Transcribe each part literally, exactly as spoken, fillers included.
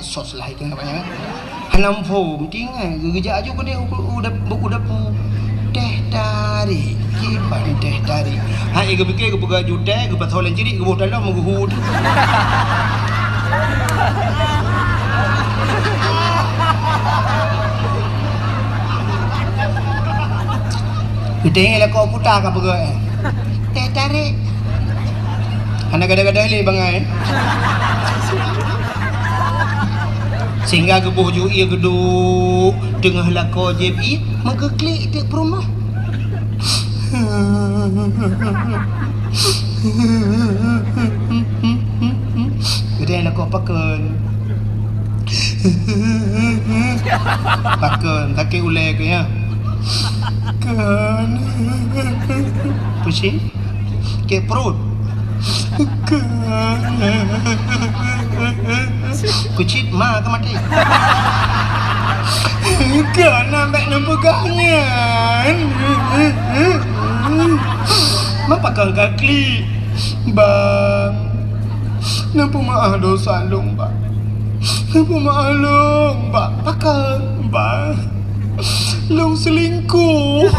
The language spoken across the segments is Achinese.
Sos lah itu namanya. Hana muphom, tinggai geugeujak aju keudeh u, u, u dapu. Teh tarék, kiban teh tarék. Hai geupike geupeugah aju teh, geupasoe lam cirik, geuboh dalam, geuhue. Geutanyoe lakoe kuta ka peugah, eh. Teh tarék. Hana gada-gada lé bangai. Sehingga geuboh ju ie geuduek teungoh lakoe jieb ie, meugeuklik teuk peurumoh. Geutanyoe lakoe pakon. Pakon, sakét ulée keuh nyan. Kon. Pusing. Sakét pruet. Kon. Kucit ma ka maté. Kon, bék neupeugah nyan. Ma pakon ka klik. Bang, neupeumeu'ah dosa lôn, Bang. Neupeumeu'ah lôn, Bang. Pakon, Bang? Lôn seulingkuh.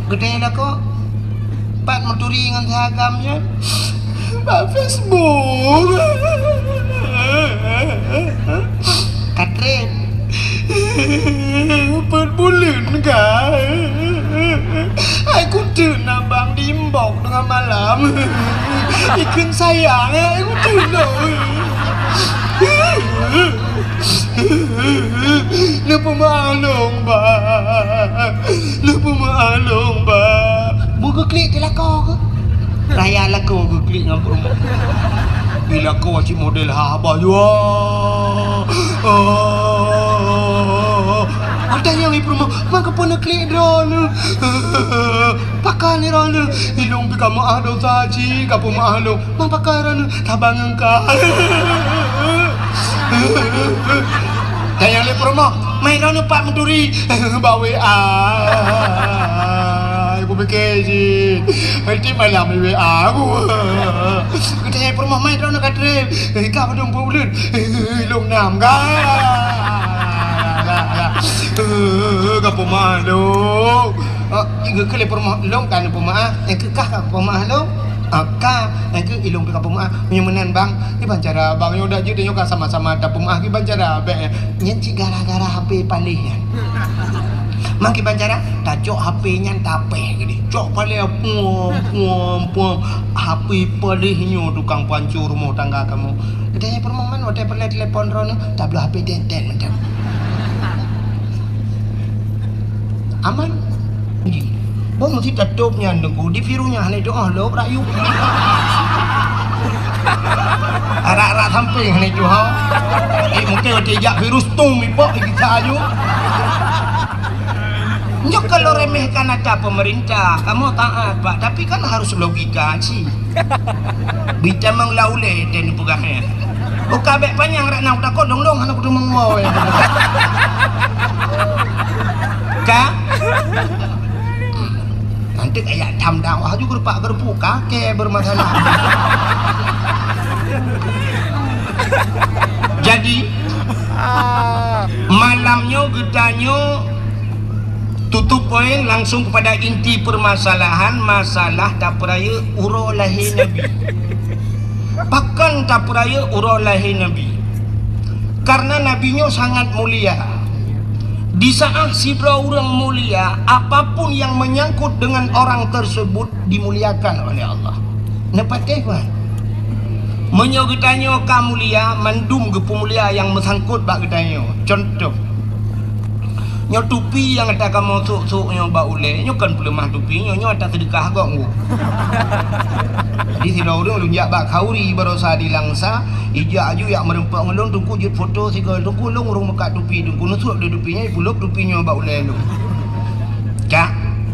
Geutanyoe lakoe, pat meuturi ngon si agam nyan? Bak Facebook. Ka trend. Peuet buleuen ka. Hai kuteun abang di inbox teungoh malam. Ikheun sayang, hai kuteun. Neupeumeu'ah lôn, Bang. Neupeumeu'ah lôn, Bang. Beu geuklik di lakoe keuh. Raya lakoe geuklik ngon peurumoh. Di lakoe cit model haba jua. Oh. Ada nyang i peurumoh, "Ma kapeue neuklik droeneuh? Pakon droeneuh? Ilôn pih ka meu'ah dosa cit, kapeumeu'ah lôn." Mang pakon droeneuh? Ka bangun ka. Tanyong lé peurumoh, "Mai droeneuh pat meuturi?" Bak W A. Ibu pike jih. Nanti malam di W A aku. Tanyong lé peurumoh, "Mai droeneuh ka trép?" Ka padum peuet buleuen. Lôn nam ka. Ka peumah lôn. Oh, geukheun lé peurumoh, "Lôn ka neupeumeu'ah, nyang keu kah ka peumeu'ah lôn?" "Ah, ka, nyang keu ilôn pih ka peumeu'ah." "Meunyoe meunan, Bang, kiban cara, Bang, nyoe dak jeuet nyoe ka sama-sama tapeumeu'ah, kiban cara?" "Bék, nyan cit gara-gara H P paléh nyan." "Ma kiban cara?" "Tacok H P nyan tapéh keudeh. Cok paléh, puam, puam, puam. H P paléh nyoe tukang pancô rumoh tangga kamoe." Geutanyong peurumoh, "Man watèe peureulèe telepon droeneuh?" "Tabloe H P tenten mantong." Aman. Boh meusti tatôb nyan Teungku, di virus nyan hana jitu'oh lôb rakyueb. Arak-arak sampéng hana jitu'oh. Eh, mungken watèe jak virus tum ipok gisa aju. Nyoe kalau remehkan ata pemerintah, kamoe taat, Pak, tapi kan harus logika cit. Bitamang lau lé dan peugah nyan. Buka bèk panyang rak na takot dong-dong hana kuteumong woe. Ka? Nanti kayak tham dakwah juga rupak gerpu kake bermasalah. Jadi malam nyoe geutanyoe tutup poin langsung kepada inti permasalahan, masalah tapeurayeuk uroe lahé Nabi. Pakon tapeurayeuk uroe lahé Nabi? Karena Nabi nyoe sangat mulia. Di saat sidroe ureuëng mulia, apapun yang menyangkut dengan orang tersebut dimuliakan oleh Allah. Neupatéh, Pak? Meunyoe geutanyoe ka mulia, mandum geupeumulia nyang meusangkot bak geutanyoe. Contoh, nyoe tupi nyang ata kamoe sôk-sôk nyoe bak ulèe, nyoe kon peuleumah tupi nyoe, nyoe ata seudeukah gob nyoe. Jadi sidroe ureuëng lôn jak bak khauri baroesa di Langsa, ijak aju jak meureumpok ngon lôn, Teungku jeuet foto sigoe, Teungku lôn ureuëng meukat tupi, Teungku neusôk di tupi nyoe, ipulôb tupi nyoe bak ulèe lôn. Ka,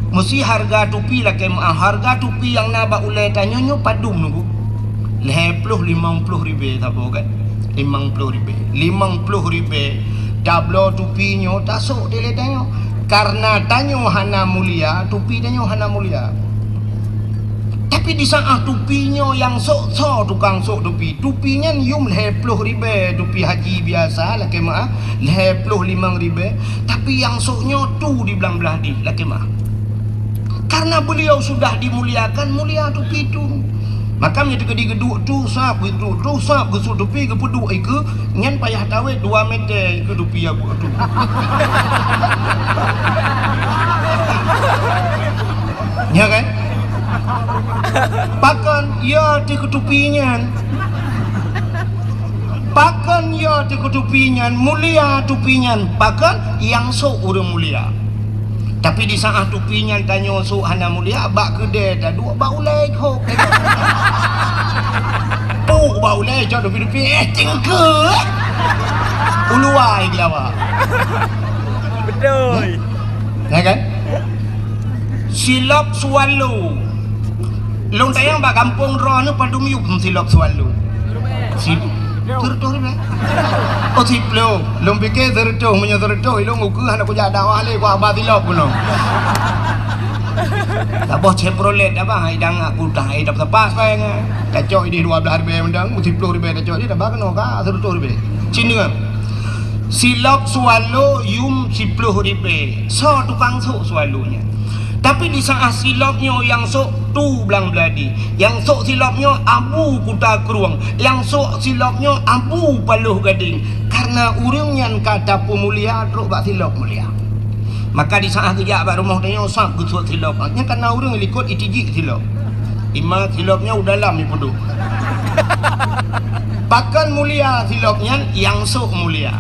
meusi hareuga tupi lakèe meu'ah, hareuga tupi nyang na bak ulèe tanyoe nyoe padum Teungku? Lhèe ploh limong ploh ribèe saboh kan? Limong ploh ribèe. Limong ploh ribèe. Tabloe tupi nyoe tasôk dilèe tanyoe. Karena tanyoe hana mulia, tupi tanyoe hana mulia. Tapi di saat tupi nyoe nyang sôk, soe tukang sôk tupi? Tupi nyan yum lhèe ploh ribèe, tupi haji biasa, lakèe meu'ah, lhèe ploh limong ribèe. Tapi nyang sôk nyoe tu di blang blah dih, lakèe meu'ah. Karena beliau sudah dimuliakan, mulia tupi tu. Maka meunyoe teukeudi geuduek tu, sab geuduek tu, sab geusôk tupi, geupeuduek ikeue, nyan payah tawét dua meter ikeue tupi nyang buet tu. Nya kan? Pakon ya teuh keu tupi nyan? Pakon ya teuh keu tupi nyan? Mulia tupi nyan. Pakon? Nyang sôk ureueng mulia. Tapi di saat tupi nyan tanyoe sôk hana mulia, bak keudè taduek bak ulèe hok. Puk bak ulèe cok tupi-tupi, eh, cingkeu. Uluwa ai gelawa. Betul. Ya kan? Silop swallow. Lôn tanyong bak gampông droeneuh padum yum silop swallow. Si, seureutôh ribèe. Oh, siploh. Lôn pike seureutôh, meunyoe seureutôh, ilôn ukeue hana kujak dakwah lé, ku haba silop keunoe. Saboh Chevrolet abang, hai dang aku tah, hai dap sapat, hai ngai. Tacok idéh dua blah ribèe mendang, siploh ribèe tacok idéh, tabah keunoe ka, seureutôh ribèe. Cina. Silop swallow yum siploh ribèe. Soe tukang sôk swallow nyan? Tapi di saat silop nyoe nyang sôk tu blang blah dih, nyang sôk silop nyoe Abu Kuta Krueng, nyang sôk silop nyoe Abu Paloh Gadeng. Karena ureueng nyan ka tapeumulia trok bak silop mulia. Maka di saat geujak bak rumoh tanyoe sab geusôk silop. Nyan karena ureueng likot itijik silop. Ima silop nyoe u dalam ipeuduek. Pakon mulia silop nyan, nyang sôk mulia.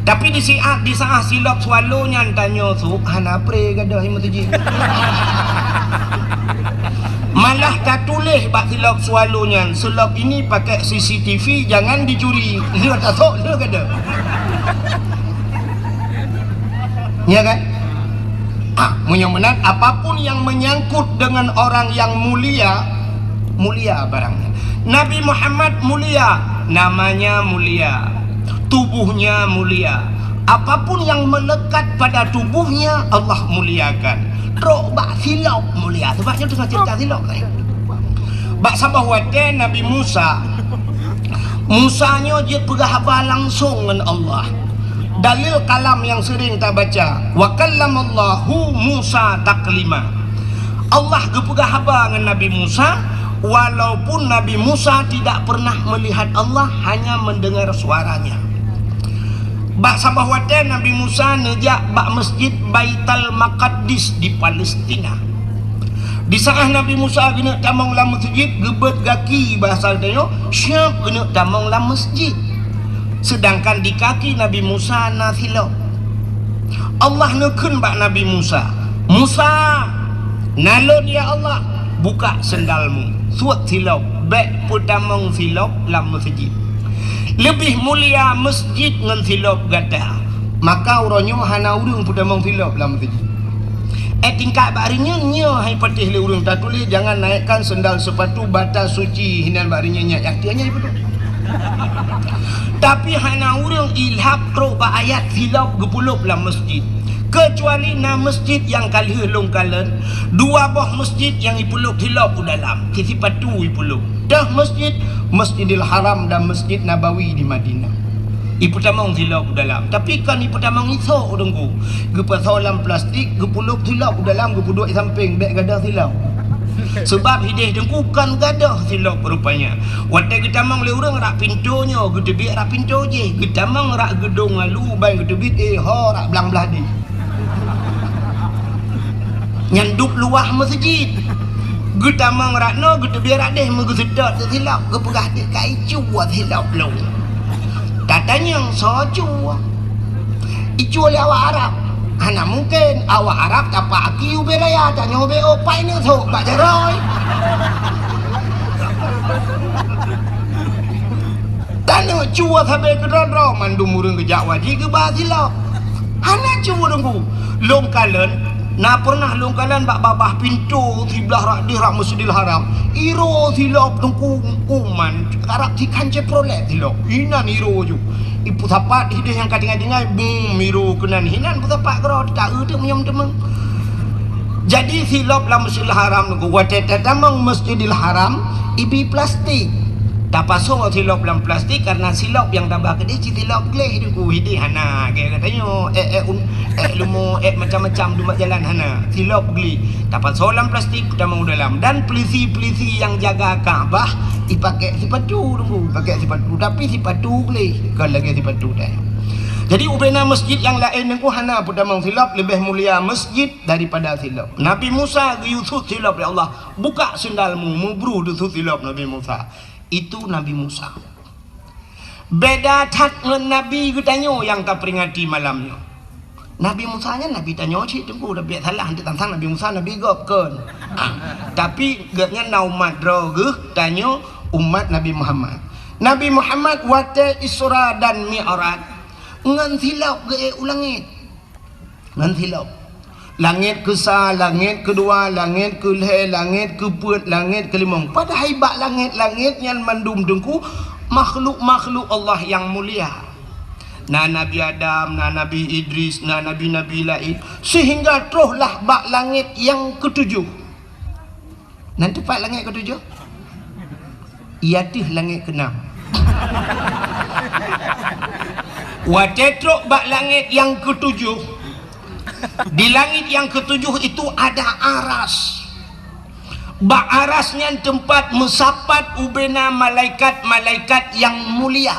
Tapi di siat, di saat silop swallow nyan tanyoe sôk, hana pré gadôh i meuseujid. Malah tatuléh bak silop swallow nyan, "Silop ini pakai C C T V, jangan dicuri." Lheueh tasôk, lheueh gadôh. Ya kan? Ah, meunyoe meunan, apapun yang menyangkut dengan orang yang mulia, mulia barangnya. Nabi Muhammad mulia, namanya mulia, tubuhnya mulia. Apapun yang melekat pada tubuhnya, Allah muliakan. Trok bak silop mulia. Sebab nyoe teungoh cerita silop tadi. Bak saboh watèe Nabi Musa, Musa nyoe jeuet peugah haba langsong ngon Allah. Dalil kalam nyang sering tabaca, "Wa kallamallahu Musa taklima." Allah geupeugah haba ngon Nabi Musa, walaupun Nabi Musa tidak pernah melihat Allah, hanya mendengar suaranya. Bak saboh watèe Nabi Musa neujak bak Masjid Baitul Maqdis di Palestina. Di saat Nabi Musa geuneuk tamong lam meuseujid, geubeuet gaki, bahasa geutanyoe, siap geuneuk tamong lam meuseujid. Sedangkan di kaki Nabi Musa na silop. Allah neukheun bak Nabi Musa, "Musa, na lôn, ya Allah, buka sendalmu, sôk silop, bèk peutamong silop lam meuseujid. Leubeh mulia meuseujid ngon silop gata." Maka uroe nyoe hana ureueng peutamong silop lam meuseujid. Eh, tingkat bak hari nyoe, nyoe hai patéh lé ureueng tatuléh, "Jangan naikkan sendal sepatu batas suci," hinan bak hari nyoe nyan, nyang tiep nyan ipeuduek. Tapi hana ureueng ilhab trok bak ayat silop geupeulop lam meuseujid. Keucuali na meuseujid nyang ka lheueh lôn kalon, dua boh meuseujid nyang ipeulop silop u dalam, sipatu ipeulop. Deuh meuseujid, Masjidil Haram dan Masjid Nabawi di Madinah. Ipeutamong silop u dalam. Tapi kon ipeutamong isôk, Teungku. Geupeusoe lam plastik, geupeulop silop u dalam, geupeuduek i sampéng, bèk gadôh silop. Sebab idéh Teungku kon gadôh silop rupanya. Watèe geutamong lé ureueng rak pintoe nyoe, geuteubiet rak pintoe jih. Geutamong rak geudong alu, ban geuteubiet, eh, ho rak blang blah dih. Nyan dub luwah meuseujid. Geutamong rak noe, geuteubiet rak déh, meugeuseutôt silop, geupeugah, "Dek, ka icue silop lôn." Tatanyong soe cue? Icue lé awak Arab. Hana mungken, awak Arab tapak aki ubé raya, tanyoe ubé ôk, pai neusôk bak jaroe. Taneuk cue sabe keudroe-droe, mandum ureueng geujak wajéb geuba silop. Hana cue Teungku. Lôn kalon, na peureunah lôn kalon bak babah pintoe siblah rak déh rak Masjidil Haram. Iro silop Teungku, uman, karab sikhan Chevrolet silop. Inan iro ju. Ipeusapat idéh nyang ka tinggai-tinggai, bum, iro keunan hinan peusapat keudroe, ta-eu teuk meunyoe teumeung. Jadi silop lam Masjidil Haram nungku, watée tatamong Masjidil Haram, ibi plastik. Tapasoe silop lam plastik karena silop nyang tabah keudeh cit silop gleh nungku, hideh hana, kayak katanya, eh, eh, un, eh, lumo, eh, macam-macam dumat jalan hana, silop gleh. Tapasoe lam plastik, tamong dalam. Dan pelisi-pelisi yang jaga Ka'bah, ipakai sipatu nungku, pakai sipatu, tapi sipatu gleh, kon lagée sipatu teh. Jadi ubena masjid yang lain nungku hana peutamong silop, lebih mulia masjid daripada silop. Nabi Musa geuyue sut silop lé Allah, "Buka sendalmu," mubruh deusut silop Nabi Musa. Itu Nabi Musa. Beda that ngon nabi geutanyoe nyang taperingati malam nyoe. Nabi Musa nyan nabi tanyoe cit teungku, tapi salah, hana tantang Nabi Musa nabi gob kon. Ah, tapi gobnyan na umat droe geuh tanyoe umat Nabi Muhammad. Nabi Muhammad watée Isra dan Mi'raj ngon silop geuék u langét. Ngon silop. Langét keusa, langét keudua, langét keulhée, langét keupeuet, langét keulimong. Padahai bak langét-langét nyan mandum teungku makhluk-makhluk Allah nyang mulia. Na Nabi Adam, na Nabi Idris, na nabi-nabi laén, sehingga troh lah bak langét nyang keutujoh. Nan teumpat langét keutujoh? Iya teuh langét keunam. Watée trok bak langét nyang keutujoh, di langét nyang keutujoh itu ada aras. Bak aras nyan teumpat meusapat ubena malaikat-malaikat nyang mulia.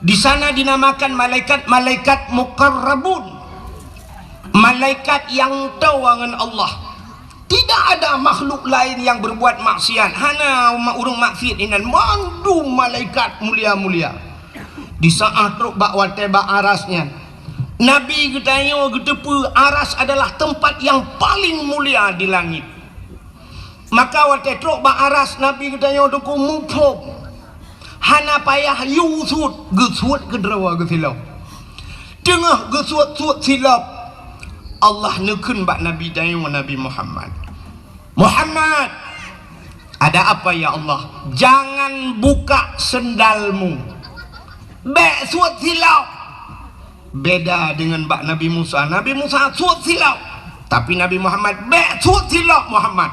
Di sana dinamakan malaikat-malaikat muqarrabun. Malaikat nyang toe ngon Allah. Tidak ada makhluk lain yang berbuat maksiat. Hana umat ureuëng maksiat inan. Mandum malaikat mulia-mulia. Di saat trok bak watée bak aras nyan, Nabi geutanyoe geuteupeue aras adalah tempat yang paling mulia di langit. Maka watée trok bak aras Nabi geutanyoe teungku muphom. Hana payah yue sut, geusuet keudroe geusilop. Teungoh geusuet-suet silop, Allah neukheun bak Nabi tanyoe Nabi Muhammad, "Muhammad, ada apa ya Allah?" "Jangan buka sendalmu. Bék suet silop." Beda dengan bak Nabi Musa. Nabi Musa suet silop. Tapi Nabi Muhammad, "Bék suet silop, Muhammad.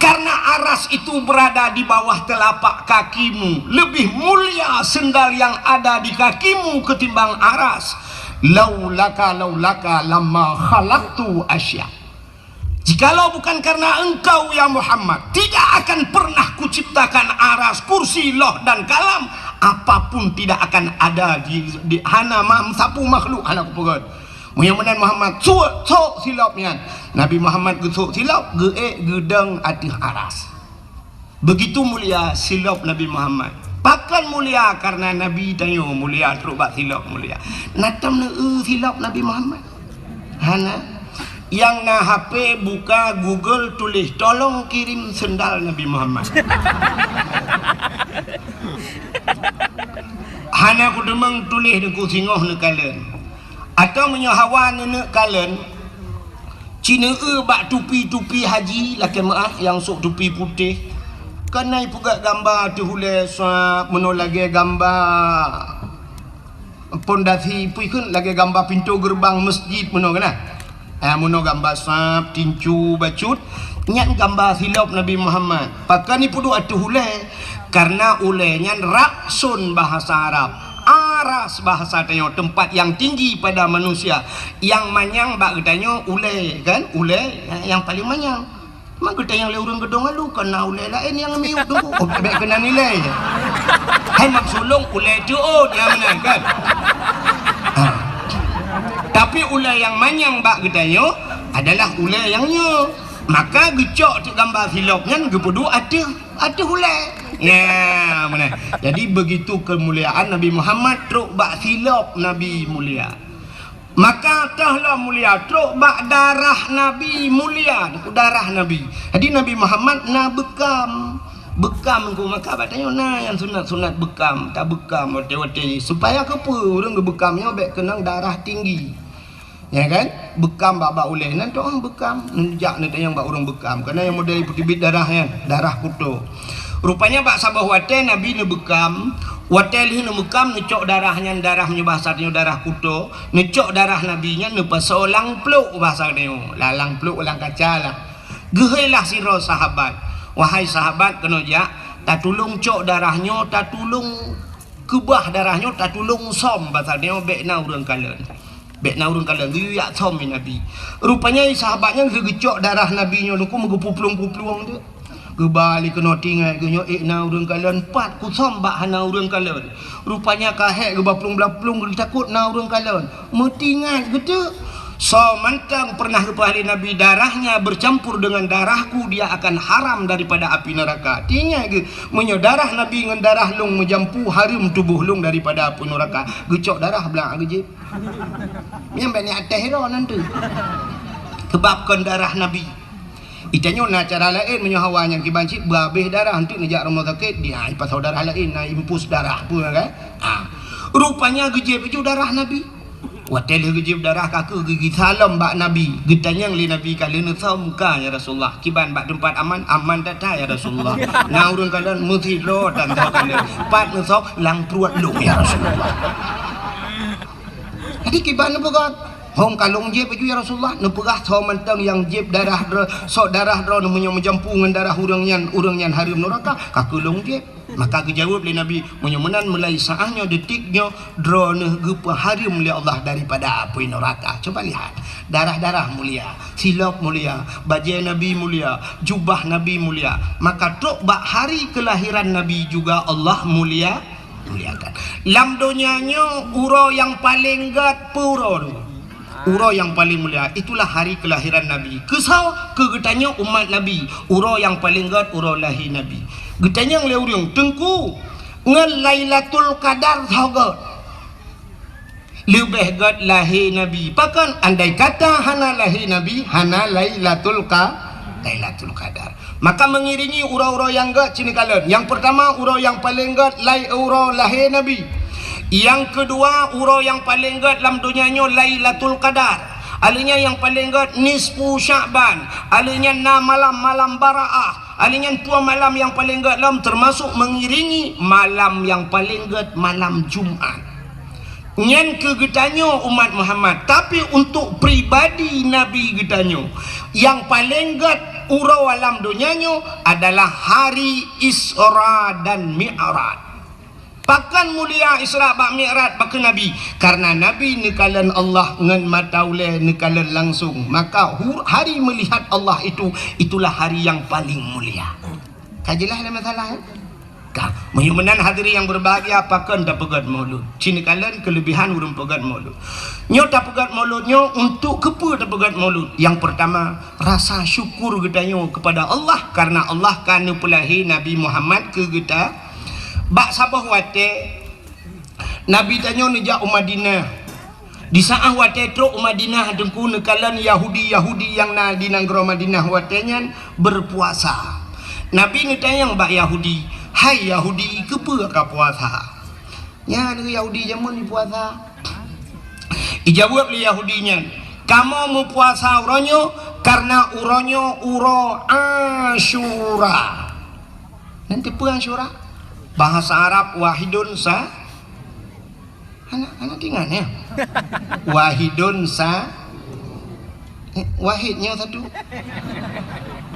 Karena aras itu berada di bawah telapak kakimu. Lebih mulia sendal yang ada di kakimu ketimbang aras. Laulaka, laulaka lama khalaqtu asya." Jikalau bukan karena engkau, ya Muhammad, tidak akan pernah kuciptakan aras, kursi, loh, dan kalam. Apapun tidak akan ada di, di hana ma-, sapeue makhluk hana kupeugét. Meunyoe meunan Muhammad, suet, sok silop nyan. Nabi Muhammad geusok silop, geuék geudong ateueh aras. Begitu mulia silop Nabi Muhammad. Pakon mulia? Karena Nabi tanyoe mulia, trok bak silop mulia. Na tom neu-eu silop Nabi Muhammad? Hana. Nyang na H P buka Google, tuléh, "Tolong kirim sendal Nabi Muhammad." Hana kuteumeung tuléh deungon singoh neukalon. Atawa meunyoe hawa neuneuk kalon, ci neu-eu bak tupi-tupi haji lakée meuáh nyang sôk tupi putéh. Keunan ipeugét gamba ateueh ulée sab meunoe lagée gamba pondasi, peue kheun lagée gamba pintoe geureubang meuseujid meunoe keunan. Ah, meunoe gamba sab, tincu, bacut, nyan gamba silop Nabi Muhammad. Pakon ipeuduek ateueh ulée? Karena ulée nyan rakson bahasa Arab. Aras bahasa tanyoe, tempat yang tinggi pada manusia. Nyang manyang bak geutanyoe ulée, kan? Ulée nyang paling manyang. Mak geutanyoe lé ureuëng geudong alu, kon na ulée laén nyang miyueb teungku. Oh, bék keunan ilée. Hai mak sulong ulée teuôt nyang meunan, kan? Ha. Tapi ulée nyang manyang bak geutanyoe adalah ulée nyang nyoe. Maka geucok teuk gamba silop nyan geupeuduek ateueh, ateueh ulée. Nya, meunan. Jadi begitu kemuliaan Nabi Muhammad trok bak silop Nabi mulia. Maka toh lom mulia trok bak darah Nabi mulia, darah Nabi. Jadi Nabi Muhammad na beukam. Beukam ku maka bak tanyoe na nyang sunat-sunat beukam, tabeukam watée-watée supaya keupeue ureuëng geubeukam nyoe bék keunong darah tinggi. Ya kan? Beukam bak-bak ulée nan toh beukam, neujak neutanyong bak ureuëng beukam. Karena nyang model peuteubiet darah nyan, darah kuto. Rupanya bak saboh watèe Nabi neubeukam, watèe lheueh neubeukam neucok darah nyan, darah meunyoe bahasa tanyoe darah kuto, neucok darah Nabi nyan neupasoe lam pluek bahasa tanyoe, lam, lam pluek lam kaca lah. Geuhôi lah sidroe sahabat, "Wahai sahabat, keunoe jak, tatulông cok darah nyoe, tatulông keubah darah nyoe, tatulông sôm," bahasa tanyoe, "bèk na ureueng kalon." Bèk na ureueng kalon, geuyue jak sôm lé Nabi. Rupanya sahabat nyan lheueh geucok darah Nabi nyoe, Teungku, meugeupuplueng-puplueng teuk. Geuba lé keunoe teuingat geuh nyoe, "Ék na ureueng kalon, pat kusôm bak hana ureueng kalon." Rupanya ka hék geuba plueng-plueng, geutakot na ureueng kalon. Meutingat geuteuk. Soe mantong pernah geupeugah lé Nabi, "Darahnya bercampur dengan darahku, dia akan haram daripada api neraka." Teuingat geuh, meunyoe darah Nabi ngon darah lôn meujampu, hareuem tuboh lôn daripada api neraka. Geucok darah blah geuh jép. Nyan bèk neuatéh droe nan teuk. Keubab kon darah Nabi. Geutanyoe na cara laén, meunyoe hawa nyang kiban cit beuhabéh darah, enteuk neujak rumoh sakét, dia ipasoe darah laén, na infus darah peue kan? Ha. Rupanya geujép laju darah Nabi. Watèe lheueh geujép darah, ka keuh geugisa lom bak Nabi, geutanyong lé Nabi, "Ka lheueh neusôm ka, ya Rasulullah? Kiban bak teumpat aman?" "Aman that-that, ya Rasulullah." "Na ureueng kalon?" "Meusidroe tan kalon." "Pat neusôm?" "Lam pruet lôn, ya Rasulullah." Jadi kiban neupeugah, "Hom ka lôn jép laju, ya Rasulullah." Neupeugah, "Soe mantong nyang jép darah droe, sok darah droe meunyoe meujampu ngon darah ureueng nyan, ureueng nyan hareuem neuraka, ka keuh lôn jép." Maka geujaweueb lé Nabi, "Meunyoe meunan, mulai saát nyoe, detik nyoe, droeneuh geupeuhareuem lé Allah daripada apui neuraka." Coba lihat, darah-darah mulia, silop mulia, bajèe Nabi mulia, jubah Nabi mulia. Maka trok bak hari kelahiran Nabi juga Allah mulia, muliakan. Lam donya nyoe uroe nyang paleng gèt peue uroe nyoe? Uroe nyang paleng mulia, itulah hari kelahiran Nabi. Keu soe? Keu geutanyoe umat Nabi. Uroe nyang paleng gèt uroe lahé Nabi. Geutanyong lé ureueng, "Teungku, ngon Lailatul Qadar soe gèt?" Leubeh gèt lahé Nabi. Pakon? Andai kata hana lahé Nabi, hana Lailatul Qa-, Lailatul Qadar. Maka mengiringi uroe-uroe nyang gèt cit neukalon. Nyang peurtama, uroe nyang paleng gèt lai-, uroe lahé Nabi. Nyang keudua, uroe nyang paleng gèt lam donya nyoe Lailatul Qadar. Alèh nyan nyang paleng gèt nisfu Sya'ban. Alèh nyan na malam, malam Baraah. Alèh nyan peue malam nyang paleng gèt lom, teumasok mengiringi malam nyang paleng gèt, malam Jumat. Nyan keu geutanyoe umat Muhammad, tapi untuk pribadi Nabi geutanyoe, nyang paleng gèt uroe lam donya nyoe adalah hari Isra dan Mi'raj. Pakon mulia Isra bak Mi'raj bak keu Nabi? Karena Nabi neukalon Allah ngon mata ulèe, neukalon langsung. Maka hu-, hari melihat Allah itu, itulah hari yang paling mulia. Ka jeulaih lé masalah, eh? Ka. Meunyoe meunan hadirin yang berbahagia, pakon tapeugèt Maulud? Cit neukalon kelebihan ureueng peugèt Maulud. Nyoe tapeugèt Maulud nyoe untuk keupeue tapeugèt Maulud? Yang pertama, rasa syukur geutanyoe kepada Allah karena Allah ka neupeulahé Nabi Muhammad keu geuta-, bak saboh watèe Nabi tanyoe neujak u Madinah. Di saát watèe trok u Madinah, Teungku, neukalon Yahudi-Yahudi nyang na di nanggroe Madinah watèe nyan berpuasa. Nabi neutanyong bak Yahudi, "Hai Yahudi, keupeue ka puasa?" Nyan Yahudi jameun puasa. Ijaweueb lé Yahudi nyan, "Kamoe meupuasa uroe nyoe karena uroe nyoe uroe Asyura." Nan teupeue Asyura? Bahasa Arab wahidun sa-, Hana, hana teuingat, ya? Wahidun sa-, eh, wahid nyoe satu.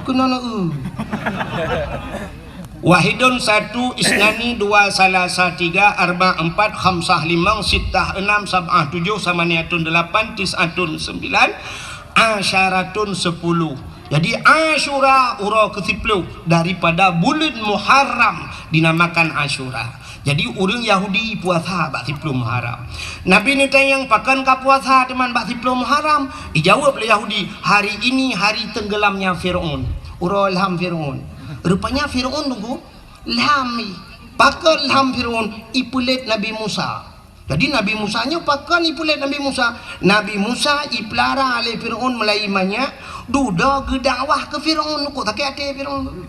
Keunoe na, eh. Wahidun satu, isnani dua, salasa tiga, arba empat, khamsah limong, sittah enam, sab'ah tujuh, samaniatun delapan, tis'atun sembilan, asyaratun sepuluh. Jadi Asyura uroe keu siploh daripada buleuen Muharram dinamakan Asyura. Jadi ureueng Yahudi puasa bak siploh Muharram. Nabi neutanyong, "Pakon ka puasa teuma bak siploh Muharram?" Ijaweueb lé Yahudi, "Hari ini hari tenggelamnya Fir'aun." Uroe lham Fir'aun. Rupanya Fir'aun, Teungku, lham i. Pakon lham Fir'aun? Ipeulét Nabi Musa. Jadi Nabi Musa nyoe pakon ipeulét Nabi Musa? Nabi Musa ipeulara lé Fir'aun meulai manyak, dudoe geudakwah keu Fir'aun, kok sakét até Fir'aun.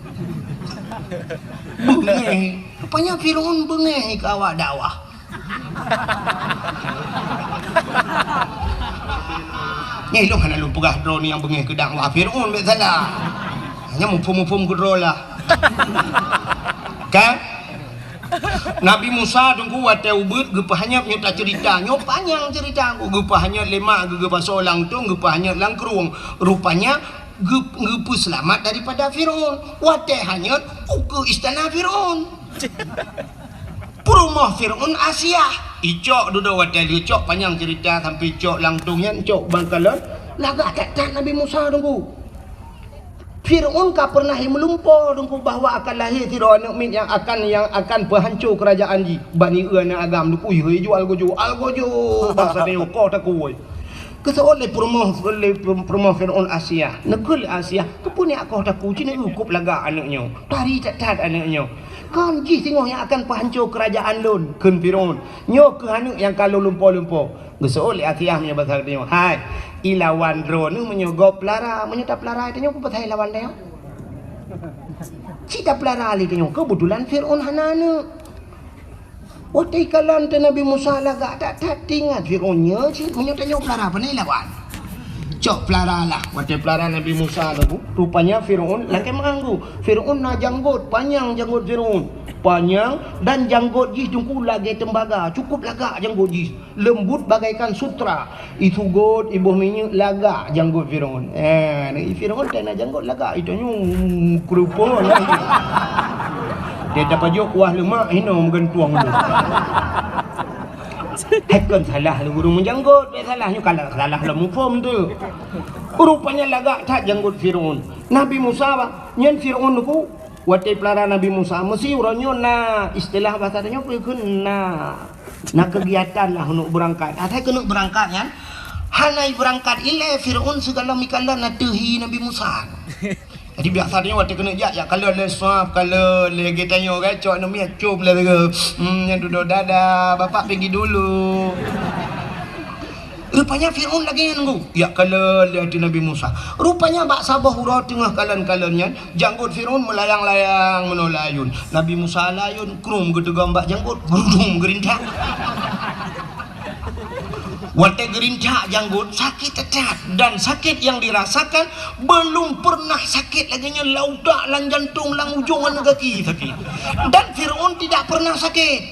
Beungéh. Rupanya Fir'aun beungéh keu awak dakwah. Nyan ilôn hana lôn peugah droeneuh nyang beungéh keu dakwah Fir'aun, bèk salah. Hanya muphom-muphom keu droe lah. Kan? Nabi Musa teungku watée ubit geupeuhanyot, nyoe taceurita, nyoe panyang ceurita, geupeuhanyot lé mak geuh, geupasoe lam tueng, geupeuhanyot lam krueng. Rupanya geu-, geupeuseulamat daripada Firaun. Watée hanyot, ukeue istana Firaun. Peurumoh Firaun Asiah. Icok dudoe watée lheueh cok, panyang ceurita sampai cok lam tueng nyan, cok ban kalon. Lagak that-that Nabi Musa teungku. Firaun ka pernah meulumpo teungku bahwa akan lahé sidroe aneuëk miet nyang akan, nyang akan peuhanco keurajeuen jih. Bani eu aneuëk agam teungku, yue jual gojo, al gojo, basa tanyoe koh takue. Geuseuôt lé peurumoh, lé peurumoh Firaun Asiah. Neukheun lé Asiah, "Keupeue nyak koh takue, ci neu kop lagak aneuëk nyoe. Tari that-that aneuëk nyoe. Kon jih singoh nyang akan peuhanco keurajeuen lôn," kheun Firaun. "Nyoe kheueh aneuëk nyang ka lôn lumpo-lumpo." Geuseuôt lé Asiah meunyoe basa tanyoe, "Hai, ilawan droeneuh meunyoe gob peulara, meunyoe tapeulara tanyoe, peue pasai lawan tanyoe? Ci tapeulara lé tanyoe, keubetulan Firaun hana aneuëk." Watée kalon teuh Nabi Musa lagak that-that, teuingat Firaun nyoe cit, meunyoe tanyoe peulara, pane lawan? Cok peulara lah. Watée peulara Nabi Musa teungku, rupanya Firaun lakée meuanggu. Firaun na janggot, panyang janggot Firaun. Panyang dan janggot jih teungku lagée teumbaga, cukup lagak janggot jih. Leumbut bagaikan sutra. Isugot, iboh minyeuk, lagak janggot Firaun. Eh, Firaun teuh na janggot lagak, itanyoe keureupo lah. Dia tapajok kuah lemak, hino meugantueng tu. Hai kon salah lé ureuëng meujanggot, bèk salah nyoe, kalau salah lom muphom tu. Rupanya lagak that janggot Firaun. Nabi Musa bah, nyan Firaun ku, watée peulara Nabi Musa, meusi uroe nyoe na istilah bahasa tanyoe peue kheun na. Na keugiatan lah keuneuk beurangkat. Asai keuneuk beurangkat nyan, hana beurangkat ilée Firaun sigohlom ikalon ateueh hi Nabi Musa. Jadi biasa tanyoe watée keuneuk jak, jak kalon lé swab, kalon lé geutanyoe kan, cok aneuk miet cop lé lagée, hmm, nyan dudoe dada, bapak pigi dulu. Rupanya Firaun lagée nyan ku, jak kalon lé ateueh Nabi Musa. Rupanya bak saboh uroe teungoh kalon-kalon nyan, janggot Firaun meulayang-layang meunoe layun. Nabi Musa layun, krum geuteugom bak janggot, gurudum geurintak. Watée geurintak janggot, sakét that-that. Dan sakét nyang dirasakan belum pernah sakét lagée nyan lam utak, lam jantong, lam ujong aneuk gaki sakét. Dan Firaun tidak pernah sakét.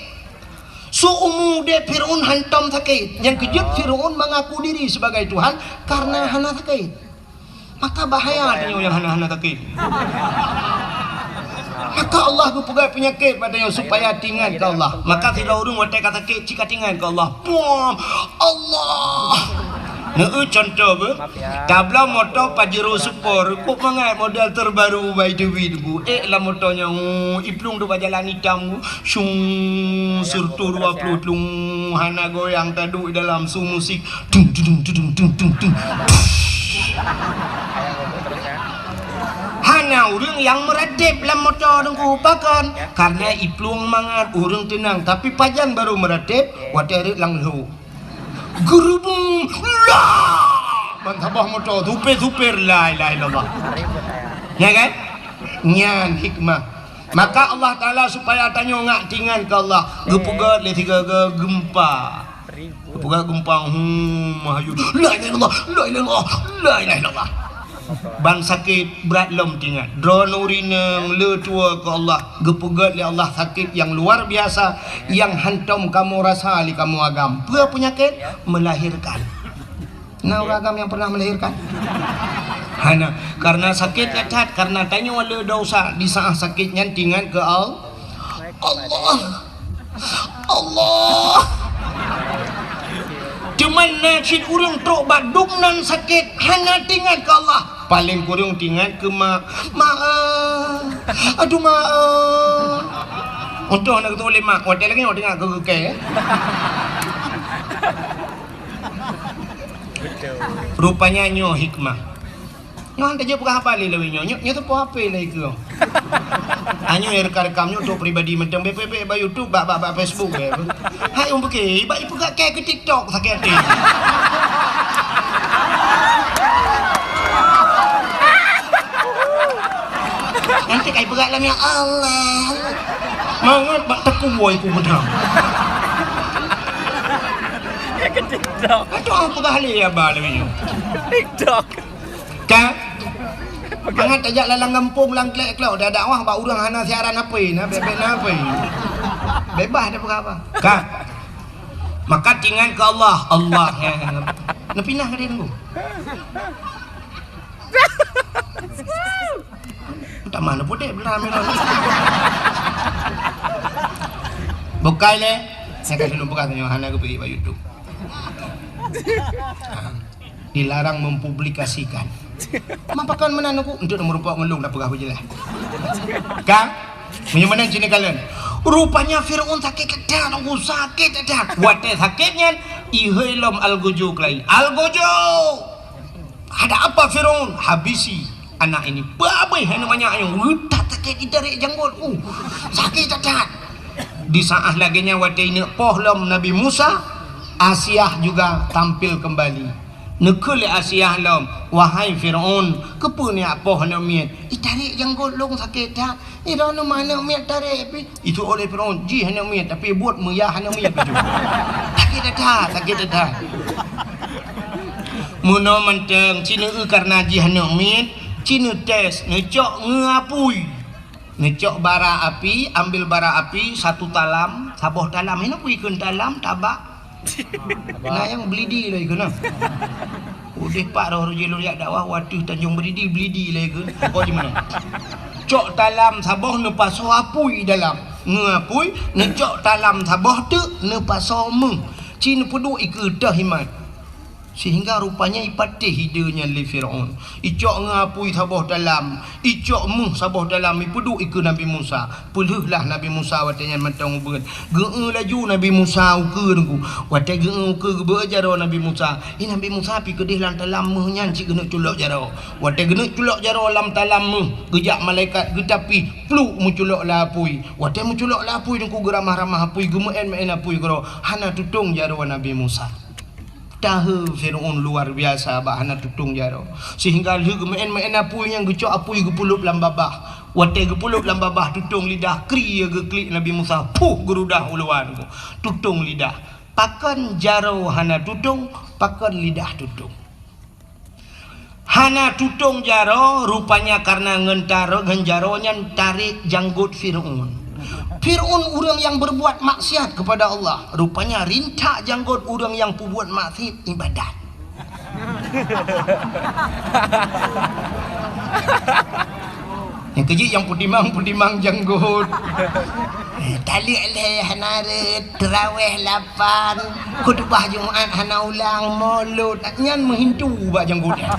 Seumu udeb Firaun hantom sakét. Nyang keujeuet Firaun mengaku diri sebagai Tuhan karena hana sakét. Maka bahaya tanyoe nyang hana-hana sakét. Maka Allah geupeugah peunyakét bak tanyoe supaya teuingat keu Allah. Maka sidroe ureuëng watée ka sakét, cit ka teuingat keu Allah. Puam! Allah! Neu contoh beuh. Tabloe moto Pajero Sport, kok mangat model terbaru by the way tu. Eh, lam moto nyan, oh, iplueng tu bak jalan itam tu. Syung, sireutoh dua ploh iplueng, hana goyang, taduek dalam su musik. Tung, tung, tung. Hana ureuëng nyang meuratéb lam moto teungku, pakon? Karena iplueng mangat, ureuëng teunang. Tapi pajan barô meuratéb, watée rhot lam lhok. Geurubung, la! Ban saboh moto, supir-supir, la ilaha illallah. Ya kan? Nyan hikmah. Maka Allah Taala supaya tanyoe ngak teuingat keu Allah, geupeugét lé sigoe-goe geumpa. Geupeugét geumpa, hmm, mahayu. La ilaha illallah, la ilaha illallah, la ilaha illallah. Ban sakét brat lom teuingat. Droeneuh ureuëng le tuwoe keu Allah, geupeugét lé Allah sakét nyang luar biasa, nyang hantom kamoe rasa lé kamoe agam. Peue peunyakét? Melahirkan. Na ureuëng agam nyang pernah melahirkan? Hana. Karena sakét that-that, karena tanyoe le desya, di saat sakét nyan teuingat keu Al-, Allah. Allah. Teuma na cit ureuëng trok bak dum nan sakét, hana teuingat keu Allah. Paléng kureueng teuingat keu mak. Mak, ah. Aduh, mak, ah. Untung hana geuteupeue lé mak, watée lagée nyoe teuingat keu keu kée. Rupanya nyoe hikmah. Nyoe han tajeuet peugah haba lé lawét nyoe. Nyoe, nyoe teupeue H P lé keu. Nyoe rekam-rekam nyoe untuk pribadi mantong, bèk, bèk, bèk bak YouTube, bak, bak, bak Facebook, bèk. Hai, ureuëng pike, bak ipeugah kée keu TikTok sakét até. Nanti kai peugah lam, ya Allah. Mangat bak takue ku beudang. Keu TikTok. Aduh, peugah lé haba lé nyoe. TikTok. Ka? Mangat tajak lam gampông, lam klek-klok, dak dakwah bak ureuëng hana siaran H P, na bebek na H P. Bebas dak peugah apa. Ka. Maka tingat keu Allah, Allah nyan. Neupinah ka dia tunggu. Tamah neupudek belah meunan. Bukai lé. Saya kasih lôn peugah tanya hana geubri bak YouTube. Ha. Dilarang mempublikasikan. Mapakan meunan aku untuk meureumpok ngon lôn dak peugah beujeulaih. Ka? Meunyoe meunan cit neukalon. Rupanya Firaun sakét that, Teungku, sakét that. Watée sakét nyan, ihôi lom algojo keulai. Algojo! Ada apa Firaun? Habisi anak ini. Babeh aneuk manyak nyoe. Utak sakét itarek janggot. Uh, sakét that. Di saat lagée nyan watée ineuk poh lom Nabi Musa, Asiah juga tampil kembali. Neukheun lé Asiah lom, "Wahai Firaun, keupeue neujak poh aneuk miet? Itarek janggot lôn sakét that. Iroh neu ma aneuk miet tarek pih." Itu oleh Firaun, jih aneuk miet, tapi buet meuyah aneuk miet bacut. Sakét that, sakét that. Meunoe mantong, ci neueu kareuna jih aneuk miet, ci neutés, neucok ngon apui. Neucok bara api, ambil bara api, satu talam, saboh talam. Hinoe pih ikheun talam, tabak. Na nyang belidi lé ikheun na. Udeh pat roh rujih lôn jak dakwah, wateuh Tanjong Belidi, belidi lé ikheun. Pokok jih meunan. Cok talam saboh neupasoe apui dalam. Ngon apui, neucok talam saboh teuk neupasoe méuh. Ci neupeuduek ikeue teuh iman. Sehingga rupanya ipatéh ide nyan lé Firaun. Icok ngon apui saboh talam, icok méuh saboh talam, ipeuduek ikeue Nabi Musa. Peulheueh lah Nabi Musa watée nyan mantong ubeut. Geueu laju Nabi Musa ukeue Teungku. Watée geueu ukeue geubeuet jaroe Nabi Musa. Ih, Nabi Musa pih keudeh lam talam méuh nyan cit geuneuk culok jaroe. Watée geuneuk culok jaroe lam talam méuh, geujak malaikat geutapih, pluk meuculok lam apui. Watée meuculok lam apui Teungku, geuramah-ramah apui, geumeuén-meuén apui keudroe. Hana tutong jaroe Nabi Musa. Tahe Firaun luar biasa bak hana tutong jaroe. Sehingga lheueh geumeuén-meuén apui nyan geucok apui geupeulop lam babah. Watée geupeulop lam babah tutong lidah, kri geuklik Nabi Musa, puh geurudah u luwa Teungku. Tutong lidah. Pakon jaroe hana tutong, pakon lidah tutong. Hana tutong jaroe, rupanya kareuna ngon taro-, ngon jaroe nyan tarek janggot Firaun. Firaun ureuëng nyang berbuat maksiat kepada Allah, rupanya rintak janggot ureuëng nyang peubuet maksiat ibadat. Nyang keujeuet nyang peutimang-peutimang janggot. Eh, taleuek lhée hana rhët, teurawéh lapan, khutubah Jumat hana ulang, mulod nyan meuhintu bak janggot nyan.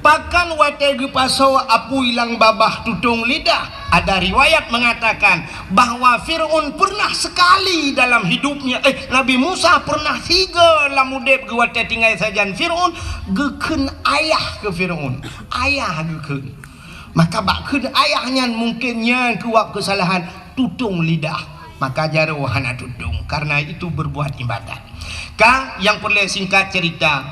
Pakon watée geupasoe apui lam babah tutong lidah, ada riwayat mengatakan bahwa Firaun pernah sekali dalam hidupnya, eh, Nabi Musa pernah sigoe lam udeb geuh watée tinggai sajan Firaun, geukheun ayah keu Firaun. Ayah geukheun. Maka bak kheun ayah nyan mungken nyan keuwab keusalahan tutong lidah. Maka jaroe hana tutong, karena itu berbuat ibadat. Ka, nyang peureulée singkat cerita,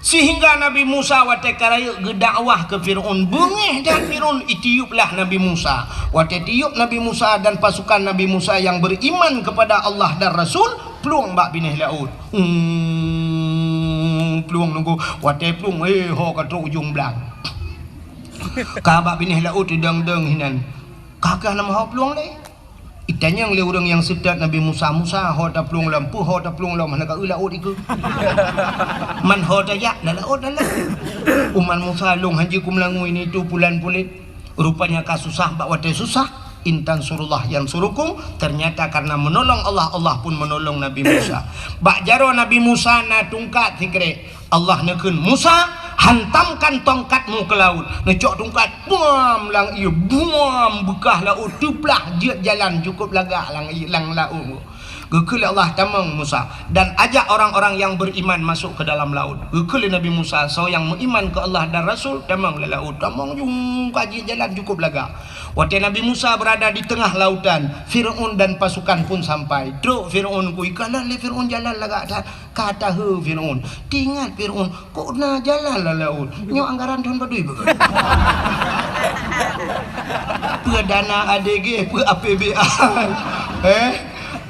sehingga Nabi Musa watée ka rayeuk geudakwah keu Firaun, beungéh that Firaun, itiup lah Nabi Musa. Watée tiup Nabi Musa dan pasukan Nabi Musa yang beriman kepada Allah dan Rasul, plueng bak binéh laôt. Hmm, plueng Teungku, watée plueng, eh, ho ka trok ujong blang. Ka bak binéh laôt teudong-dong hinan. Ka keuh nama ho plueng lé. Itanyong lé ureuëng nyang seutôt Nabi Musa, "Musa, ho taplueng lom, peue ho taplueng lom, hana ka eu laôt ikeue?" "Man ho tajak, lam laôt, lam laôt." "Umat Musa lôn hanjeuet keumeulangui nitu pulan pulet. Rupanya ka susah bak watée susah, in tansurullah yansurukum." Ternyata karena menolong Allah, Allah pun menolong Nabi Musa. Bak jaroe Nabi Musa na tungkat sikrek. Allah neukheun, "Musa, hantamkan tongkatmu ke laut." Neucok tungkat, buam lam ié, buam beukah laôt teuplah jeuet jalan cukôp lagak lam ié, lam laôt. Geukheun lé Allah, "Tamong Musa, dan ajak orang-orang yang beriman masuk ke dalam laut." Geukheun lé Nabi Musa, "Soe nyang meuiman keu Allah dan Rasul, tamong lam laôt." Tamong jungka jeuet jalan cukôp lagak. Watée Nabi Musa berada di tengah lautan, Firaun dan pasukan pun sampai. Trok Firaun ku ikalon lé Firaun jalan lagak that. Ka tahe Firaun. Teuingat Firaun, "Kok na jalan lam laôt? Nyoe anggaran thon padum beugot? Peue dana A D G, peue A P B A?" Eh?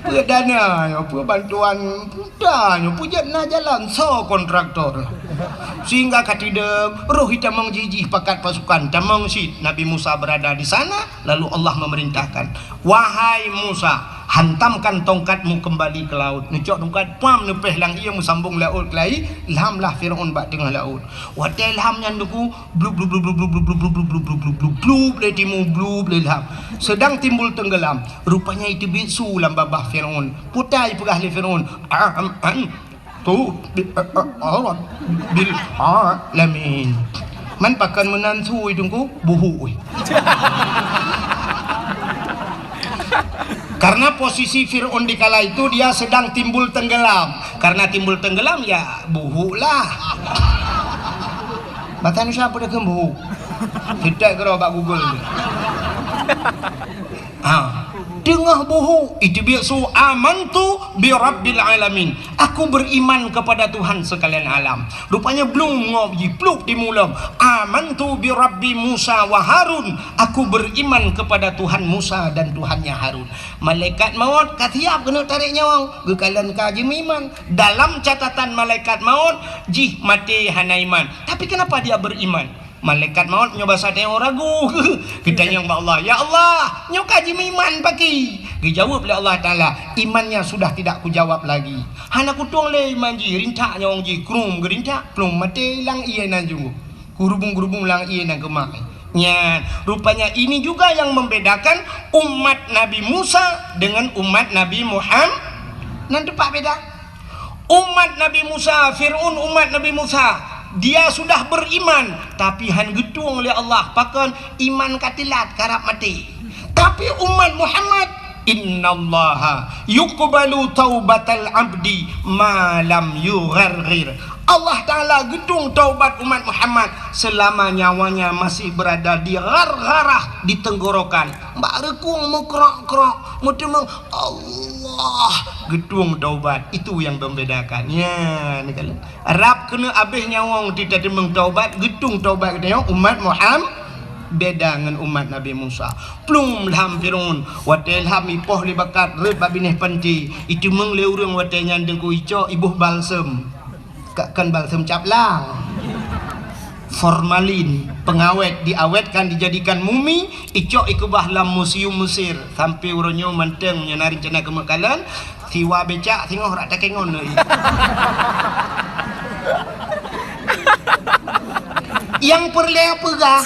Peue dana nyoe, peue bantuan peue nyoe, peue jeuet na jalan, soe kontraktor. Sehingga ka teudong, roh itamong jih-jih pakat pasukan, tamong cit Nabi Musa berada di sana, lalu Allah memerintahkan, "Wahai Musa, hantamkan tongkatmu kembali ke laut." Neucok tongkat, pam, neupéh lam ié, meusambong laôt keulai, lham lah Firaun bak teungoh laôt. Watée lham nyan Teungku, blub, blub, blub, blub, lé timu, blub, lé lham. Sedang timbul tenggelam. Rupanya iteubiet su lam babah Firaun. Peue ta ipeugah lé Firaun, "Am, am, tu, bi, a, a, a, bil, a, lamin." Man pakon meunan su Teungku, buhuk. Karena posisi Firaun di kala itu dia sedang timbul tenggelam. Karena timbul tenggelam, ya, buhuk lah. Bahasa Indonesia apa dia kheun buhuk? Kita kira bak Google. Ha. Teungoh buhuk, iteubiet su, "Amantu bi rabbil alamin." Aku beriman kepada Tuhan sekalian alam. Rupanya blum ngob jih, plup timu lom. "Amantu bi rabbi Musa wa Harun." Aku beriman kepada Tuhan Musa dan Tuhannya Harun. Malaikat maut ka siap keuneuk tarek nyawöng, geukalon ka jimeuiman. Dalam catatan malaikat maut, jih maté hana iman. Tapi kenapa dia beriman? Malaikat maut nyoe basa teuh ragu. Geutanyong bak Allah, "Ya Allah, nyoe ka jimeuiman pakri?" Geujaweueb lé Allah Taala, "Imannya sudah tidak kujawab lagi." Hana kutueng lé iman jih, rintak nyawöng jih, krum geurintak, plueng maté lam ié nan junggoh. Geurubung-geurubung lam ié nan keumah. Nyan, rupanya ini juga yang membedakan umat Nabi Musa dengan umat Nabi Muham-, nan teumpat beda. Umat Nabi Musa, Firaun umat Nabi Musa, dia sudah beriman, tapi han geutueng lé Allah, pakon iman ka teulat, karab maté. Tapi umat Muhammad, "Innallaha yuqbalu taubatal abdi ma lam yugharghir." Allah Taala geutueng taubat umat Muhammad selama nyawanya masih berada di ghargharah, di tenggorokan. Bak reukung meukrok-krok, meuteumong, Allah geutueng taubat. Itu yang membedakan. Nyan, rab keuneuk abéh nyawöng teuteumong taubat, geutueng taubat geutanyoe umat Muham-, beda ngon umat Nabi Musa. Plueng lham Firaun, watée lham ipoh lé bakat rhot bak binéh panti, iteumong lé ureuëng watée nyan Teungku, icok iboh balsem. Ka-, kan balsem cap lang. Formalin, pengawet, diawetkan, dijadikan mumi, icok ikeubah lam museum Mesir. Sampai uroe nyoe mantong, meunyoe na rencana keu meukalon, siwa becak singoh rak takengon lé. Nyang peureulée peugah,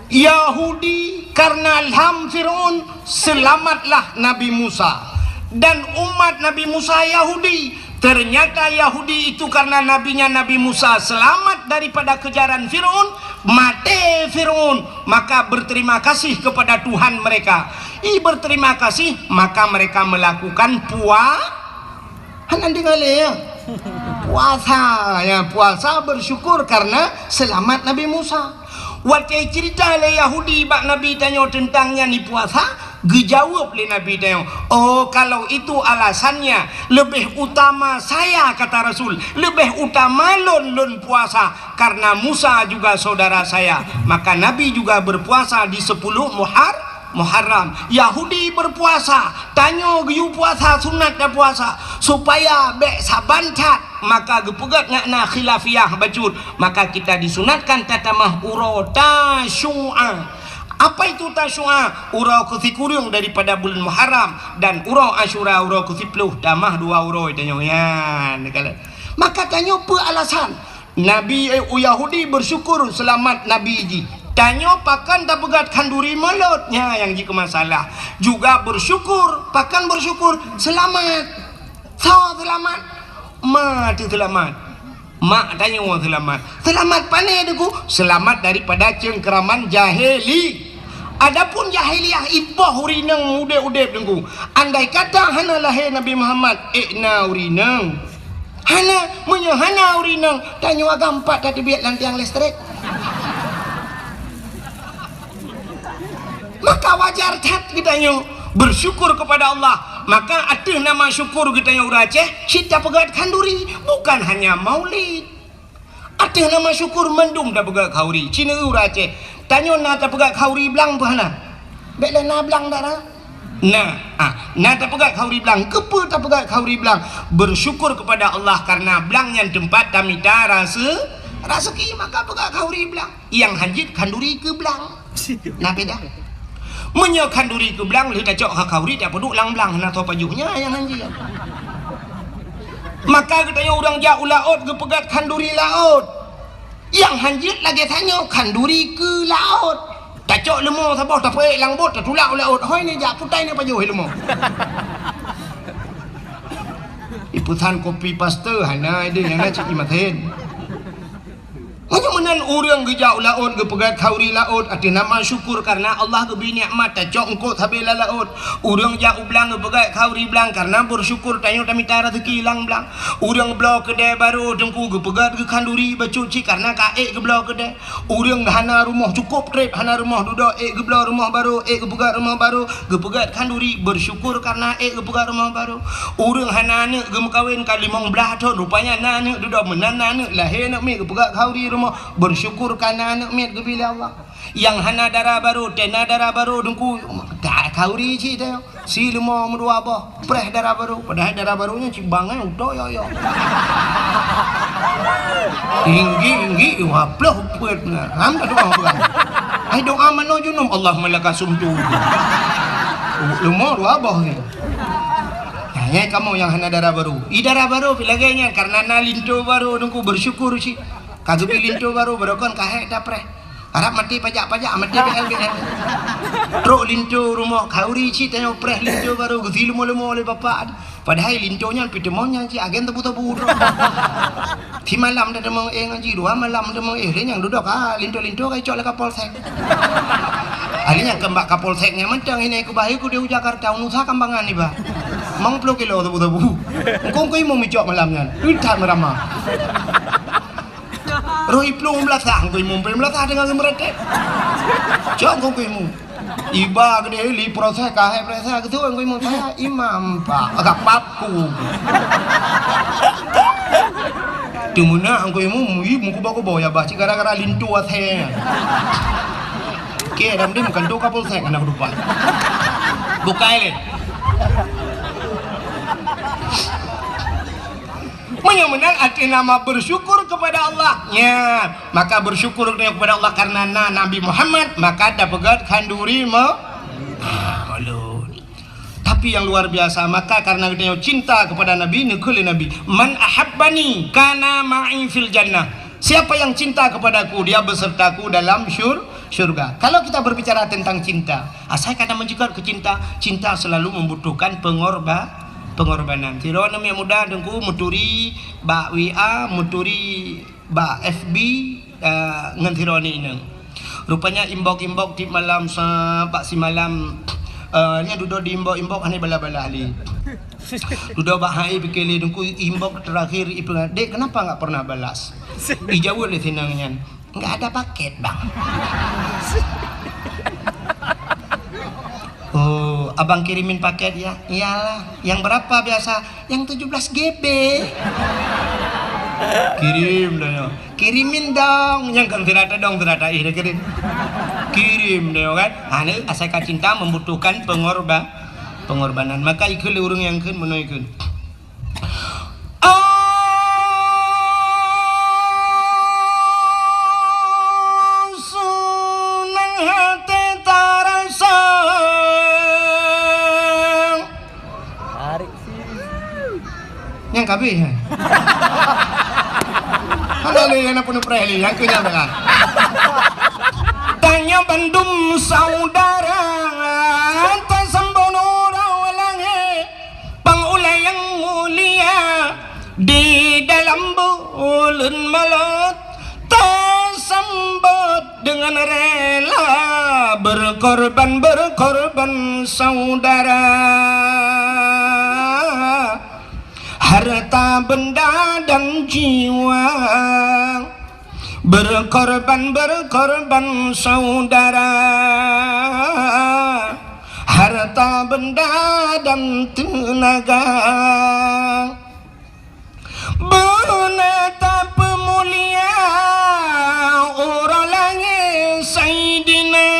Yahudi karena lham Firaun, selamatlah Nabi Musa. Dan umat Nabi Musa Yahudi. Ternyata Yahudi itu karena nabinya Nabi Musa selamat daripada kejaran Firaun, maté Firaun, maka berterima kasih kepada Tuhan mereka. I berterima kasih, maka mereka melakukan pua-, Hana deungoe lé, ya? Puasa, ya, puasa bersyukur karena selamat Nabi Musa. Watée cerita lé Yahudi bak Nabi tanyoe teuntang nyan ipuasa, geujaweueb lé Nabi tanyoe, "Oh, kalau itu alasannya, lebih utama saya," kata Rasul, "lebih utama lôn, lôn puasa, karena Musa juga saudara saya." Maka Nabi juga berpuasa di sepuluh Muhar-, Muharram. Yahudi berpuasa, tanyoe geuyue puasa sunat dan puasa, supaya bék saban that, maka geupeugét ngon na khilafiyah bacut, maka kita disunatkan tatamah uroe Tasyu'a. Apa itu Tasyu'a? Uroe keusikureueng daripada buleuen Muharram dan uroe Asyura uroe keusiploh, tamah dua uroe tanyoe nyan. Maka tanyoe peue alasan? Nabi, eh, u Yahudi bersyukur selamat Nabi jih. Tanyoe pakon tapeugét khanduri mulod, nyan nyang jikeu masalah. Juga bersyukur, pakon bersyukur selamat. Soe selamat? Ma teuh selamat. Mak tanyoe selamat. Selamat pane Teungku? Selamat daripada cengkeraman jahili. Adapun jahiliyah ipoh ureueng inong udeb-udeb Teungku. Andai kata hana lahé Nabi Muhammad, ék na ureueng inong. Hana, meunyoe hana ureueng inong, tanyoe agam pat tateubiet lam tiang listrik. Maka wajar that geutanyoe bersyukur kepada Allah. Maka ateueh nama syukur geutanyoe ureueng Aceh, cit tapeugét khanduri, bukan hanya maulid. Ateueh nama syukur mandum tapeugét khanduri. Cina ureueng Aceh, tanyoe na tapeugét khanduri blang peue hana? Bék lé na blang dara. Na, ah, na tapeugét khanduri blang. Keupeue tapeugét khanduri blang? Bersyukur kepada Allah karena blang nyan teumpat tamita rase-, raseuki, maka peugét khanduri blang. Nyang hanjeuet khanduri keu blang. Na beda. Meunyoe khanduri keu blang, lheueh tacok keu khanduri, tapeuduek lam blang, na tho pajoh nyan nyang hanjeuet. Maka geutanyoe ureuëng jak u laôt geupeugét khanduri laôt. Nyang hanjeuet lagée tanyoe khanduri keu laôt. Tacok leumo saboh tapeuék lam bot, tatulak u laôt. Hôi ni jak putai ni pajoh leumo. Ipeusan kopi paste hana ideh nyang na cit imaten. Meunyoe meunan ureuëng geujak u laôt geupeugét khanduri laôt, ateueh nama syukur karena Allah geubri nikmat tacok eungkôt sabe lam laôt. Ureuëng jak u blang geupeugét khanduri blang karena bersyukur tanyoe tamita raseuki lam blang. Ureuëng bloe keudè barô teungku geupeugét geu khanduri bacut cit karena ka ék geubloe keudè. Ureuëng hana rumoh cukôp trép hana rumoh dudoe ék geubloe rumoh barô, ék geupeugét rumoh barô, geupeugét khanduri bersyukur karena ék geupeugét rumoh barô. Ureuëng hana aneuëk geumeukawen ka limong blaih thon, rupanya na aneuëk dudoe meunan na aneuëk lahé aneuëk miet geupeugét khanduri rumoh bersyukur karena aneuëk miet geubri lé Allah. Nyang hana dara barô, tena dara barô teungku, khanduri cit teuh. Si leumo meudua boh, preh dara barô. Padahai dara barô nyan cit bangai utoe yo-yo. Tinggi-tinggi, wah ploh peuet na. Ham dah doa bukan. Ai doa manoe junub, Allahumma laka sumtu. Leumo dua boh ni. Nah, nyai kamoe nyang hana dara barô. I dara barô pi lagée nyan karena na linto barô teungku bersyukur cit. Ka geubri linto barô, barô kon ka hék tapreh. Harab maté pajak-pajak, maté B L B L. Trok linto rumoh khanduri cit tanyoe preh linto barô geusi leumo-leumo lé bapak. Padahai linto nyan peuteumon nyan cit agen tebu-tebu trok. Simalam dah teumong éh ngon jih, dua malam teumong éh, lé nyang dudoe ka linto-linto ka icok lé Kapolsek. Ahli nyang keu bak Kapolsek nyan mantong ini ku bahai ku di Jakarta, unusa kambangan iba. Mang ploh kilo tebu-tebu. Engkong ku imum icok malam nyan. Udah merama. Roh iplueng meulasah, engkau imum peuet meulasah deungon geumeureuteb. Cok engkau imum. Iba keudeh li proses kahai proses keu engkau imum. Saya imam, Pak. Agak paku. Teumeunak engkau imum, ih, meukuba-kuba ya bah, cit gara-gara linto asai. Oke, dam dim kan tu Kapolsek anak dupa. Bukai lé. Meunyoe meunan arti nama bersyukur kepada Allah. Nya, maka bersyukur kepada Allah karena na Nabi Muhammad, maka tapeugét khanduri me-, ah, ulôn. Tapi yang luar biasa, maka karena geutanyoe cinta kepada Nabi, neukheun lé Nabi, "Man ahabbani kana ma'i fil jannah." Siapa yang cinta kepadaku, dia besertaku dalam syur-, syurga. Kalau kita berbicara tentang cinta, asai ka na meujeuet keu cinta, cinta selalu membutuhkan pengorba-, pengorbanan. Sidroe aneuk muda teungku meuturi bak W A, meuturi bak F B, eh, ngon sidroe aneuk inong. Rupanya inbox-inbox tiep malam sa-, bak simalam, eh, nyan dudoe di inbox-inbox hana balas-balas lé. Dudoe bak hai pike lé teungku inbox terakhir ipeugah, "Dek, kenapa nggak pernah balas?" Ijaweueb lé si inong nyan. Nggak ada paket, Bang. Oh, abang kirimin paket ya? Iyalah. Yang berapa biasa? Yang tujuh belas G B. Kirim dah ya. Kirimin dong. Yang kan tidak ada dong, tidak ada ih, dah kirim. Kirim dah ya kan. Ha, ni asai ka cinta membutuhkan pengorba-, pengorbanan. Maka ikut lé urang yang kan menoi kan. Senang hati tarasa. Tarik sih. Nyang kabeh, eh. Hana lé, hana penuh preh lé, yang kenyang tengah. Tanya bandum saudara, tasambung orang langit. Pang ulée nyang mulia di dalam buleuen malot, tasambot deungon rela berkorban, berkorban saudara. Harta benda dan jiwa. Berkorban, berkorban saudara, harta benda dan tenaga. Beuna tapeumulia uroe langét Saidina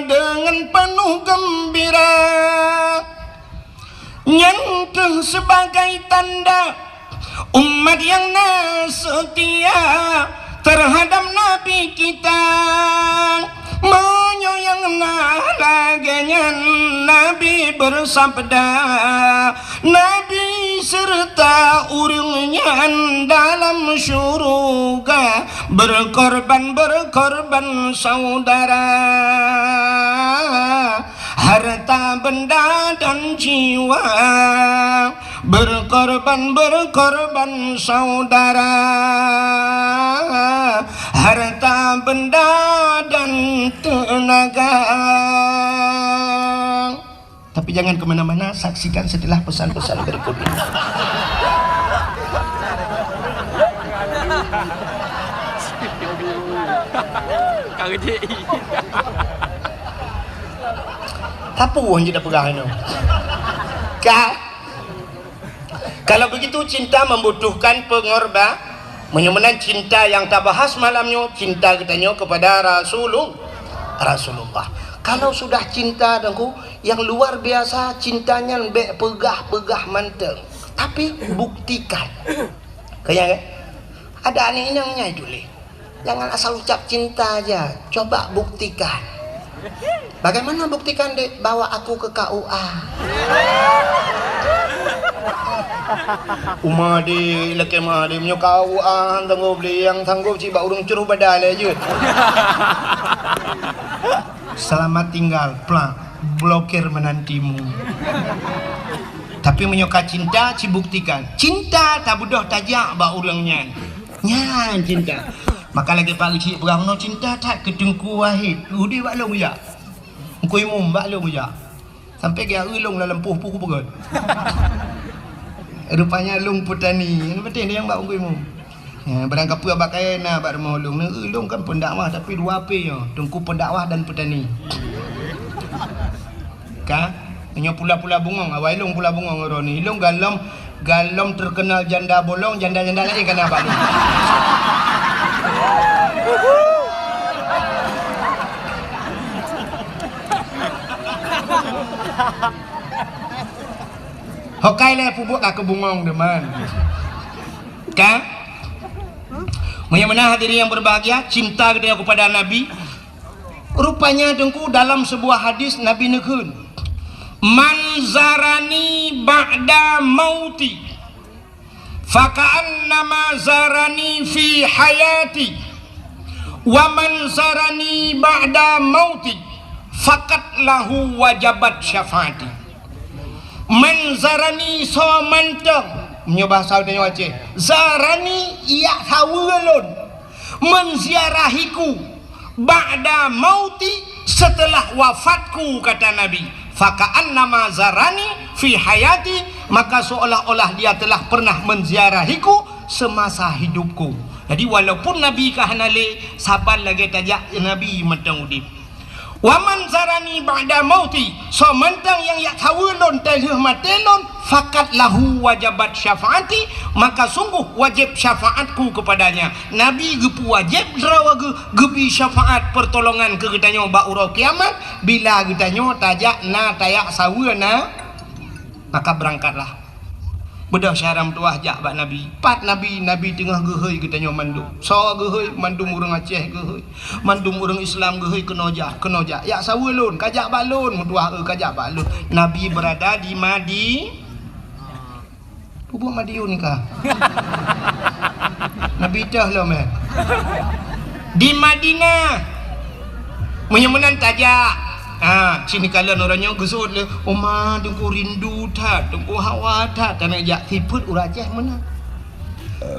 dengan penuh gembira. Nyan kheueh sibagai tanda umat nyang na seutia teuhadab Nabi kita. Meunyoe nyang na lagée nyan, Nabi beusabda, Nabi seureuta ureuëng nyan dalam syeuruga, beureukorban-beureukorban saudara, harta benda dan jiwa, beureukorban-beureukorban saudara, harta benda dan teunaga. Tapi jangan ke mana-mana, saksikan setelah pesan-pesan berikut ini. Ka rejek. Apa ureuëng jeuet peugah nyoe? Ka? Kalau begitu, cinta membutuhkan pengorba-, meunyoe meunan cinta nyang tabahas malam nyoe, cinta geutanyoe kepada Rasulul-, Rasulullah. Kalau sudah cinta, Teungku, nyang luar biasa cinta nyan bék peugah-peugah mantong, tapi buktikan. Keu nyang, eh? Ada aneuk inong nyai tuléh. Jangan asal ucap cinta aja, coba buktikan. Bagaimana buktikan, Dek? Bawa aku ke K U A. Uma, Dek, lakée meuah, Dek, meunyoe K U A han sanggob lé, nyang sanggob cit bak ureuëng cruh badan lé jeuet. Selamat tinggal, plak, blokir menantimu. Tapi meunyoe ka cinta, cibuktikan. Cinta tabeudôh tajak bak ureuëng nyan. Nyan cinta. Maka lagée Pak Geuchik peugah, meunoe cinta that keu Teungku Wahid. Udeb bak lôn jak. Teungku Imum bak lôn jak. Sampai geuyak lôn lam lampôh peue kupeugét. Rupanya lôn peutani. Nyan penting nyang bak Teungku Imum. Ya, barang kapeue bak kayée na bak rumoh lôn. Neu lôn kan pendakwah tapi dua P nyoe. Teungku pendakwah dan peutani. Ka? Nyoe pula-pula bungong, awai lôn pula bungong uroe nyoe. Lôn galom, galom terkenal janda bolong, janda-janda laén ka na bak lôn. Hokai lé pubuet ka keu bungong deman. Ka? Meunyoe meunan hadirin yang berbahagia, cinta geutanyoe kepada Nabi, rupanya, Teungku, dalam sebuah hadis Nabi neukheun, "Man zarani ba'da mauti, faka'annama zarani fi hayati, wa man zarani ba'da mauti, faqad lahu wajabat syafaati." Man zarani, soe mantong, meunyoe bahasa tanyoe Aceh, zarani, yak saweue lôn, menziarahiku, ba'da mauti, setelah wafatku, kata Nabi, "Faka'annama zarani fi hayati," maka seolah-olah dia telah pernah menziarahiku semasa hidupku. Jadi, walaupun Nabi ka hana lé, saban lagée tajak Nabi mantong udeb. "Wa man zarani ba'da mauti," soe mantong nyang yak saweue lôn teulheueh maté lôn, "faqad lahu wajabat syafaati," maka sungguh wajéb syafaatku kepadanya. Nabi geupeuwajéb droe geu-, geubri syafaat, pertolongan keu geutanyoe bak uroe kiamat, bila geutanyoe tajak na tayak saweue na, maka beurangkatlah. Beudôh syedara meutuwah jak bak Nabi. Pat Nabi, Nabi teungoh geuhôi geutanyoe mandum. Soe geuhôi? Mandum ureuëng Aceh geuhôi. Mandum ureuëng Islam geuhôi keunoe jak, keunoe jak. Yak saweue lôn, ka jak bak lôn, meutuwah, eu, ka jak bak lôn. Nabi beurada di Madi-, Pubuet Madiun ka. Nabi teuh lom, eh. Di Madinah. Meunyoe meunan tajak. Ha, sini kalon ureuëng nyoe geuseuôt lé, "Oma, Teungku rindu that, Teungku hawa that, taneuk jak." Sifeuet ureuëng Aceh meunan.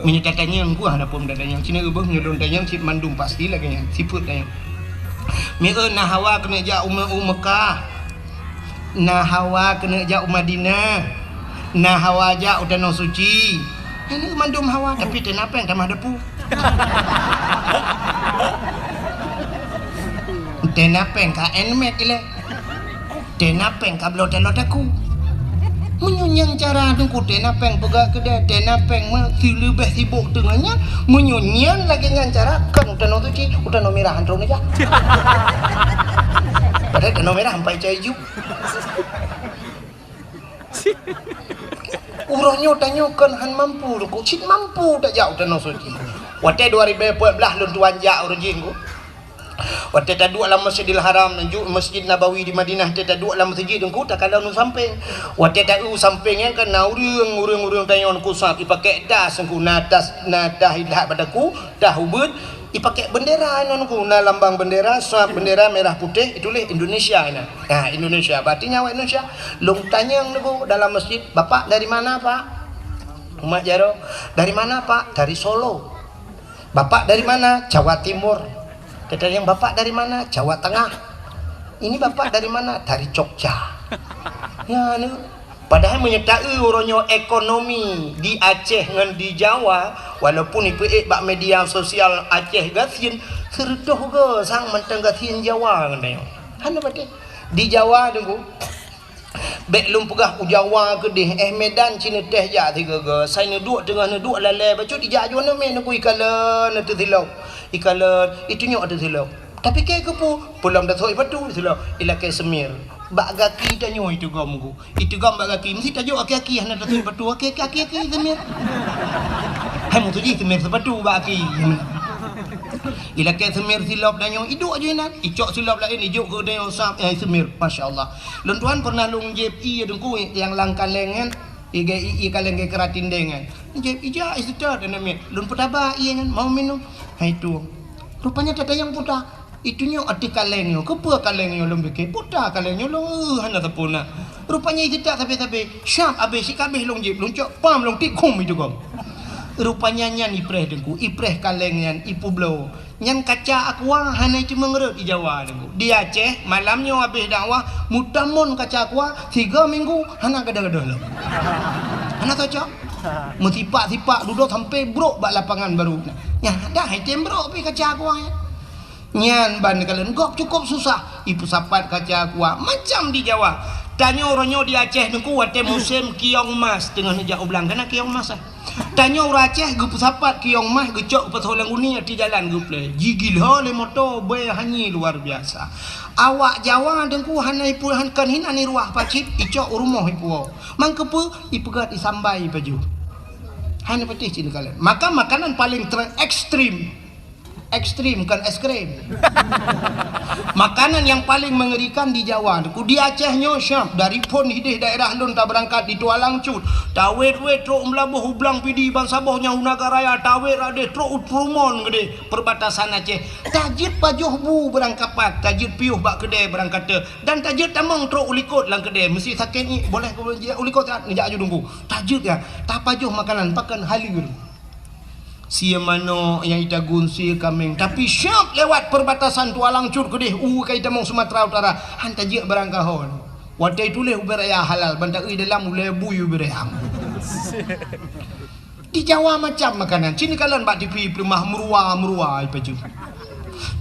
Meunyoe tatanyong, kuah na phon tatanyong. Sini ubah meunyoe lôn tanyong, cit mandum pasti lagée nyan. Sifeuet tanyong. Mieu na hawa keuneuk jak u Me-, u Mekah. Na hawa keuneuk jak u Madinah. Na hawa jak u Tanoh Suci. Nyan mandum hawa, tapi tena péng tamah dapu. Tena péng ka handmade ilée. Tena péng ka bloe taloe takue. Meunyoe nyan cara Teungku, tena péng peugah keudeh, tena péng meusileubeh sibok teungoh nyan, meunyoe nyan lagée nyan cara, kon u Tanoh Suci, u Tanoh Mirah han troh neujak. Padahai Tanoh Mirah ampai cai ju. Uroe nyoe tanyoe kon han mampu, Teungku. Cit mampu tajak u Tanoh Suci. Watèe dua ribèe peuet blah lôn tuan jak uroe jih, Teungku. Watèe taduek lam Masjidil Haram, ju Masjid Nabawi di Madinah, watèe taduek lam meuseujid, Teungku, takalon u sampéng. Watèe taeu u sampéng nyan kan na ureueng, ureueng-ureueng tanyoe, Teungku, sab, ipakèk das, Teungku, na das, na das ilat bak daku, das ubeuet, ipakèk bendera nyan, Teungku, na lambang bendera, sab bendera merah putih, ituléh Indonesia nyan. Nah, Indonesia, berarti nyan awak Indonesia. Lôn tanyong, Teungku, dalam masjid, "Bapak dari mana, Pak?" Umat jaroe, "Dari mana, Pak?" "Dari Solo." "Bapak dari mana?" "Jawa Timur." Tatanyong, "Bapak dari mana?" "Jawa Tengah." "Ini Bapak dari mana?" "Dari Jogja." Ya, ni. Padahai meunyoe taeu uroe nyoe ekonomi di Aceh ngon di Jawa, walaupun ipeuék bak media sosial Aceh gasien, sireutôh goe sang mantong gasien Jawa ngon tanyoe. Hana patéh. Di Jawa, Teungku, bèk lôn peugah u Jawa keudéh, eh, Medan cit neutéh jak sigoe-goe, sai neuduek teungoh neuduek lalè bacut ijak ju aneuk miet, Teungku, ikalon ateueh silop, ikalon, itunyok ateueh silop. Tapi keu peue? Peulom tasok sipatu silop, ilakèe seumir. Bak gaki tanyoe iteugom, Teungku. Iteugom bak gaki, meusti tajok aki-aki hana tasok sipatu, aki-aki, aki-aki seumir. Hai meutuji seumir sipatu bak aki. Ilakèe seumir silop tanyoe, iduek ju inan. Icok silop laén, ijok keu tanyoe sab, eh, seumir. Masya Allah. Lôn tuan pernah lôn jieb ie, Teungku, nyang lam kaleng nyan, ie, ie, ie kaleng geukeurat tindeng nyan. Jieb, ijak, iseutôt aneuk miet. Lôn peutaba ie nyan, mau minum. Hai tueng. Rupanya tatanyong peue ta. Itunyok ateueh kaleng nyoe. Keupeue kaleng nyoe lôn pike? Peue ta kaleng nyoe lôn, eh, hana sapeue na. Rupanya iseutôt sabé-sabé. Sab abéh, sikabéh lôn jieb, lôn cok pam, lôn tiek khum iteugom. Rupanya nyan ipreh, Teungku, ipreh kaleng nyan, ipeubloe. Nyan kaca aqua hana iteumeung rhot di Jawa, Teungku. Di Aceh, malam nyoe abéh dakwah, meutamon kaca aqua, tiga minggu hana gadoh-gadoh lom. Hana cocok. Meusipak-sipak dudoe sampoe brok bak lapangan baru. Nyan dah item brok pih kaca aqua nyan. Nyan ban kalon gob cukup susah. Ipeusapat kaca aqua macam di Jawa. Tanyoe uroe nyoe di Aceh, Teungku, watèe musém kiong mas teungoh neujak u blang. Kana kiong mas, ah? Tanyoe ureueng Aceh geupeusapat kiong mas, geucok geupasoe lam guni, ateueh jalan geuplè. Jigila lé moto, bèe hanyé luar biasa. Awak Jawa, Teungku, hana ipu-, han-, kon hinan iruwah pacit, icok u rumoh ipuwoe. Mang keupeue? Ipeugöt, isambai, ipajoh. Hana patéh cit neukalon. Maka makanan paléng ter-, ekstrem. Ekstrem, kon es krim. Makanan nyang paléng meungerikan di Jawa, Teungku. Di Aceh nyoe siap, dari phôn idéh daerah lôn tabeurangkat di Tualang Cut, tawét-wét trok Meulaboh u Blang Pidie, ban saboh nyan u Nagan Raya, tawét adéh trok u Trumon Geudeh, perbatasan Aceh. Tajeuet pajoh bu barangkapat, tajeuet piôh bak keudè barangkata, dan tajeuet tamong trok u likot lam keudè. Meusti sakét ngiek, boleh kujak u likot, neujak aju Teungku. Tajeuet nyan, tapajoh makanan, pakon halal. Sie manok nyang itagun, sie kaméng, tapi siap lewat perbatasan Tualang Cut keudeh, u ka itamong Sumatera Utara, han tajeuet barang kahon. Watèe ituléh ubé raya halal, ban taeu dalam ulèe bui ubé raya. Di Jawa macam makanan, cit neukalon bak TV peuleumah, meuruwa-meuruwa ipajoh.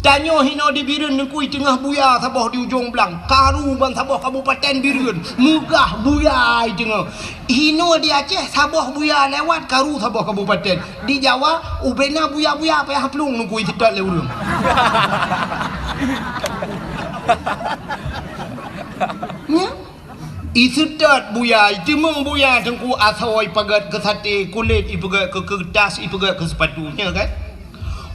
Tanyoe hinoe di Bireuen, Teungku, iteungoh buya saboh di ujong blang, karu ban saboh kabupaten Bireuen, meugah buya iteungoh. Hinoe di Aceh, saboh buya lewat, karu saboh kabupaten. Di Jawa, ubé na buya-buya payah plueng, Teungku, iseutôt lé ureueng. Nyan. Iseutôt buya, iteumeung buya, Teungku, asoe ipeugöt keu saté, kulét ipeugöt keu keuretas, ipeugöt keu sipatu, nyan kan?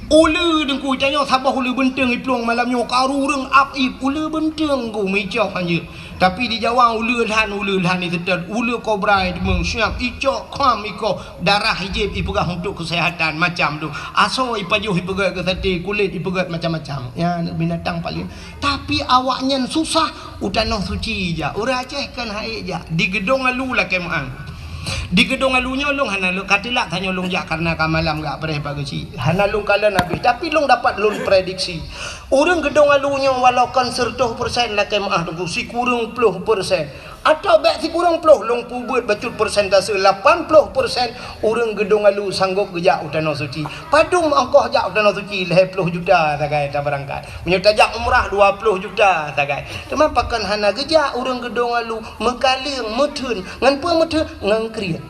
Uleue, Teungku, tanyoe saboh uleue beunteueng iplueng malam nyoe, karu ureueng ap ip, uleue beunteueng, Teungku, meuicok hanjeuet. Tapi di Jawa, uleue lhan, uleue lhan iseutôt, uleue kobra iteumeung, siap icok, kham ikoh, darah ijieb, ipeugah untuk kesehatan, macam tu. Asoe ipajoh, ipeugöt keu saté, kulét ipeugöt macam-macam. Ya, binatang paléng. Tapi awaknyan susah u Tanoh Suci jak. Ureueng Aceh kan hai jak. Di Geudong Alu lakèe meu'ah. Di Geudong Alu nyoe lôn hana lôn, ka teulak tanyoe lôn jak kareuna ka malam gak preh pagi cit. Hana lôn kalon abéh, tapi lôn dapat lôn prediksi. Ureueng Geudong Alu nyoe walau kon seureutôh persen lakèe meu'ah Teungku, sikureueng ploh persen. Atawa bèk sikureueng ploh, lôn peubeuet bacut persentase, lapan ploh persen ureueng Geudong Alu sanggop geujak u Tanoh Suci. Padum ongkoh jak u Tanoh Suci? Lhèe ploh juta sagai tabeurangkat. Meunyoe tajak umrah, dua ploh juta sagai. Teuma pakon hana geujak ureueng Geudong Alu, meukaleueng, meutheun. Ngon peue meutheun? Ngon kriet.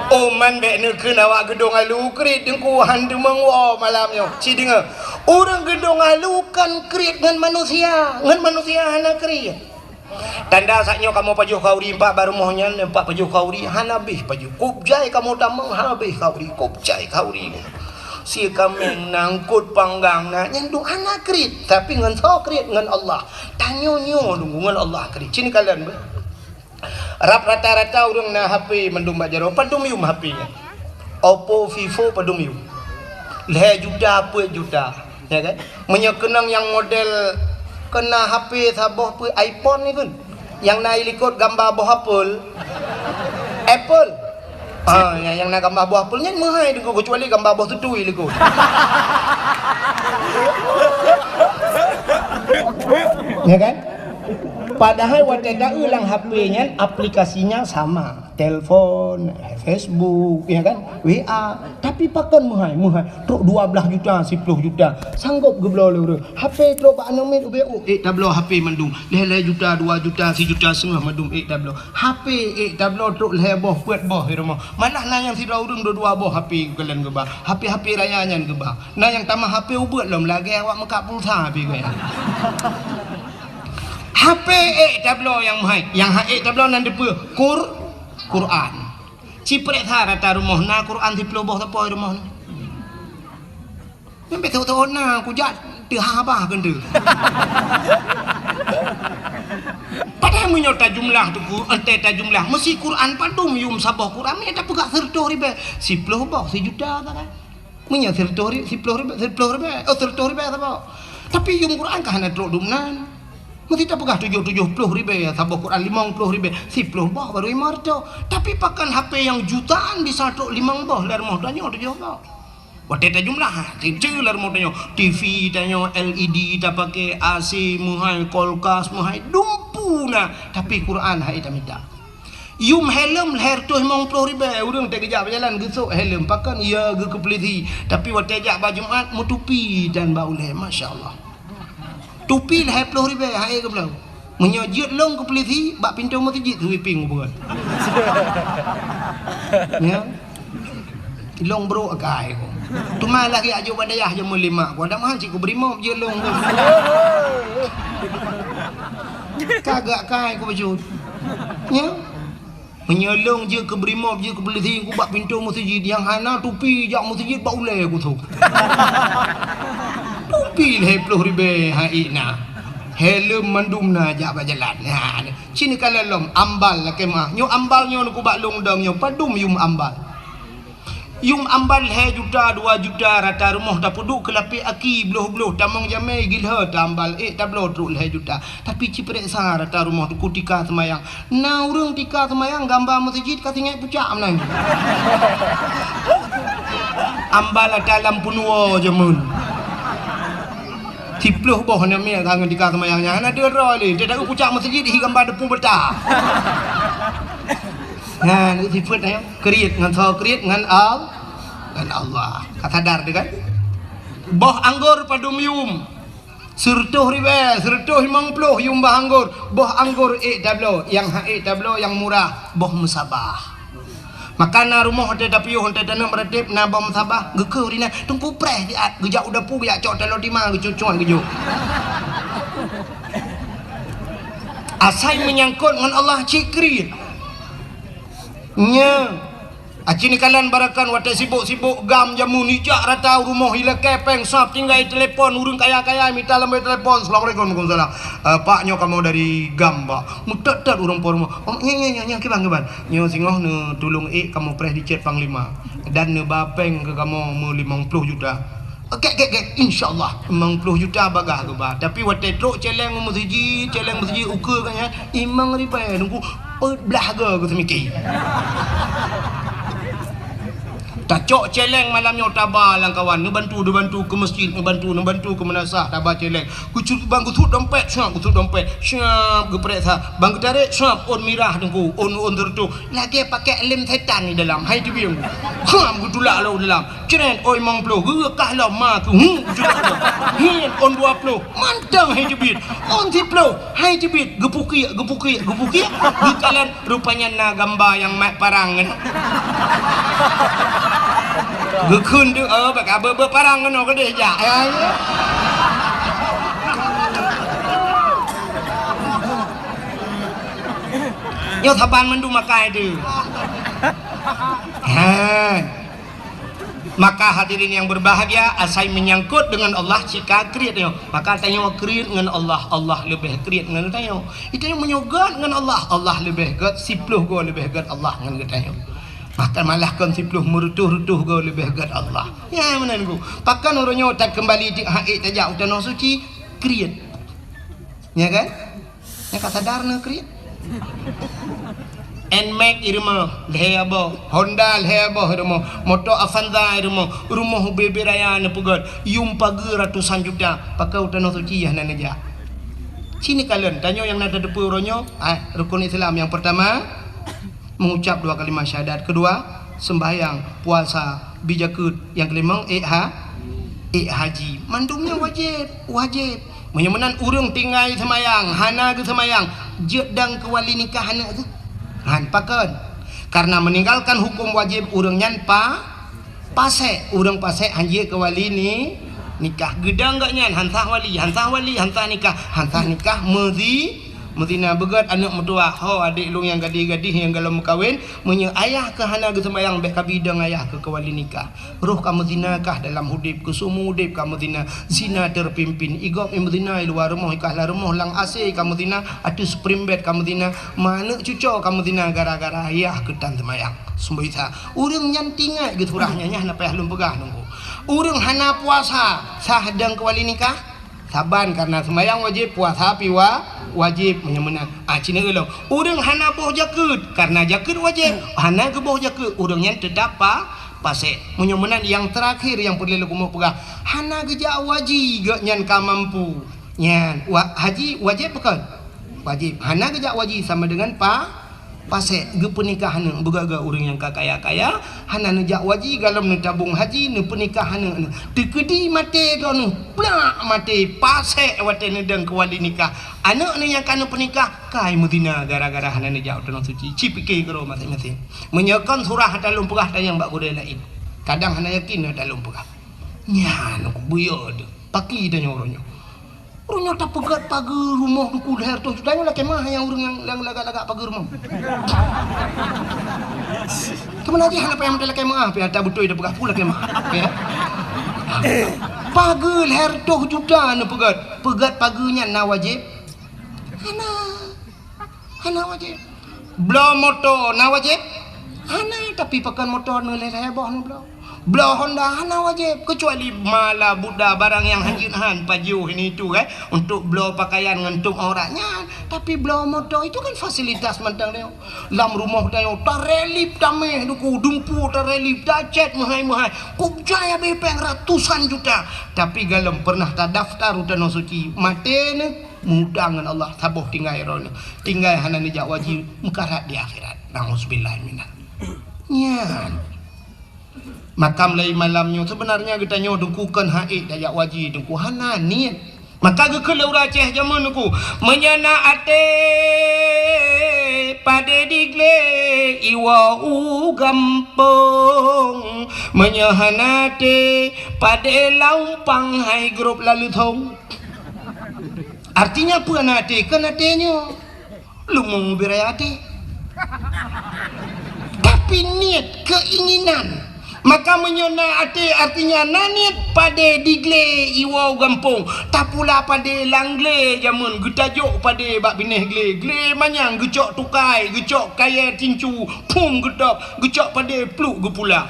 Oh, man bèk neukheun awak geudong alu kriet Teungku, han teumeung woe malam nyoe. Ci deungö, ureueng geudong alu kan kriet ngon manusia, ngon manusia hana kriet. Tanda saat nyoe kamoe pajoh khauri, empat bak rumoh nyan, empat pajoh khauri, hana bèh pajoh. Kôb jai kamoe tamong, hana bèh khauri, kôb jai khauri. Sie kaméng, nangkot panggang na, nyan dum hana kriet, tapi ngon soe kriet? Ngon Allah. Tanyoe nyoe dum ngon Allah kriet. Ci neukalon beuh. Rab rata-rata ureueng na H P mandum bak jaroe, padum yum H P nyan. Oppo, Vivo padum yum. Lhèe juta, peuet juta, ya kan? Meunyoe keunong nyang model kon na H P saboh peuet iPhone ni pun. Nyang na i likot gamba boh apel. Apple. Ah, nyang, nyang na gamba boh apel nyan meuhai Teungku, keucuali gamba boh tutui likot. Ya kan? Padahai watèe taeu lam H P nyan aplikasinya sama. Telepon, Facebook, ya kan? W A. Tapi pakon meuhai, meuhai. Trok dua blah juta, siploh juta. Sanggop geubloe lé ureueng. H P trok bak aneuk miet ubé, oh, ék tabloe H P mandum. Lhèe-lhèe juta, dua juta, sijuta seutengah mandum ék tabloe. H P ék tabloe trok lhèe boh, peuet boh di rumoh. Malah na nyang sidroe ureueng dua-dua boh H P geukalon geuba. H P-H P raya nyan geuba. Na nyang tamah H P ubeuet lom lagèe awak meukat pulsa H P geuh nyan. H P ék tabloe nyang meuhai. Nyang han ék tabloe nan dipeue? Qur-, Quran. Ci peureksa rata rumoh na Quran siploh boh sapo di rumoh nyoe. Nyan bèk teuôt-teuôt na, kujak teuhah bah keuneuk. Padahai meunyoe tajumlah Teungku, 'oh 'oh tajumlah, meusi Quran padum yum saboh Quran, meunyoe tapeugah sireutôh ribèe, siploh boh, sijuta sagai. Meunyoe sireutôh ri-, siploh ribèe, siploh ribèe, oh, sireutôh ribèe saboh. Tapi yum Quran ka hana trok dum nan. Meusi tapeugah tujoh, tujoh ploh ribèe saboh Quran, limong ploh ribèe, siploh boh baru limong reutôh. Tapi pakon H P nyang jutaan bisa trok limong boh, lé rumoh tanyoe tujoh boh. Watèe tajumlah, ha, ceucue lé rumoh tanyoe, T V tanyoe, L E D tapaké, A C meuhai, kulkas meuhai, dumpeue na, tapi Quran han ék tamita. Yum helm lhèe reutôh limong ploh ribèe, ureueng teugeujak beujalan geusôk helm, pakon ya geukeupeuleudi, tapi watèe jak bak Jumat meutupi dan bak ulèe, masya Allah. Tupi lhèe ploh ribèe, han ék geubloe. Meunyoe jeuet lôn keu polisi, bak pintoe meuseujid sweeping ubeuet. Nyan. Lôn brôk akai ku. Teuma lagèe jak jok bak dayah jameun lé mak ku. Ada meuhan cit ku beurimöb jeuet lôn ku. Ka geuakai ku bacut. Nyan. Meunyoe lôn jeuet keu beurimöb, jeuet keu polisi, ku bak pintoe meuseujid, nyang hana tupi jak meuseujid bak ulèe ku sôk. Tupi lhèe ploh ribèe han ék na. Helm mandum na jak bak jalan. Ha, ci neukalon lom, ambal lakèe meu'ah. Nyoe ambal nyoe ku bak lôn dong nyoe, padum yum ambal. Yum ambal lhèe juta, dua juta, rata rumoh tapeuduek keu lapèe aki, bloh-bloh, tamong jamèe, gilhö, tambal, ék tabloe trok lhèe juta. Tapi ci peureksa rata rumoh Teungku tika seumayang. Na ureueng tika seumayang gamba meuseujid ka singèt pucak meunan. Ambal ata lam peunuwoe jameun. Siploh boh aneuk miet ka ngon tika seumayang nyan. Hana deuh droe lé. Teuh taeu pucak meuseujid hi gamba deupung beuta. Nyan, sifeuet nyan. Kriet ngon soe? Kriet ngon Al-, ngon Allah. Ka sadar teuh kan? Boh anggor padum yum. Sireutôh ribèe, sireutôh limong ploh yum boh anggor. Boh anggor ék tabloe, nyang han ék tabloe nyang murah, boh meusabah. Maka na rumoh watèe tapiôh, watèe taneuk meuratéb, na boh meusabah, geukheun ri na, Teungku preh siat, geujak u dapu, geujak cok taloe tima, geucuet-cuet geujok. Asai meunyangkot ngon Allah cit kriet. Nyo. Aci neukalon barakan watèe sibok-sibok GAM jameun ijak rata u rumoh ilakèe pèng sab tinggai telepon ureueng kaya-kaya mita lamboi telepon. Assalamualaikum. Waalaikumsalam. Eh, Pak, nyoe kamoe dari GAM, Pak. Meutot-tot ureueng po rumoh. Oh, nyo, nyo, nyo, nyo, kiban, kiban. Nyoe singoh neutulông ék kamoe preh di cét panglima. Dan neuba pèng keu kamoe meulimong ploh juta. Gèt, gèt, gèt. Insya Allah, limong ploh juta bagah geuba. Tapi watèe trok cèlèng meuseujid, cèlèng meuseujid ukeue ka nyan, limong ribèe Teungku, peuet blah goe geuseumiké. Tacok cèlèng malam nyoe taba lam kawan, neubantu, neubantu keu meuseujid, neubantu, neubantu keu meunasah, taba cèlèng. Geucut bang geusuet dompet, siap geusuet dompet, siap geupreh sa. Bang geutarek, siap ôn mirah Teungku, ôn, ôn sireutôh. Lagèe pakèk lem setan di dalam, hai teubieng. Ham geutulak lom dalam. Cret, oi limong ploh, geukah lom ma keu hu, jeuet. Hin, ôn dua ploh, mantong hai teubiet. Ôn siploh, hai teubiet, geupukiek, geupukiek, geupukiek, geukalon, rupanya na gamba nyang mat parang nyan. Geukheun tu, oh, bak ka beu-beu parang keunoe keudeh jak. Ya, ya. Nyoe saban mandum makai tu. Ha. Maka hadirin yang berbahagia, asai menyangkut dengan Allah, cika kriet nyoe. Maka tanyoe kriet ngon Allah, Allah leubeh kriet ngon tanyoe. Tanyoe meunyoe gét ngon Allah, Allah leubeh gét, siploh goe leubeh gét Allah ngon geutanyoe. Bahkan malah kon siploh, meureutôh-reutôh goe leubeh gét Allah. Ya, meunan ku. Pakon uroe nyoe takeumbali di hak tajak u tanoh suci, kriet. Ya kan? Nyang ka sadar na kriet. Nmax i rumoh, lhèe boh. Honda lhèe boh i rumoh. Moto Avanza i rumoh. Rumoh ubé-bé raya neupeugöt. Yum pageue ratusan juta. Pakon u tanoh suci hana neujak. Ci neukalon, tanyoe nyang na tateupeue uroe nyoe, ah, rukun Islam nyang peurtama, mengucap dua kalimat syahadat. Kedua, sembahyang, puasa, bi jakeuet. Nyang keulimong, ék ha-, ék haji. Mandum nyan wajéb, wajéb. Meunyoe meunan ureuëng tinggai seumayang, hana geuseumayang, jeuet dong keu wali nikah aneuk geuh? Han, pakon? Karena meninggalkan hukum wajib ureuëng nyan pa-, pasék. Ureuëng pasék han jeuet keu wali ni-, nikah. Geudong gobnyan, han sah wali, han sah wali, han sah nikah, han sah nikah, meuzi-, meuzina. Beugöt aneuk meutuwah, "Ho, adék lôn nyang gadih-gadih nyang gohlom meukawen, meunyoe ayah kah hana geuseumayang, bék kabi dong ayah kah keu wali nikah." Roh ka meuzina kah dalam udép, keu seumeu udép ka meuzina, zina terpimpin. I gob i meuzina i luwa rumoh, i kah lam rumoh, lam AC ka meuzina, ateueh spring bed ka meuzina, ma aneuk cuco ka meuzina gara-gara ayah keuh tan seumayang. Seumboi sa. Ureuëng nyan tingat geusurah nyan, nyan hana payah lôn peugah nunggu. Ureuëng hana puasa, sah dong keu wali nikah? Saban, karena seumayang wajéb, puasa pi wa-, wajéb, meunyoe meunan. Ah, ci neukalon. Ureuëng hana boh jakeuet, karena jakeuet wajéb, hana geuboh jakeuet, ureuëng nyan teutap pa-, pasék. Meunyoe meunan nyang teurakhir nyang peureulée lôn keumeung peugah, hana geujak u haji gobnyan ka mampu. Nyan, wa-, haji wajéb bukon? Wajéb. Hana geujak u haji sama dengan pa-, pasék. Geupeunikah aneuk, beugöt-göt ureuëng nyang ka kaya-kaya, hana neujak u haji, gohlom neutabong haji, neupeunikah aneuk, aneuk. Teukeudi maté droeneuh, plak maté, pasék watée neudong keu wali nikah. Aneuk neuh nyang ka neupeunikah, kai meuzina gara-gara hana neujak u tanoh suci. Ci pike keudroe maséng-maséng. Meunyoe kon surah ata lôn peugah tanyong bak gurée laén. Kadang hana yakin ata lôn peugah. Nyan, buyôh teuh. Paki tanyoe uroe nyoe. Ureuëng nyoe tapeugöt pageue rumoh Teungku lhèe reutôh juta nyoe lakée meu'ah nyang ureuëng nyang, nyang lagak-lagak pageue rumoh. Teuma lagée hana payah meutai lakée meu'ah, pih ata beutôi tapeugah peue lakée meu'ah. Ya. Pageue lhèe reutôh juta neupeugöt. Peugöt pageue nyan na wajéb? Hana. Hana wajéb. Bloe moto na wajéb? Hana, tapi pakon moto neuh lhèe-lhèe boh neubloe. Bloe Honda hana wajéb, keucuali mala buda barang nyang hanjeuet han, Pajero ini itu, eh, untuk bloe pakaian ngon tutup aurat nyan. Tapi bloe moto itu kan fasilitas mantong nyoe. Lam rumoh tanyoe tarelip taméh Teungku, dumpeue tarelip, tacét meuhai-meuhai. Kok jai habéh péng ratusan juta. Tapi gohlom pernah tadaftar u tanoh suci, maté neuh. Meuutang ngon Allah, saboh tinggai droeneuh. Tinggai hana neujak u haji, meukarat di akhirat. Nauzubillah minal. Nyan. Maka mulai malam nyoe, sebenarnya geutanyoe Teungku kon han ék tajak u haji, Teungku hana niet. Maka geukheun lé ureuëng Aceh jameun Teungku, meunyoe na até padé di glé iwoe u gampông, meunyoe hana até padé lam umpang hai grob lam leuthong. Artinya peue na até? Kon até nyoe. Leumo beu raya até. Tapi niet, keinginan. Maka meunyoe na até, artinya na niet, padé di glé iwoe u gampông. Tapula padé lam glé jameun, geutajok padé bak binéh glé. Glé manyang geucok tukai, geucok kayée tincu, phum geutôb, geucok padé pluek geupula.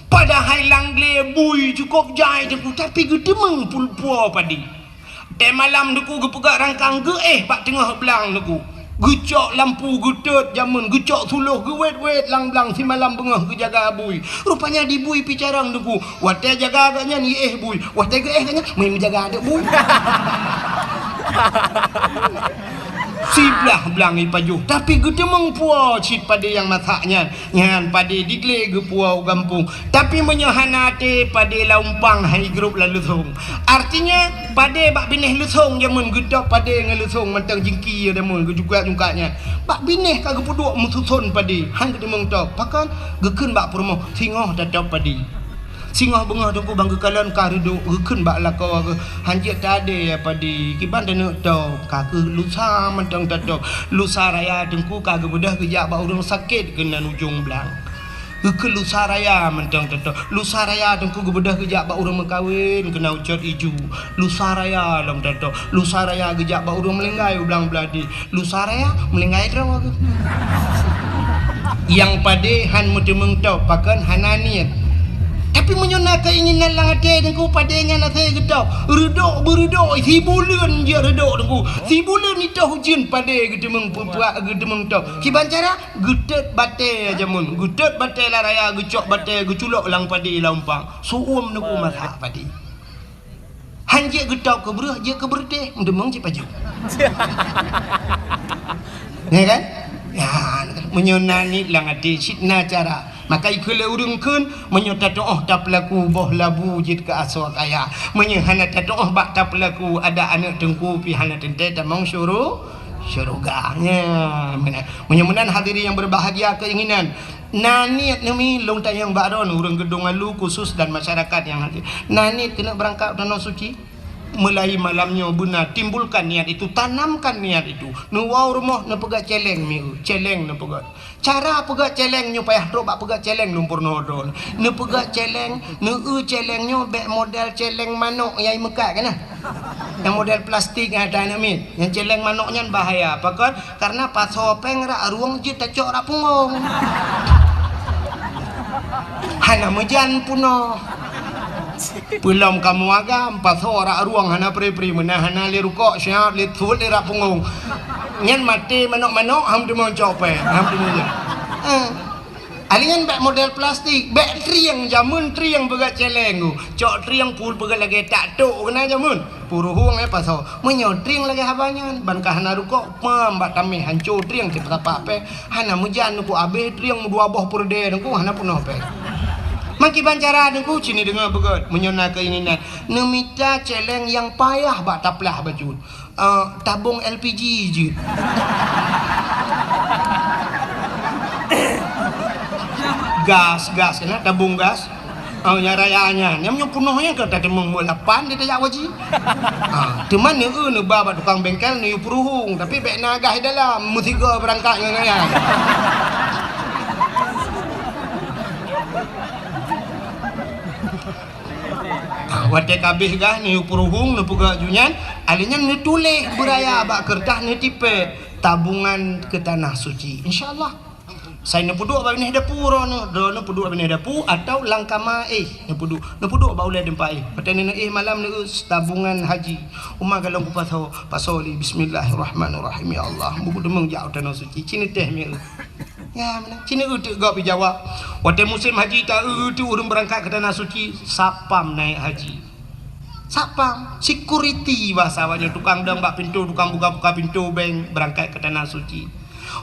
Padahai lam glé bui cukôp jai Teungku, tapi geuteumé pul-, puwoe padé. Watée malam Teungku geupeugah rangkang geuéh bak teungoh blang Teungku. Geucok lampu geutot jameun, geucok suloh geuwét-wét lam blang simalam beungoh geujaga bui. Rupanya di bui pih carông Teungku. Watée jaga gobnyan iéh bui. Watée geuéh gobnyan, meujaga aneuk bui. Siblah blang ipajoh, tapi geuteumeung puwoe cit padé nyang masak nyan. Nyan padé diglé geupuwoe u gampông. Tapi meunyoe hana até, padé lam umpang hai grôp lam leusông. Artinya, padé bak binéh leusông jameun geutôb padé ngon leusông mantong jingki jameun geujungkat-jungkat nyan. Bak binéh ka geupeuduek meususon padé, han geuteumeung tôb. Pakon? Geukheun bak peurumoh, singoh tatôb padé. Singoh beungoh teungku bang geukalon ka reudôk, geukheun bak lakoe geuh, "Han jeuet tadé ya padé, kiban taneuk tôb, ka keuh lusa mantong tatôb." Lusa raya teungku ka geubeudôh geujak bak ureuëng sakét keunan ujong blang. Geukheun lusa raya mantong tatôb. Lusa raya teungku geubeudôh geujak bak ureuëng meukawen keunan ucot iju. Lusa raya lom tatôb. Lusa raya geujak bak ureuëng meulinggai u blang Beuladi. Lusa raya meulinggai droe geuh. Nyang padé han meuteumeung tôb, pakon hana niet. Tapi meunyoe na keuinginan lam até teungku, padé nyan asai geutôb. Reudôk beureudôk, sibuleuen jeuet reudôk teungku. Sibuleuen itoh ujeuen padé geuteumeung peupuak geuteumeung tôb. Kiban cara? Geutot batée jameun. Geutot batée lam raya, geucok batée, geuculok lam padé lam umpang. Su'uem teungku masak padé. Han jeuet geutôb keu breueh, jeuet keu beureutéh, meudeumeung cit pajoh. Ya kan? Ya, meunyoe na niet lam até, cit na cara. Maka ikheun lé ureuëng kheun, meunyoe tatu'oh tapeulaku boh labu jeuet keu asoe kaya. Meunyoe hana tatu'oh bak tapeulaku, ada aneuëk teungku pih hana teuntée tamong syuru-, syeuruga. Ya, meunan. Meunyoe meunan hadirin yang berbahagia keinginan, Na niet neumi lôn tanyong bak droeneuh ureuëng Geudong Alu khusus dan masyarakat nyang hadir. Na niet keuneuk beurangkat u Tanoh Suci? Mulai malam nyoe beuna timbulkan niat itu, tanamkan niat itu. Neuwoe u rumoh neupeugah céléng mieu, céléng neupeugah. Cara peugah céléng nyoe payah trok bak peugah céléng lôn peurunoe droeneuh. Neupeugah céléng, neueu céléng nyoe bék model céléng manok nyang meukat keunoe. Nyang model plastik nyang ata aneuk miet. Nyang céléng manok nyan bahaya. Pakon? Karena pasoe péng rak rueng jeuet tacok rak punggong. Hana meujan peunoh. Peulom kamoe agam, pasoe rak rueng hana pri-pri, meunan hana lé rukok, siat lé thot lé rak punggong. Nyan maté manok-manok, han teumeucok péng, han teumeujan. Eh. Ahli nyan bék model plastik, bék trieng jameun trieng peugah céléng tu. Cok trieng pul peugah lagée tak tok keunan jameun. Puruhueng eh pasoe. Meunyoe trieng lagée haba nyan, ban ka hana rukok, pam bak tameh hanco trieng cit peusapak péng. Hana meujan teungku abéh trieng meudua boh peureudée teungku hana peunoh péng. Maki ban cara teungku cini deungoe beugét. Meunyoe na keuinginan, neumita céléng nyang payah bak taplah bacut. Ah, tabong L P G jeuet. Gas, gas keunan, tabong gas. Ah, nyang raya nyan. Nyang meunyoe peunoh nyan ka tateumeung lapan di tajak waji. Ah, teuma neueu neuba bak tukang bengkel neuyue peuruhueng, tapi bék na gas di dalam, meusigoe beurangkat ngon nyan. Ah, watée ka abéh gah neuyue peuruhueng, neupeugah ju nyan, alé nyan neutuléh beuraya bak keureutah neutipée tabungan keu Tanah Suci. Insya Allah. Sai neupeuduek bak binéh dapu droeneuh, droeneuh peuduek bak binéh dapu atau lam kama éh neupeuduek, neupeuduek bak ulée teumpat éh. Watée neuéh malam neueu tabungan haji. Uma galong kupasoe, pasoe lé bismillahirrahmanirrahim. Ya Allah, buku deungon jak u Tanoh Suci. Cini teh mieu. Ya, meunan. Cini eu teuk gob jijawab. Watée musém haji ta eu teuk ureuëng beurangkat keu Tanah Suci, satpam naék haji. Satpam, security bahasa awaknyoe, tukang dong bak pintoe, tukang buka-buka pintoe bank beurangkat keu Tanah Suci.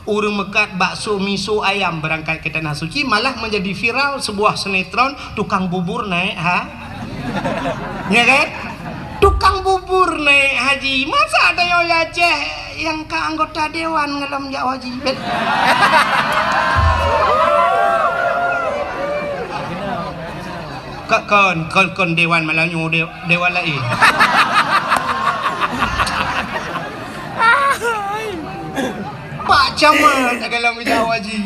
Ureuëng meukat bakso, miso, ayam beurangkat keu Tanah Suci, malah menjadi viral sebuah sinetron tukang bubur naék ha-, ya kan? Tukang bubur naék haji. Masa ada yang Aceh yang ka anggota dewan ngalom jak haji? Bet. Ka-, kon, kon, kon dewan malam nyoe de-, dewan laén. Pak Camat galom jak haji.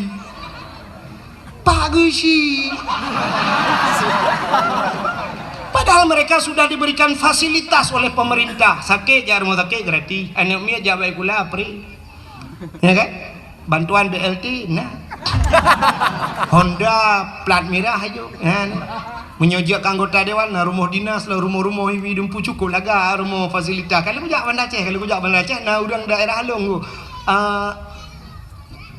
Pak Geuchik. Padahal mereka sudah diberikan fasilitas oleh pemerintah. Sakét jak rumah sakit gratis. Aneuk miet jak baik kula free. Ya kan? Bantuan B L T na. Honda plat mirah aju. Ya, ni. Meunyoe jak keu anggota dewan na rumoh dinas lah, rumoh-rumoh ibi dumpu cukup laga rumoh fasilitas. Kalau kujak Banda Aceh, kalau kujak Banda Aceh na ureuëng daerah Along tu. Ah,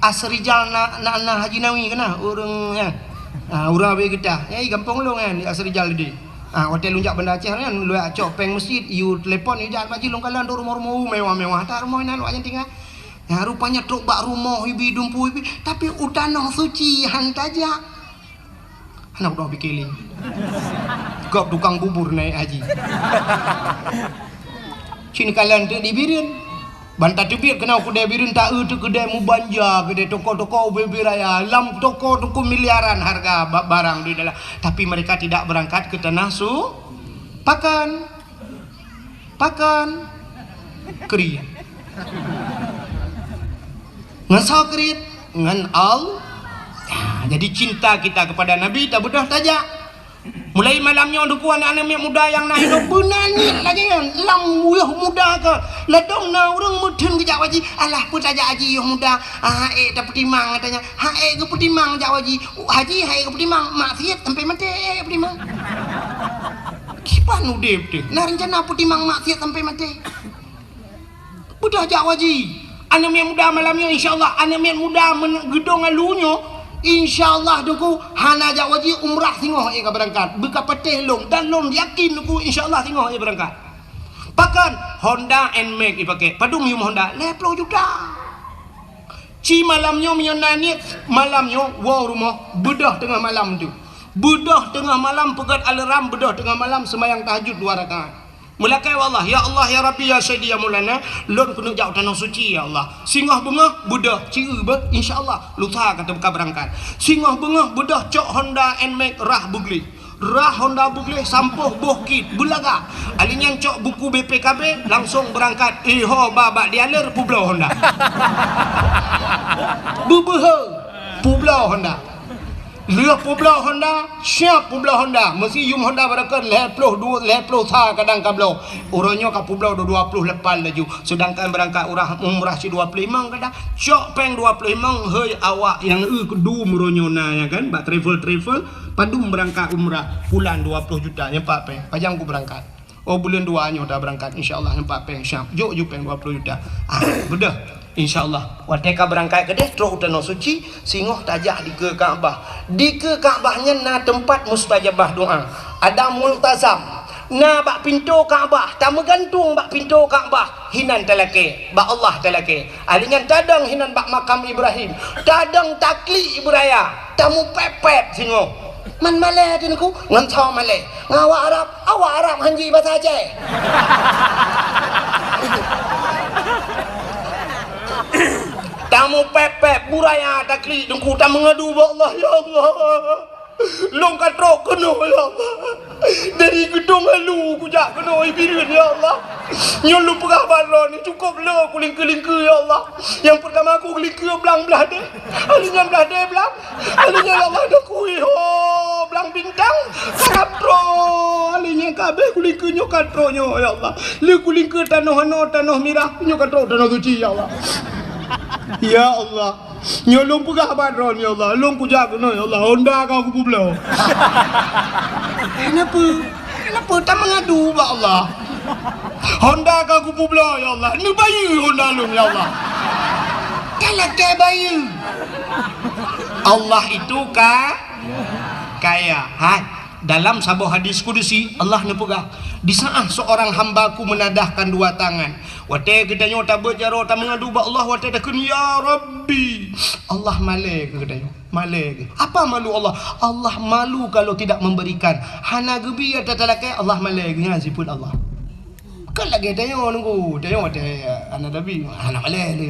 Asrijal na, na, na Haji Nawi keunan, ureuëng nyan. Ah, ureuëng abéh geutah. Nyan i gampông lôn nyan, di Asrijal tadi. Ah, watée lôn jak Banda Aceh nyan, lôn jak cok péng meuseujid, yue telepon, yue jak Pak Haji lôn kalon tu rumoh-rumoh mewah-mewah. That rumoh inan awak nyan tinggai. Rupanya trok bak rumoh ibi dumpu ibi, tapi u tanoh suci han tajak. Hana udah bikeling. Gob tukang bubur naik haji. Cina kalan tu di Bireuen. Ban tateubiet keunoe keudè Bireuen, taeu teuh keudè mubanja, keudè toko-toko ubé-ubé raya. Lam toko-toko miliaran harga ba-, barang di dalam. Tapi mereka tidak berangkat ke tanah su-, pakan. Pakan. Kriet. Ngon soe kriet? Ngon Allah. Ya, jadi cinta kita kepada Nabi tabeudôh tajak. Mulai malam nyoe, Teungku, aneuk-aneuk miet muda nyang na inoe beuna niet lagèe nyan. Lam yoh muda ka, ladôm na ureueng meutheun geujak haji. Alah, peue tajak haji yoh muda? Ah, ék tapeutimang, katanya. Ha, ék geupeutimang jak haji. Haji, ha, ék geupeutimang, maksiet sampai maté, ék peutimang. Kiban udép teuh, na rencana peutimang maksiet sampai maté. Beudôh jak haji. Aneuk miet muda malam nyoe, insya Allah, aneuk miet muda men-, geudong alu nyoe, insya Allah, Teungku, hana jak haji, umrah singoh ék ka beurangkat. Beu ka patéh lôn, dan lôn yakin, Teungku, insya Allah, singoh ék beurangkat. Pakon? Honda Nmax ipaké. Padum yum Honda? Lhèe ploh juta. Ci malam nyoe meunyoe na niet, malam nyoe woe rumoh, beudôh teungoh malam tu. Beudôh teungoh malam, peugöt alarm, beudôh teungoh malam seumayang tahajud dua rakaat. Meulakèe bak Allah, "Ya Allah, ya Rabbi, ya Sayyidi, ya Maulana, lôn keuneuk jak u Tanoh Suci, ya Allah." Singoh beungoh, beudôh, ci eu beuh, insya Allah, lusa ka teuka beurangkat. Singoh beungoh, beudôh cok Honda Nmax rhah beugleh. Rhah Honda beugleh, sampôh boh kit, beulagak. Ali nyan cok buku B P K B, langsong beurangkat. Iho ba bak dealer, peubloe Honda. Beubeuhe, peubloe Honda. Lheueh peubloe Honda, siap peubloe Honda. Meusi yum Honda barokon lhèe ploh dua, lhèe ploh sa kadang ka bloe. Uroe nyoe ka peubloe dua, dua ploh lapan laju. Seudangkan beurangkat urah, umrah cit dua ploh limong kadang. Cok péng dua ploh limong, hei awak nyang eu keudum uroe nyoe na, ya kan? Bak travel-travel, padum beurangkat umrah, pulan dua ploh juta, nyan pat péng. Pajan ku beurangkat? Oh, buleuen dua nyoe ta beurangkat, insya Allah, nyan pat péng siap. Jok ju péng dua ploh juta. Ah, beudôh. Insya Allah. Watèe ka beurangkat keudeh, trok u Tanoh Suci, singoh tajak dikeue Ka'bah. Dikeue Ka'bah nyan na teumpat mustajabah doa. Ada multazam. Na bak pintoe Ka'bah, tameugantung bak pintoe Ka'bah, hinan talakèe, bak Allah talakèe. Ali nyan tadong hinan bak makam Ibrahim, tadong taklik beuraya, tamupèp-pèp singoh. Man malèe teuh Teungku, ngon soe malèe? Ngon awak Arab, awak Arab han ji basa Aceh. Tamupèp-pèp, beuraya taklik Teungku, tameungadu bak Allah, "Ya Allah, lôn ka trok keunoe, ya Allah. Dari geudong alu kujak keunoe Bireuen, ya Allah. Nyoe lôn peugah bak droeneuh, cukôp le kulingkeu-lingkeu, ya Allah. Nyang peurtama kulingkeu blang blah deh, ali nyan blah deh blang, ali nyan, ya Allah, dah kui ho blang bintang, karab trok, ali nyan ka abéh kulingkeu nyoe ka trok nyoe, ya Allah. Le kulingkeu tanoh anoe, tanoh mirah, nyoe ka trok Tanoh Suci, ya Allah. Ya Allah." Nyoe lôn peugah bak droeneuh, ya Allah. Lôn kujak keunoe, ya Allah. Honda ka kupeubloe. Kenapa? Kenapa? Tameungadu bak Allah. Honda ka kupeubloe, ya Allah. Neubayeue Honda lôn, ya Allah. Talakèe bayeue. Allah itu ka-, kaya. Hai. Dalam saboh hadis kudusi, Allah neupeugah, "Di saat seorang hamba-Ku menadahkan dua tangan." Watèe geutanyoe tabeuet jaroe tameungadu bak Allah, watèe takheun, "Ya Rabbi," Allah malèe keu geutanyoe, malèe keu. Apa malu Allah? Allah malu kalau tidak memberikan. Hana geubi ata talakèe, Allah malèe keu nyan sifeuet Allah. Kan lagèe tanyoe Teungku, tanyoe watèe hana tabi, hana malèe lé.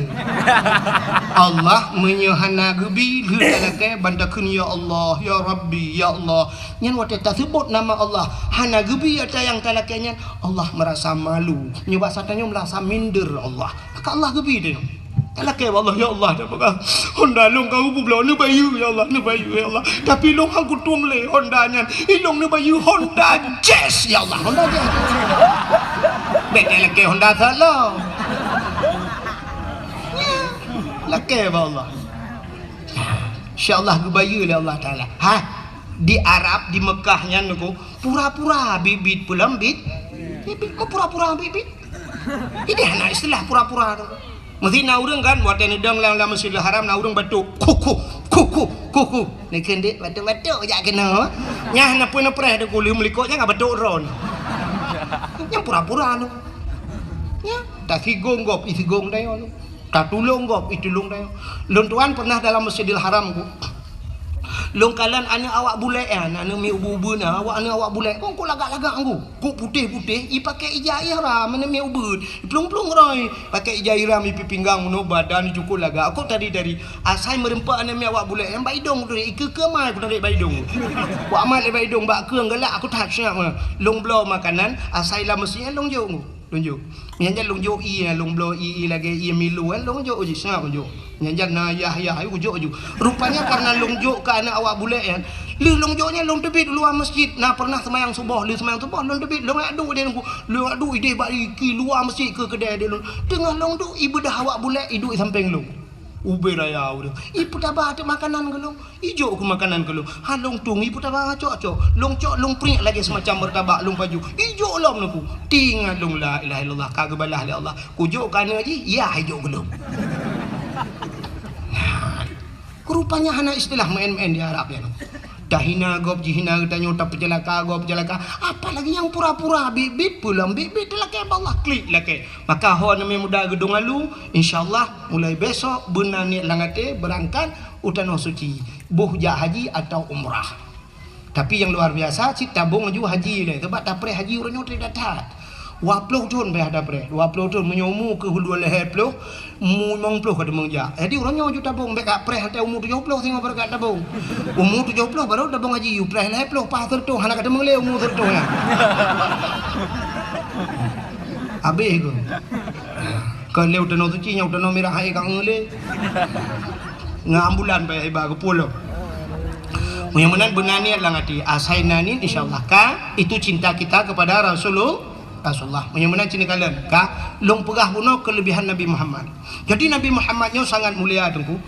Allah meunyoe hana geubi, lheueh talakèe ban takheun, "Ya Allah, ya Rabbi, ya Allah." Nyan watèe taseubut nama Allah, hana geubi ata nyang talakèe nyan, Allah meurasa malu. Nyoe basa tanyoe meurasa minder Allah. Ka Allah geubi tanyoe. Talakèe bak Allah, "Ya Allah, dah peugah Honda lôn ka kupeubloe, neubayeue, ya Allah, neubayeue, ya Allah. Tapi lôn han kutueng lé Honda nyan. Ilôn neubayeue Honda Jazz, ya Allah, Honda Jazz." Bèk talakèe Honda Solo. Lakèe bak Allah. Insya Allah geubayeue lé Allah Taala. Ha, di Arab, di Mekah nyan Teungku, pura-pura bit-bit pulang bit. Bit-bit, kok pura-pura bit-bit? Jadi hana istilah pura-pura tu. Meusti na ureueng kan, watèe neudong lam, lam Masjidil Haram, na ureueng batok, "Kuku, kuku, kuku." Neukheun dek batok-batok jak keunoe. Nyan na pue neupreh Teungku, lheueh meulikot nyan ka batok droe. Nyan pura-pura tu. Nyan, tasigong gob, isigong dayong tu. Tatulông gob, itulông tanyoe. Lôn tuan pernah dalam Masjidil Haram ku. Lôn kalon aneuk awak bulèk nyan, aneuk miet ubeut-ubeut na, awak aneuk awak bulèk. Kok, kok lagak-lagak ku. Kok putéh-putéh, ipakè ija ihram, aneuk miet ubeut. Iplueng-plueng roi, pakè ija ihram, ipi pinggang, meunoe badan, icukôp lagak. Kok tari-tari. Asai meureumpok aneuk miet awak bulèk nyan bak idông tu, ikeue-keue mai ku tarék bak idông. Ku amat lé bak idông, bak keueng galak, aku that siap. Lôn bloe makanan, asai lam masjid nyan lôn jok. Lôn jok. Nyan, nyan lôn jok ié, lôn bloe ié, ié lagèe ié Milo, kan lôn jok jih, seungab lôn jok. Nyan, nyan na yah-yah, ayu jok ju. Rupanya karena lôn jok keu aneuk awak bulèk nyan. Lheueh lôn jok nyan lôn teubiet luwa masjid. Na pernah seumayang suboh, lheueh seumayang suboh lôn teubiet, lôn jak duek idéh lôn. Lôn jak duek idéh bak ié luwa masjid keu keudè idéh lôn. Teungoh lôn duek, ié beudah awak bulèk, iduek sampéng lôn. Ubé raya ureueng. Ipeutaba teuk makanan keu lôn. Ijok keu makanan keu lôn. Ha lôn tueng, ipeutaba cok-cok. Lôn cok, lôn priek lagèe seumacam martabak, lôn pajoh. Ijok lom neuk ku. Tingat lôn, la ilaha illallah, ka geubalah lé Allah. Kujok keu aneuk jih, yah ijok keu lôn. Nah, rupanya hana istilah meu'en-meu'en di Arab nyan. Tahina gob, jihina geutanyoe, tapeuceulaka gob, peuceulaka. Apalagi nyang pura-pura, biet-biet, peue lom biet-biet, teulakèe bak Allah, klik lakèe. Maka ho aneuk muda geudong alu, insya Allah mulai besok beuna niet lam até beurangkat u Tanoh Suci, boh jak haji atau umrah. Tapi nyang luar biasa, cit tabong laju haji lé, sabab tapreh haji uroe nyoe trép that-that. Dua ploh thon payah tapreh, dua ploh thon, meunyoe umu keuh dua lhèe ploh, umu limong ploh ka teumeung jak. Jadi uroe nyoe ju tabong, bèk ka preh watèe umu tujoh ploh singoh baru ka tabong. Umu tujoh ploh baru tabong haji, u preh lhèe ploh, paih sireutôh, hana ka teumeung lé umu sireutôh nyan. Habéh keuh. Kon lé u Tanoh Suci, nyoe u Tanoh Mirah hai ka ngeulé. Ngon ambulan payah iba geupulo. Meunyoe meunan beuna niet lam até, asai na niet, insya Allah ka, itu cinta kita kepada Rasulullah, Rasulullah. Meunyoe meunan cit neukalon ka, lôn peugah bunoe kelebihan Nabi Muhammad. Jadi Nabi Muhammad nyoe sangat mulia teungku.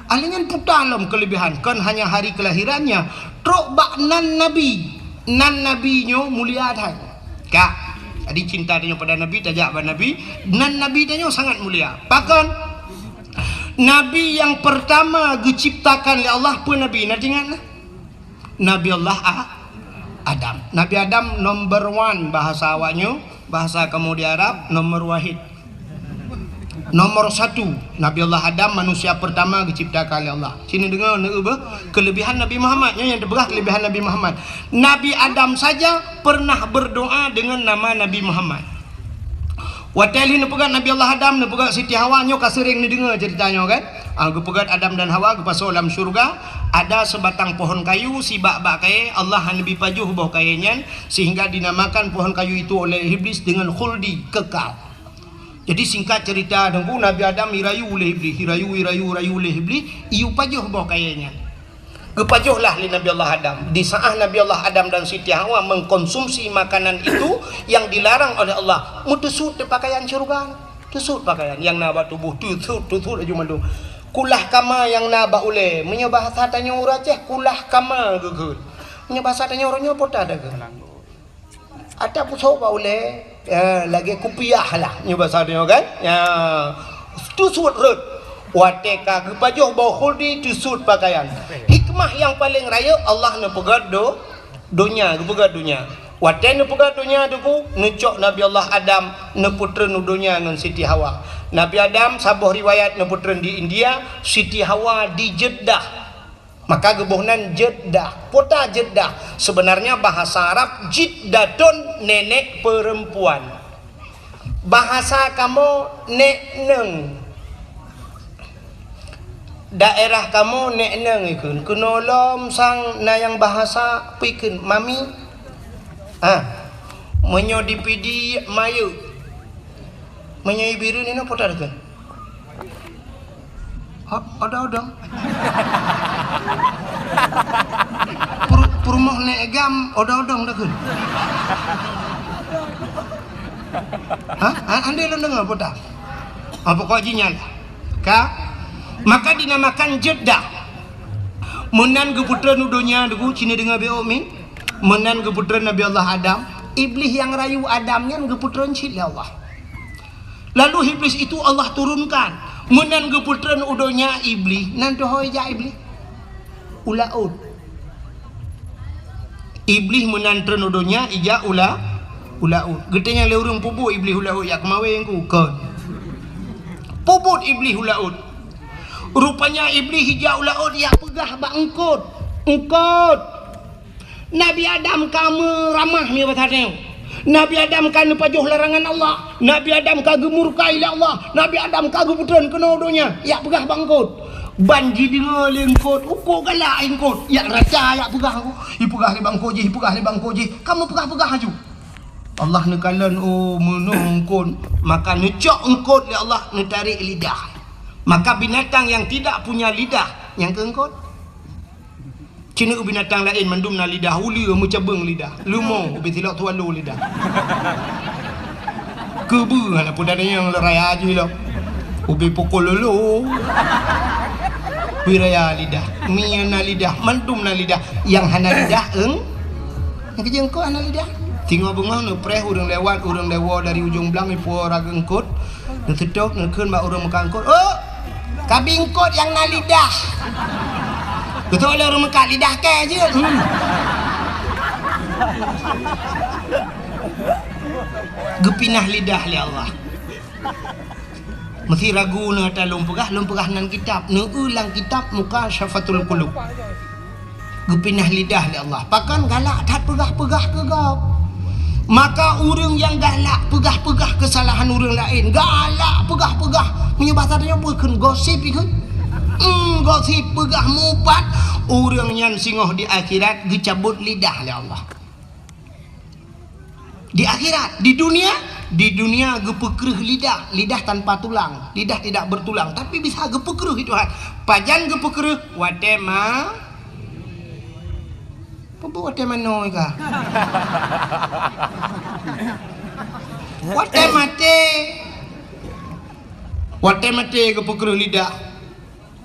Alinyan puta lom kelebihan, kon hanya hari kelahirannya, trok bak nan Nabi. Nan Nabi nyoe mulia that. Ka. Jadi cinta tanyoe pada Nabi, tajak bak Nabi, nan Nabi tanyoe sangat mulia. Pakon? Nabi nyang pertama geuciptakan lé Allah peue Nabi? Na teuingat na? Nabi Allah A-, Adam. Nabi Adam number one bahasa awak nyoe, bahasa kamoe di Arab, nomor wahid. Nomor satu, Nabi Allah Adam manusia pertama geuciptakan lé Allah. Sini deungoe, neueu beuh, kelebihan Nabi Muhammad. Nyoe nyang teupeugah kelebihan Nabi Muhammad. Nabi Adam saja pernah berdoa dengan nama Nabi Muhammad. Watèe lheueh neupeugöt Nabi Allah Adam, neupeugöt Siti Hawa, nyoe ka seuréng neudeungoe ceurita nyoe kan? Ah, geupeugöt Adam dan Hawa geupasoe lam syeuruga, ada sebatang pohon kayu, sibak bak kayèe, Allah hana neubi pajoh boh kayèe nyan, sehingga dinamakan pohon kayu itu oleh Iblis dengan khuldi, kekal. Jadi singkat cerita, Teungku, Nabi Adam irayu lé Iblis, irayu, irayu, irayu lé Iblis, iyue pajoh boh kayèe nyan. Geupajoh lah lé Nabi Allah Adam. Di saat Nabi Allah Adam dan Siti Hawa mengkonsumsi makanan itu yang dilarang oleh Allah, meuteusut pakaian syeuruga. Teusut pakaian nyang na bak tuboh, teusut, teusut laju mandum. Kulah kama nyang na bak ulèe. Meunyoe bahasa tanyoe ureueng Aceh, kulah kama geukheun. Meunyoe bahasa tanyoe uroe nyoe, pota takheun. Ata pusok bak ulèe, ya, lagèe kupiah lah, nyoe basa tanyoe kan? Ya, teusut rhot. Watèe ka geupajoh boh khuldi, teusut pakaian. Hikmah nyang paleng rayeuk, Allah neupeugöt do-, donya, geupeugöt donya. Watèe neupeugöt donya, Teungku, neucok Nabi Allah Adam neupeutreun u donya ngon Siti Hawa. Nabi Adam, saboh riwayat, neupeutreun di India, Siti Hawa di Jeddah. Maka geuboh nan Jeddah. Kota Jeddah, sebenarnya bahasa Arab jiddatun, nenek perempuan. Bahasa kamoe, nek neueng. Daerah kamoe, nek neueng ikheun. Keunoe lom sang na nyang bahasa peue ikheun, mami. Ah. Meunyoe di Pidie, mayeuek. Meunyoe i Bireuen inoe, peue takheun? Ha, odong-odong. Pur-, peurumoh nek gam, odong-odong takheun. Ha? Ha, andai lôn deungoe, peue ta? Ha, pokok jih nyan lah. Ka? Maka dinamakan Jeddah. Meunan geupeutreun u donya, Teungku, ci neudeungoe beu min. Meunan geupeutreun Nabi Allah Adam. Iblih nyang rayu Adam nyan geupeutreun cit lé Allah. Lalu Iblis itu Allah turunkan. Meunan geupeutreun u donya Iblih, nan teuhôi jak Iblih? U laôt. Iblih meunan treun u donya, ijak u la-, u laôt. Geutanyong lé ureueng, peue buet Iblih u laôt, jak keumawén ku? Kon. Peubuet Iblih u laôt. Rupanya Iblih ijak u laôt, ijak peugah bak eungkôt, "Eungkôt, Nabi Adam ka meuramah nyoe bak tanyoe. Nabi Adam ka neupajoh larangan Allah. Nabi Adam ka geumurka lé Allah. Nabi Adam ka geupeutrön keunoe donya." Ijak peugah bak eungkôt. Ban jideungoe lé eungkôt, uko galak eungkôt. Ijak raca, ijak peugah, ipeugah lé bak eungkôt jih, ipeugah lé bak eungkôt jih. Ka meupeugah-peugah laju. Allah neukalon, oh, meunoe eungkôt, maka neucok eungkôt lé Allah, neutarek lidah. Maka binatang yang tidak punya lidah, nyang keu eungkôt. Ci neueu binatang laén mandum na lidah, uleue meucabeueng lidah, leumo ubé silok tualo lidah. Keubeue hana peue nyang raya jih lom. Ubé pukul lolo. Wiraya lidah, mi na lidah, mandum na lidah. Nyang hana lidah, eung Nyang keujeueng eungkôt hana lidah. Singoh beungoh neupreh ureuëng lewat, ureuëng lewat dari ujong blang ipo raga eungkôt. Neuseutôt, neukheun bak ureuëng meukat eungkôt, "Oh, kabi eungkôt nyang na lidah." Beutôi lé ureuëng meukat lidah kèe jeuet. Hmm. Geupinah lidah lé Allah. Meusi ragu na ata lôn peugah, lôn peugah nan kitab. Neueu lam kitab Mukasyafatul Qulub. Geupinah lidah lé Allah. Pakon galak that peugah-peugah keu gob. Maka ureuëng nyang galak peugah-peugah keusalahan ureuëng laén, galak peugah-peugah, meunyoe basa tanyoe peue kheun gosip ikheun. Hmm, gosip peugah mupat, ureuëng nyan singoh di akhirat geucabot lidah lé Allah. Di akhirat, di dunia, di dunia geupeukreuh lidah, lidah tanpa tulang, lidah tidak bertulang, tapi bisa geupeukreuh Tuhan. Pajan geupeukreuh? Watèe ma-, peue watèe manoe ka? Watèe maté. Watèe maté geupeukreuh lidah.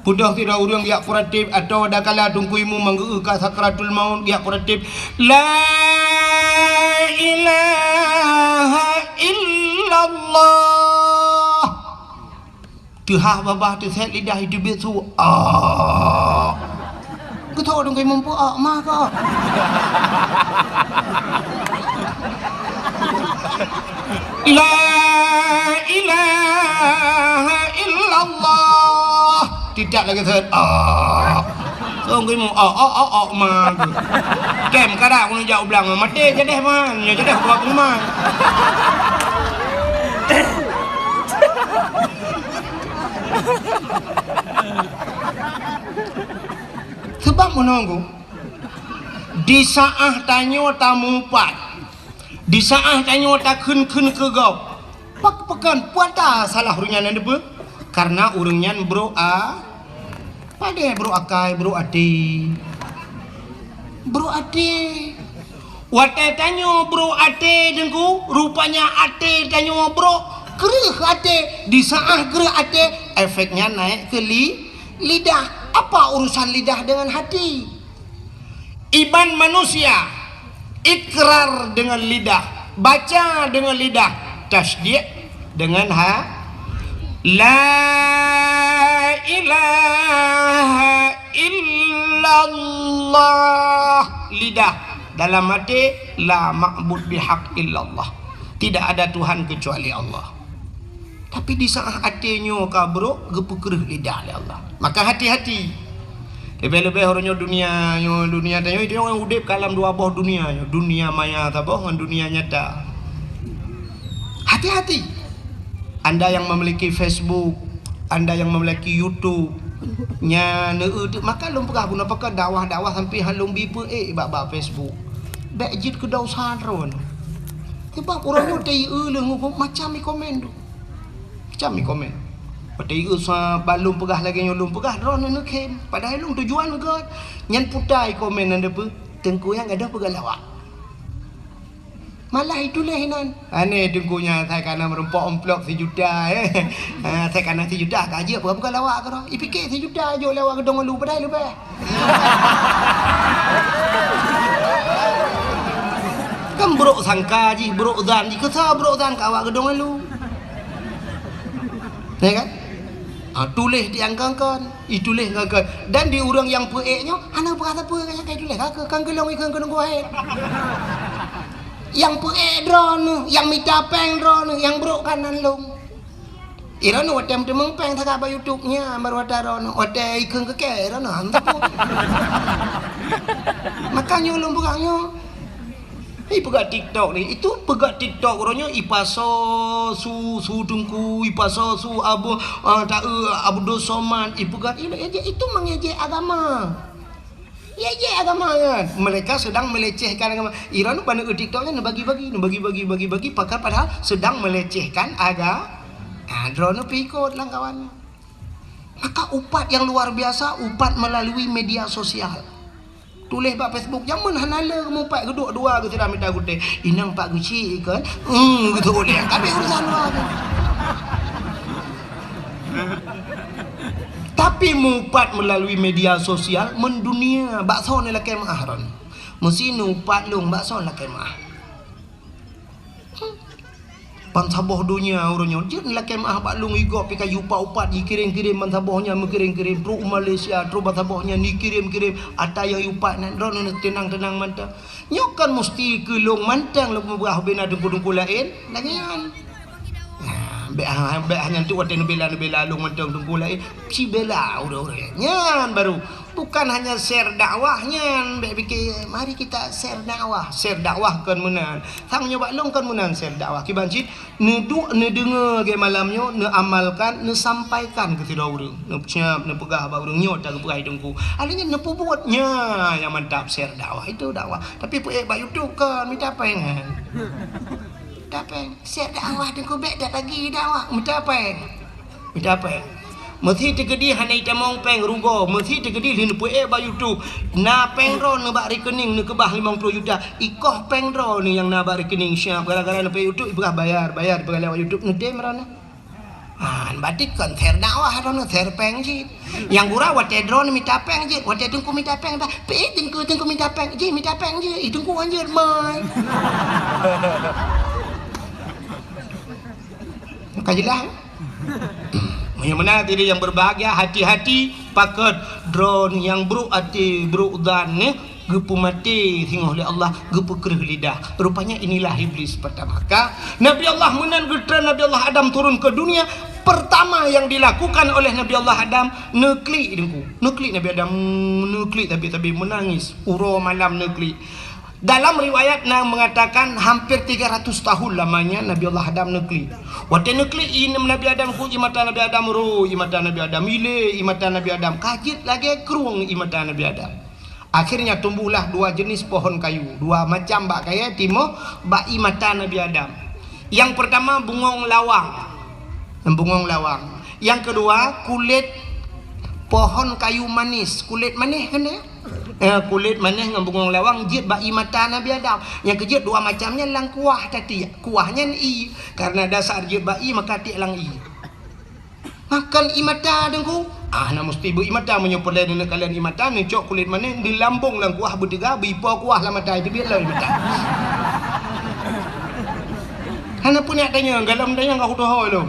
Beudôh sidroe ureuëng jak peuratéb, atau adakala Teungku Imum nyang geu-eu ka sakratul maut jak peuratéb, "La ilaha illallah." Teuhah babah teusét lidah itu biet su. Ah. Geutôk Teungku Imum peue, ah, mah ka. "La ilaha illallah." Tidak lagi set. Ah. Song geumu, ah, ah, ah, ah, man. Kem kada aku jak u blang, maté jadeh man. Nyo jadeh buat man. Sebab menunggu di saat tanyoe tamupat, di saat tanyoe takheun-kheun keu gob, pak-, pakon puata salah ureuëng nyan neudeue? Karena ureuëng nyan brok a-, padé brok akai, brok até. Brok até. Watèe tanyoe brok até Teungku, rupanya até tanyoe brok, kreueh até. Di saat kreueh até, efeknya naik ke li-, lidah. Apa urusan lidah dengan hati? Iman manusia, ikrar dengan lidah, baca dengan lidah, tasdik dengan ha-, la ilaha illallah, lidah, dalam hati, la ma'bud bihaq illallah, tidak ada Tuhan kecuali Allah. Tapi di saat até nyoe ka brok, geupeukreueh lidah lé Allah. Maka hati-hati. Leubeh-leubeh uroe nyoe dunia nyoe, dunia tanyoe, itu nyoe udeb ka lam dua boh dunia nyoe, dunia maya saboh ngon dunia nyata. Hati-hati. Anda yang memiliki Facebook, anda yang memiliki YouTube, nyan, eh, eh, maka lôn peugah bunoe pakon dakwah-dakwah sampai han lôn bi peuék bak, bak Facebook. Bèk jeuet keu dosa droe. Sebab uroe nyoe teu-eu lôn macam i komen tu. Macam i komen. Watèe i sa balum peugah lagèe nyoe lôn peugah, droeneuh neukhém. Padahai lôn tujuan gèt nyan puta i komen nyan deupeu, Teungku nyan gadôh peugah lawak. Malah ituléh inan. Aneh Teungku nyan, asai kana meurumpok amplop sijuta, eh. Ah, asai kana sijuta ka jeuet peugah-peugah lawak keudroe. Ipike sijuta jok lé awak geudong ulu padahai leubeh. Kan brok sangka jih, brok zan jih, keu sa brok zan keu awak geudong ulu. Ya kan? Ah, tuléh di angkangkan, ituléh angkangkan. Dan di ureuëng nyang peuék nyoe hana peugah sapeue nyang ka ituléh ka keu, kan keu lôn ikheun keu nunggu hai. Nyang peuék droeneuh, nyang mita péng droeneuh, nyang brok kanan lôn. Irono watèe meuteumèe péng sagai bak YouTube nyan, baru watèe droeneuh, watèe ikheun keu kèe, irono han teupeu. Makanya ulôn peugah nyoe. Ipeugah TikTok ni, itu peugah TikTok uroe nyoe ipasoe su, su Teungku, ipasoe su Abu, ah, ta-, eh, Abdul Somad, ipeugah, itu, itu mengejek agama. Ejek agama nyan. Mereka sedang melecehkan agama. Irono ban TikTok nyan neubagi-bagi, neubagi-bagi, bagi-bagi, pakon padahal sedang melecehkan aga-, ah, droeneuh pih ikot lam kawan. Maka upat yang luar biasa, upat melalui media sosial. Tuléh bak Facebook, jameun hana le meuupat, geuduek dua geuh sira mita gutèe. Inong pat geuchik kan? Hmm, gitu boleh. Tapi urusan luar tu. Tapi meuupat melalui media sosial mendunia, bak soe neulakèe meu'ah ron. Meusi neuupat lôn, bak soe neulakèe meu'ah. Bansaboh donya uroe nyoe jeuet lakèe meu'ah bak lôn, igob pih ka jiupat-upat, jikirém-kirém bansaboh nyan, meukirém-kirém trok u Malaysia, trok bansaboh nyan jikirém-kirém, ata nyang jiupat nyan droeneuh teunang-teunang mantong. Nyoe kon musti keu lôn mantong lôn peugah ubé na teungku-teungku laén, lagèe nyan. Nah, bèk ha-, bèk hana tu watèe neubela-neubela lôn mantong teungku laén, sibela ureueng-ureueng nyan baru. Bukan hanya share dakwah nyan, bèk pike, mari kita share dakwah. Share dakwah kon meunan. Sang nyoe bak lôn kon meunan share dakwah. Kiban cit, neuduek neudeungoe lagèe malam nyoe, neuamalkan, neusampaikan keu sidroe ureueng. Neusiap, neupeugah bak ureueng nyoe ta geupeugah teungku. Akhirnya neupeubuet nyan nyang mantap share dakwah. Itu dakwah. Tapi peuék bak YouTube kon mita péng kan. Mita péng. Share dakwah teungku bèk dak lagi dakwah. Mita péng. Mita péng. Meusi teukeudi hana itamong péng rugoe, meusi teukeudi lheueh neupeuék bak YouTube. Na péng droeneuh bak rekening neukeubah limong ploh juta. Ikoh péng droeneuh nyang na bak rekening siap gara-gara neupeuék YouTube ipeugah bayar, bayar ipeugah lewat YouTube neudém droeneuh. Ah, berarti kon share dakwah droeneuh, share péng cit. Nyang gura watèe droeneuh mita péng jeuet, watèe teungku mita péng dah. Pih teungku, teungku mita péng, jih mita péng jeuet, ih teungku hanjeuet mai. Ka jeulaih? Meunyoe meunan hadirin yang berbahagia, hati-hati pakon droeneuh nyang brok até, brok zan nyan geupeumaté singoh lé Allah, geupeukreueh lidah. Rupanya inilah iblis pertama. Ka Nabi Allah meunan geutreun Nabi Allah Adam turun ke dunia, pertama yang dilakukan oleh Nabi Allah Adam, neuklik teungku. Neuklik Nabi Adam, neuklik tapi-tapi menangis. Uroe malam neuklik. Dalam riwayat na mengatakan hampir tiga ratus tahun lamanya Nabi Allah Adam neuklik. Watèe neuklik ié Nabi Adam ku ié mata Nabi Adam ro, ié mata Nabi Adam ilé, ié mata Nabi Adam ka jeuet lagèe krueng ié mata Nabi Adam. Akhirnya tumbuhlah dua jenis pohon kayu, dua macam bak kayèe timoh bak ié mata Nabi Adam. Yang pertama bungong lawang. Bungong lawang. Yang kedua kulét pohon kayu manis, kulét manis kan dia? Eh, kulét manis ngon bungong lawang jeuet bak ié mata Nabi Adam. Nyang keu jeuet dua macam nyan lam kuah tatiek. Kuah nyan ié. Karena dasar jeuet bak ié maka tiek lam ié. Makon ié mata teungku. Ah, na musti beu ié mata meunyoe peureulèe neukalon ié mata, neucok kulét manis, neulambong lam kuah beuteuga, beuipo kuah lam mata, itu biet lom ié mata. Hana peuneuk tanyong, galom tanyong ka kutohôi lom.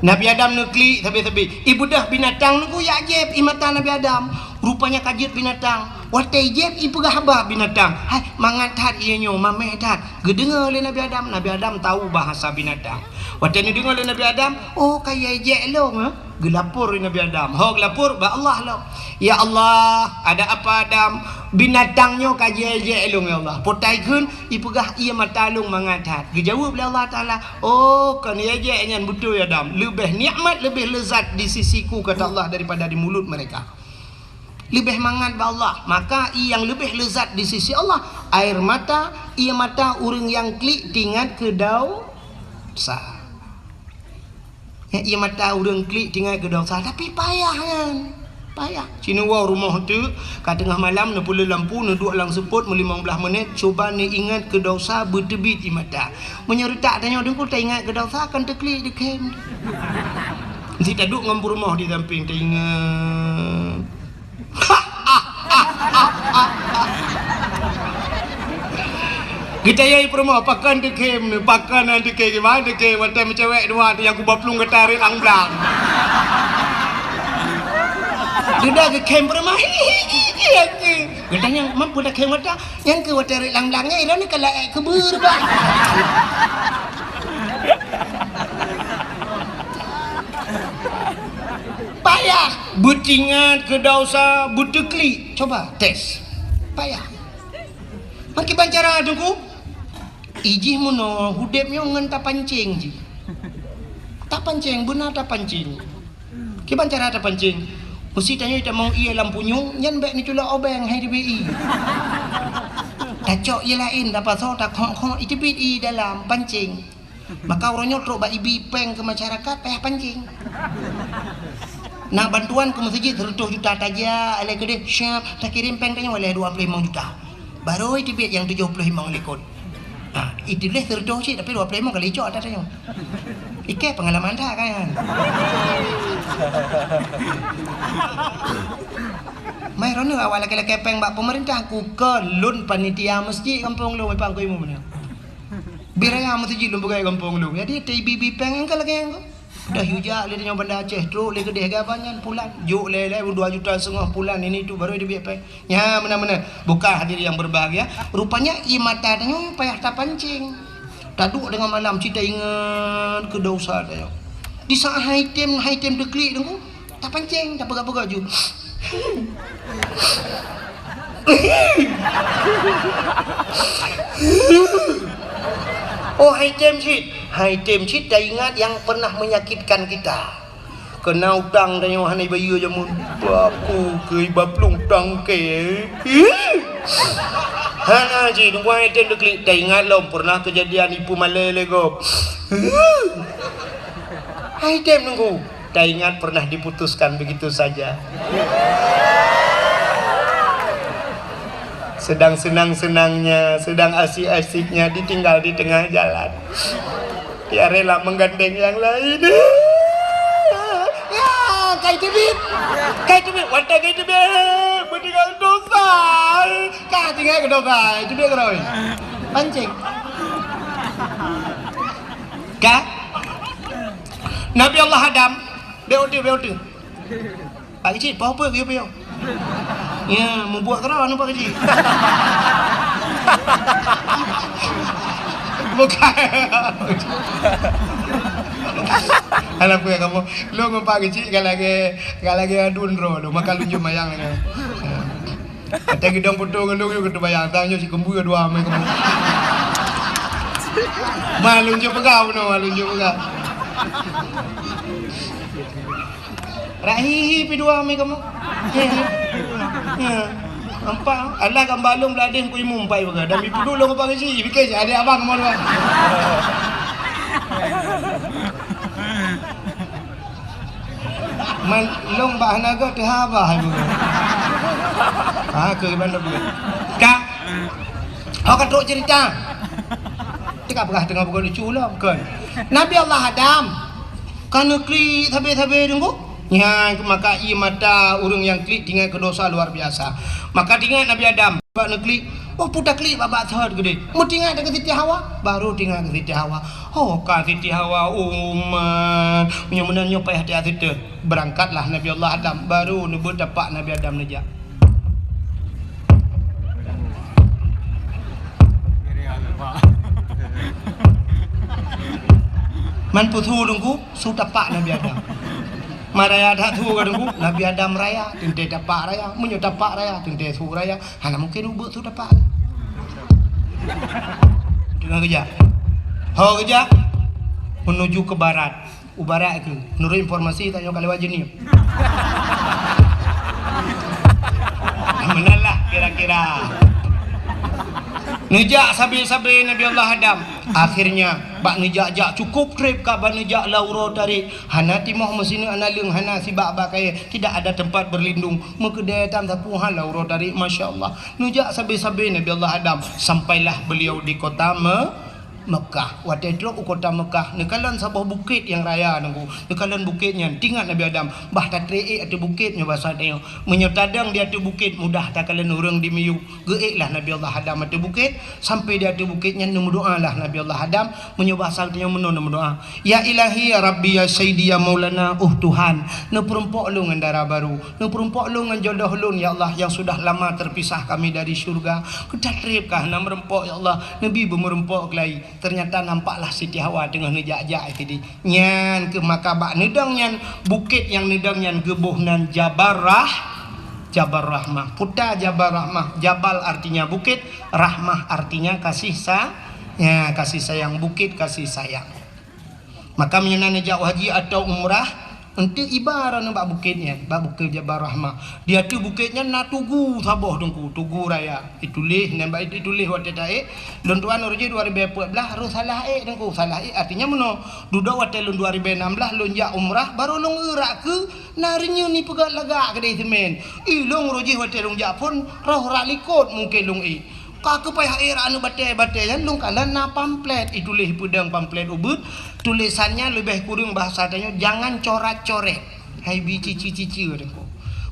Nabi Adam neuklik sabe-sabe. Ibeudôh binatang neukujak jieb ié mata Nabi Adam. Rupanya ka jeuet binatang. Watèe jieb ipeugah haba binatang. Hai, mangat that ié nyoe, mamèh that. Geudeungoe lé Nabi Adam. Nabi Adam tahu bahasa binatang. Watèe neudeungoe lé Nabi Adam, oh, ka ijek lôn, eh? Geulapor lé Nabi Adam. Ho geulapor bak Allah lom. Ya Allah, ada apa Adam? Binatang nyoe ka jijek lôn, ya Allah. Potai kheun, ipeugah ié mata lôn mangat that. Geujaweueb lé Allah Taala, "Oh, kon ijek nyan beutôi Adam. Leubeh nikmat, leubeh lezat di sisiku," kata Allah, "daripada di mulut mereka." Leubeh mangat bak Allah. Maka ié nyang leubeh lezat di sisi Allah, air mata, ié mata ureueng nyang klik tingat keu dau-, sa. Ya, ié mata ureueng klik tingat keu desya, tapi payah nyan. Payah. Sineuk woe rumoh teuk, ka teungoh malam neupeuleueh lampu, neuduek lam seupôt meulimong blaih menit, cuba neuingat keu desya beuteubiet ié mata. Meunyoe reutak tanyoe teungku taingat keu desya, kan teuklik dikhem. Meusti taduek ngon peurumoh di sampéng taingat. Geutanyong peurumoh, "Pakon dikhem nyoe? Pakon dikhem? Kiban dikhem? Watèe meucewek dua tu nyang kuba plueng gata rot lam blang." Dudoe geukhem peurumoh, "Hi, hi, hi, hi, hi." Geutanyong, "Man peue takhem gata?" "Nyan keuh watèe rot lam blang nyan, ilôn ka laén keubeuet, bah." Payah beutingat keu desya, beuteuklik. Coba tes. Payah. Meukiban cara Teungku, ijih meunoe udeb nyoe ngon tapancing jih. Tapancing, beuna tapancing. Kiban cara tapancing? Meusi tanyoe tamong ié lam punyueng, nyan bék neuculok obeng hai teubiet ié. Tacok ié laén, tapasoe, takhok-khok, iteubiet ié dalam pancing. Maka uroe nyoe trok bak ibi péng keu masyarakat payah pancing. Na bantuan keu meuseujid seureutôh juta, tajak lé keudeh, siap takirém péng tanyoe lé dua ploh limong juta. Barô iteubiet nyang tujoh ploh limong likot. Ha, ituléh seureutôh cit, tapi dua ploh limong ka licok ata tanyoe. Ikei peungalaman that kan. Mai droeneuh awak lakée-lakée péng bak peumeurintah, kukon lôn panitia meuseujid gampông lôn, Pak Guru Imum nyoe. Bit raya meuseujid lôn peugah gampông lôn. Jadi, teuibi-ibi péng nyang ka lagée nyan. Dah yue jak lé nyoe Banda Aceh, trok lé keudeh gaba nyan pulan. Jok lé, lé dua juta setengah pulan, ini itu baru dia biak péng. Nyan meunan-meunan. Bukan hadirin yang berbahagia. Rupanya ié mata tanyoe payah tapancing. Taduek deungon malam cit taingat keu desya tanyoe. Di saat hai tem, hai tem teuklik Teungku, tapancing, tapeugah-peugah ju. Oh, hai tem cit. Hai tem cit taingat yang pernah menyakitkan kita. Keuna utang tanyoe hana ibayeue jameun. Aku keu iba plueng tangke. Hana cit, Teungku, hai tem teuklik, taingat lom pernah kejadian ipeumalée lé gob. Hai tem Teungku, taingat pernah diputuskan begitu saja. Sedang senang-senangnya, sedang asik-asiknya ditinggal di tengah jalan. Ya rela menggandeng yang lain. Ya, kai teubiet. Kai teubiet, watée kai teubiet. Beutinggai desya. Ka tinggai keu desya, teubiet keudroe. Pancing. Ka? Nabi Allah Adam, beuti, beuti. Pak Keuchik, pahu peue geuyue piôh? Ya, mubuet keudroe anu Pak Keuchik. Bukan. Alah peue kamoe. Lôn ngon Pak Keuchik ka lagée, ka lagée aduen droe lôn, maka lôn jeuet mayang nyan. Ya. Watée geudong foto ngon lôn, lôn keuneuk bayang, tang nyoe si keumbui dua mé kamoe. Ma lôn jeuet peugah bunoe, ma lôn jeuet peugah. Rak hihi pi dua mi kamoe. Ya. Nampak? Alah gambar lôn beuladeh ku imum pai bagai. Dan mi puduk lôn apa keuchik. Pikir si adik abang kamoe dua. Man lôn bak hana gét teuhaba hai bagai. Ha, keu bandum. Ka. Ho ka trok cerita. Teuka peugah teungoh bukan lucu lom, kon. Nabi Allah Adam. Ka neuklik sabe-sabe Teungku. Nyan maka ié mata ureuëng nyang klik tingat keu desya luar biasa. Maka tingat Nabi Adam bak neuklik, oh puta klik bak-bak thot geude. Meutingat keu Siti Hawa, baru tingat keu Siti Hawa. Oh ka Siti Hawa umat. Meunyoe meunan nyoe payah tiat siteue. Beurangkatlah Nabi Allah Adam, baru neubeutapak Nabi Adam neujak. Man peue su Teungku, su tapak Nabi Adam. Maraya that su ka Teungku, Nabi Adam raya, teuntée tapak raya. Meunyoe tapak raya, teuntée su raya. Hana mungken ubeut su tapak. Deungon geujak. Ho geujak. Menuju ke barat. U barat keuh, menurut informasi tanyoe ka lewat Jeunieb. Meunan lah kira-kira. Neujak sabe-sabe Nabi Allah Adam. Akhirnya, bak neujak-jak cukup treb ka bak neujak lam uroe tarék. Hana timoh meusineuk hana leueng, hana sibak bak kayée. Tidak ada tempat berlindung. Meukeudée tam sapeue hal lam uroe tarék, masya Allah. Neujak sabe-sabe Nabi Allah Adam. Sampailah beliau di kota Me-, Mekah. Watée trok u kota Mekah, neukalon saboh bukét nyang raya Teungku. Neukalon bukét nyan, tingat Nabi Adam, bah tatré ék ateueh bukét nyoe basa tanyoe. Meunyoe tadong di ateueh bukét, mudah takalon ureuëng di miyueb. Geuék lah Nabi Allah Adam ateueh bukét, sampai di ateueh bukét nyan neumeudoá lah Nabi Allah Adam. Meunyoe basa tanyoe meunoe neumeudoá, "Ya Ilahi, ya Rabbi, ya Sayyidi, ya Maulana, uh Tuhan, neupeurumpok lôn ngon dara baru, neupeurumpok lôn ngon jodoh lôn, ya Allah, yang sudah lama terpisah kami dari syurga. Keu tatreb ka hana meurumpok, ya Allah, neubi beumeurumpok keulai." Ternyata nampaklah Siti Hawa teungoh neujak-jak sideh. Nyan keuh maka bak neudong nyan, bukét nyang neudong nyan geuboh nan Jabal Rah-, Jabal Rahmah. Peue ta Jabal Rahmah, Jabal artinya bukét, Rahmah artinya kasih sa-, ya, kasih sayang, bukét kasih sayang. Maka meunyoe na neujak haji atau umrah, eunteuk iba droeneuh bak bukét nyan, bak bukét Jabal Rahmah. Di ateueh bukét nyan na tugu saboh teungku, tugu raya. Ituléh, nyan bak ituléh watée taék, lôn tuan uroe jih dua ribée peuet blaih, roh salah ék teungku, salah ék artinya meunoe. Dudoe watée lôn dua ribée nam blaih lôn jak umrah, barô lôn eurak keu na reunyeun ipeugét lagak keudeh seumén. Ilôn uroe jih watée lôn jak phon, roh rak likot mungken lôn ék. Ka keupai hai rak aneuk batée-batée nyan lôn kalon na pamflet, ituléh peudong pamflet ubit, tulésan nyan leubeh kureueng bahasa tanyoe jangan corat-coret. Hai bi cici-cici teungku.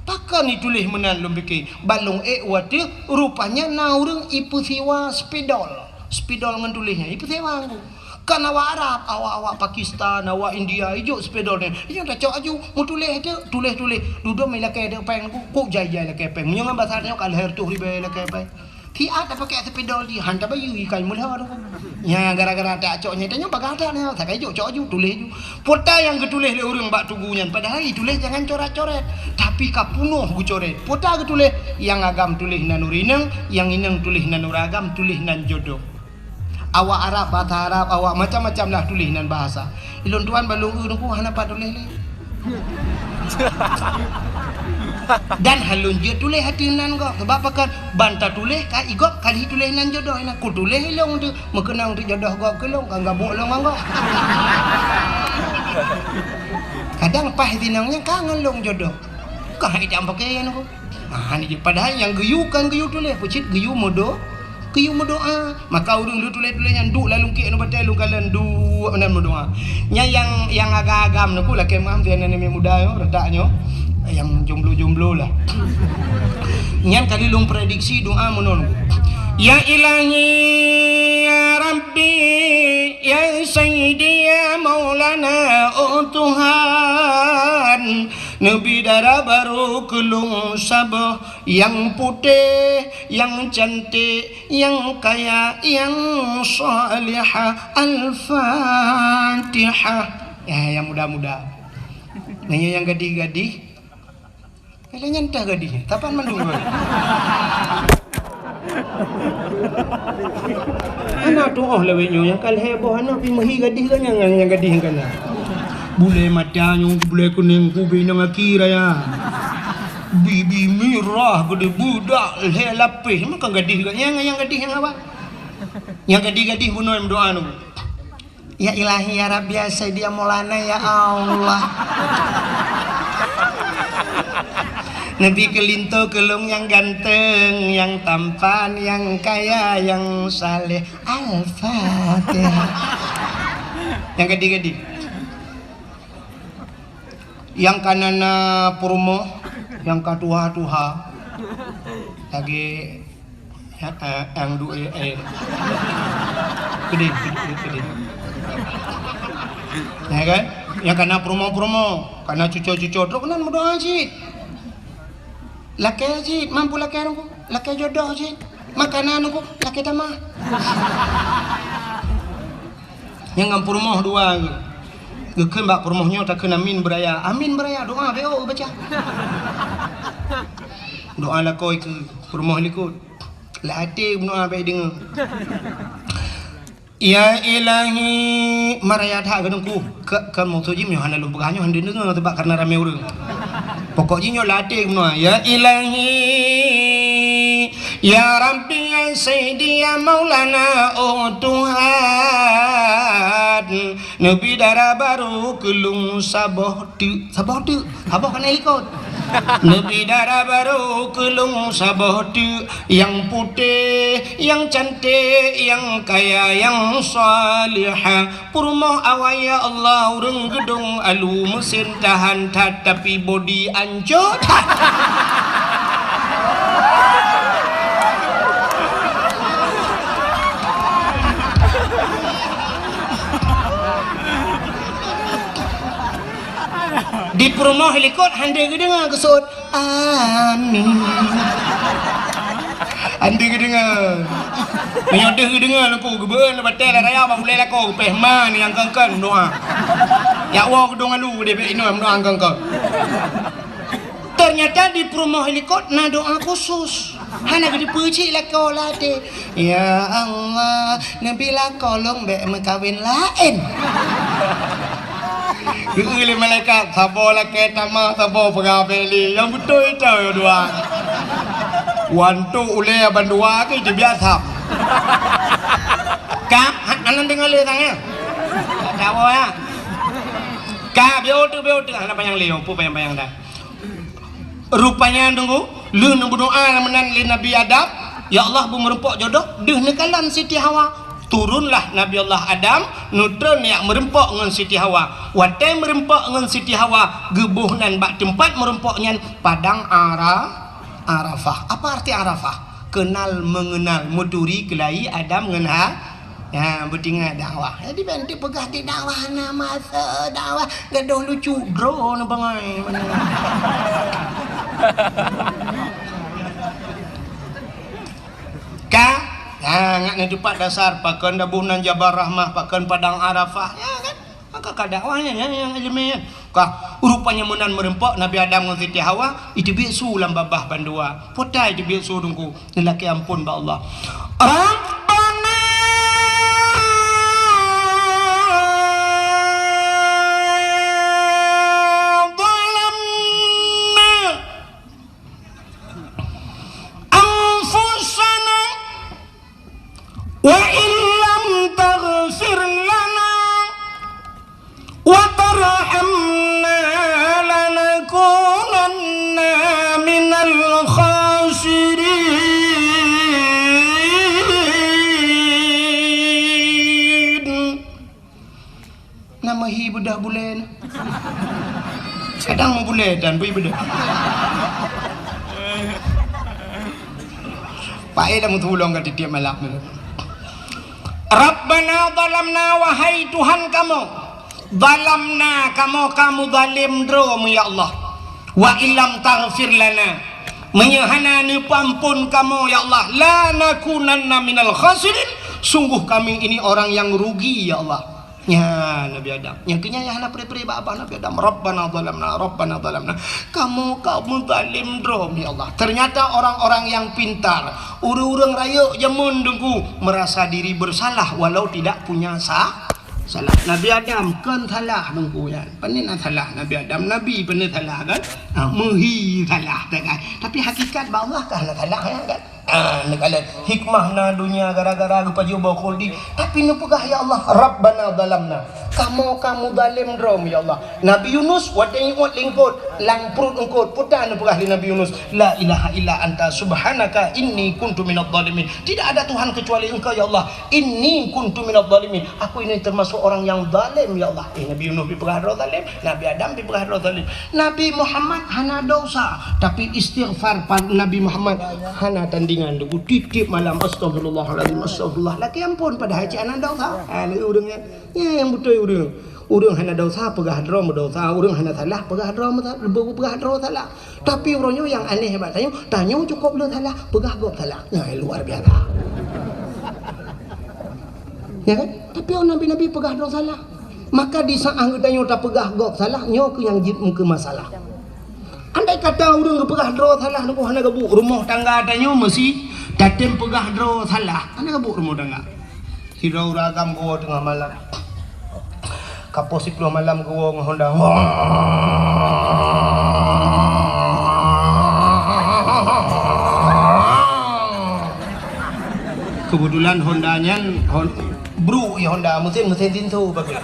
Pakon ituléh meunan lôn pike, ban lôn ék watée rupanya na ureuëng ipeusiwa spidol. Spidol ngon tuléh nyan ipeusiwa teungku. Kan awak Arab, awak-awak Pakistan, awak India, ijok spidol nyan. Ijok tacok aju, meutuléh teuk, tuléh-tuléh. Dudoe mé lakée teuk péng teungku, kok jai-jai lakée péng. Meunyoe ngon bahasa tanyoe ka lhée reutôh ribée lakée péng. Siat tapakée spidol jih, han tabayeue ikai meulhô tu. Nya gara-gara tacok nyan tanyoe bagah that nyoe, sakai jok cok aju, tuléh aju. Peue ta nyang geutuléh lé ureuëng bak tugu nyan, padahai ituléh jangan coret-coret, tapi ka peunoh geucoret. Peue ta geutuléh, nyang agam tuléh nan ureuëng inong, nyang inong tuléh nan ureuëng agam, tuléh nan jodoh. Awak Arab, bahasa Arab, awak macam-macam lah tuléh nan bahasa. Ilôn tuan ban lôn eu teungku hana pat tuléh lé. Dan han lôn jeuet tuléh ateueh nan gob. Sabab pakon? Ban tatuléh ka i gob ka lheueh tuléh nan jodoh inan. Kutuléh ilôn teuk meukeunong teuk jodoh gob keu lôn, ka gabuk lôn ngon gob. Kadang paih sinong nyan ka ngon lôn jodoh. Ka hai idam pakaian ku. Ah, ni je. Padahai nyang geuyue kan geuyue tuléh, peucit geuyue meudo-, geuyue meudoa. Maka ureuëng lheueh tuléh-tuléh nyan duek lam lungkiek ngon batée lôn kalon duek meunan meudoa. Nyan nyang, nyang agam-agam nyoe ku lakée meuam sinan aneuk muda nyoe, retak nyoe. Nyang jomblo-jomblo lah. Nyan kali lôn prediksi doa meunan. Ya Ilahi, ya Rabbi, ya Sayyidi, ya Maulana, oh Tuhan, neubi dara barô keu lôn saboh nyang putéh, nyang cantik, nyang kaya, nyang salihah. Al-Fatihah. Ya, nyang muda-muda. Nanya nyang gadih-gadih. Lé nyan tah gadih. Tapan mandum. Aneuk tuoh lawét nyoe nyang ka lhée boh aneuk pih meuhi gadih geuh nyang, nyang gadih nyang kana. Bulée mata nyoe, bulée kunéng, kubi nyang aki raya. Bibi mirah geude beudak lhée lapéh, meukan gadih geuh nyang, nyang gadih nyang awai. Nyang gadih-gadih bunoe meudoa nyoe. Ya Ilahi, ya Rabbi, ya Sayyidi, ya Maulana, ya Allah. Neubi keu linto keu lôn nyang ganteng, nyang tampan, nyang kaya, nyang saleh. Al-Fatihah. Nyang gadih-gadih. Nyang ka na-na peurumoh, nyang ka tuha-tuha. Lagée Ya, eh, nyang duek, eh, eh. Keudeh, keudeh, keudeh. Ya kan? Nyang kana peurumoh-peurumoh, kana cuco-cuco, trok nan meudoa cit. Lakée cit, mampu lakée nungku, lakée jodoh cit. Makanan nungku, lakée tamah. Nyang ngon peurumoh dua geuh. Geukheun bak peurumoh nyoe takheun amin beuraya. Amin beuraya, doa B O baca. Doa lakoe keu peurumoh likot. Lam até meudoa bèk deungö. Ya Ilahi, maraya that keu teungku. Ka, ka maksud jih nyoe hana lôn peugah nyoe hana deungö, sabab karena ramé ureueng. Pokok jih nyoe lam até meudoa, ya Ilahi, ya Rabbi, ya Sayyidi, ya Maulana, oh Tuhan, neubi dara barô keu lôn saboh teuk, saboh teuk. Saboh keuneuk likot. Neubi dara barô keu lôn saboh teuk, nyang putéh, nyang cantik, nyang kaya, nyang salihah. Peurumoh awai ya Allah, ureueng geudong alu, meusén tahan that, tapi bodi ancô that. Di peurumoh likot hana geudeungö geuseuôt, "Amin." Andi geudeungoe. Meunyoe deuh geudeungoe Teungku, geubeueun batée lam raya bak ulée lakoe, geupéh ma nyang keungkeun doa. Jak woe geudong alu deh bék inoe doa keungkeun. Ternyata di peurumoh likot na doa khusus. Hana geuteupeue cit lakoe lam até. Ya Allah, neubi lakoe lôn bék meukawen laén. Geueu lé malaikat, saboh lakée tamah, saboh peugah bék lé. Nyang beutôi ita dua. Wantok ulée bandua ke, itu biasa. Ka, ha, aneuk deungoe lé sang, ya? Ka, ya? Ka, biar tu, biar tu. Hana panyang lé, apa panyang-panyang dah. Rupanya, Teungku, lheueh neubeudoa meunan lé Nabi Adam, "Ya Allah, beumeureumpok jodoh," deuh neukalon Siti Hawa. Turunlah Nabi Allah Adam, neutron jak meureumpok ngon Siti Hawa. Watée meureumpok ngon Siti Hawa, geuboh nan bak teumpat meureumpok nyan Padang Ara-, Arafah. Apa arti Arafah? Kenal mengenal, meuturi keulayi Adam ngon Ha-, Ya, beutingat dakwah. Jadi, ban dipeugah di dakwah, na masa dakwah, gadoh lucu, droe na bangai. Ka? Ya, ngat na teupat dasar, pakon daboh nan Jabal Rahmah, pakon Padang Arafah. Ya, kan? Maka ka dakwah nyan, nyan, nyang ileumèe nyan. Ka, rupanya meunan meureumpok Nabi Adam ngon Siti Hawa, iteubiet su lam babah bandua. Peue ta iteubiet su Teungku? Neulakèe amphon bak Allah. Rabbana zalamna anfusana wa illam taghfir lana wa tarhamna lanakunanna minal khasirin. Na meuhi beudoh bulèe na. Kadang meubulèe dan bui beudoh. Paéh lam tulông ka tiep-tiep malam. Rabbana zalamna, wahai Tuhan kamoe, zalamna, kamoe ka meuzalém droe, ya Allah. Wa illam taghfir lana, meunyoe hana neupeuamphon kamoe, ya Allah, lanakunanna minal khasirin, sungguh kami ini orang yang rugi, ya Allah. Nyan Nabi Adam. Nyang keunyan nyang hana pré-pré bak babah Nabi Adam. Rabbana zalamna, Rabbana zalamna. Kamoe ka meuzalém droe, ya Allah. Ternyata orang-orang yang pintar, ureueng-ureueng rayeuk jameun Teungku, merasa diri bersalah walau tidak punya sa-, salah. Nabi Adam kon salah Teungku nyan. Pane na salah Nabi Adam, Nabi pane salah kan? Ha, meuhi salah kan. Tapi hakikat bak Allah ka hana salah ya kan? Ah, neukalon hikmah na donya gara-gara geupajoh boh khuldi. Tapi neupeugah, "Ya Allah, Rabbana zalamna." Kamoe ka meuzalém droe, ya Allah. Nabi Yunus watèe iôt lingkot, lam pruet eungkot, peue ta neupeugah lé Nabi Yunus, "La ilaha illa anta subhanaka inni kuntu minadh dhalimin." Tidak ada Tuhan kecuali Engkau, ya Allah. "Inni kuntu minadh dhalimin." Aku ini termasuk orang yang zalim, ya Allah. Eh, Nabi Yunus dipeugah droe zalim, Nabi Adam dipeugah droe zalim. Nabi Muhammad hana dosa, tapi istighfar pa-, Nabi Muhammad hana tandingan. Teungku tiep-tiep malam, "Astagfirullahalazim, astagfirullah." Lakèe amphon padahai cit hana dosa. Ha, ni ureueng nyan. Nyan nyang beutôi ureueng. Ureueng hana dosa peugah droe meudosa, ureueng hana salah peugah droe meusa-, peugah droe salah. Tapi uroe nyoe nyang aneh bak tanyoe, tanyoe cukôp le salah, peugah gob salah. Nyan luar biasa. Ya kan? Tapi nabi-nabi peugah droe salah. Maka di saat geutanyoe tapeugah gob salah, nyoe keuh nyang jeuet meukeumeusalah. Andai kata ureueng geupeugah droe salah, Teungku, hana geubuet, rumoh tangga tanyoe meusi tatem peugah droe salah, hana geubuet rumoh tangga. Sidroe ureueng agam geuwoe teungoh malam. Ka poh siploh malam geuwoe ngon honda. Keubeutulan honda nyan hon-, bruk, ya, honda, meusén, meusén tinso bagoe.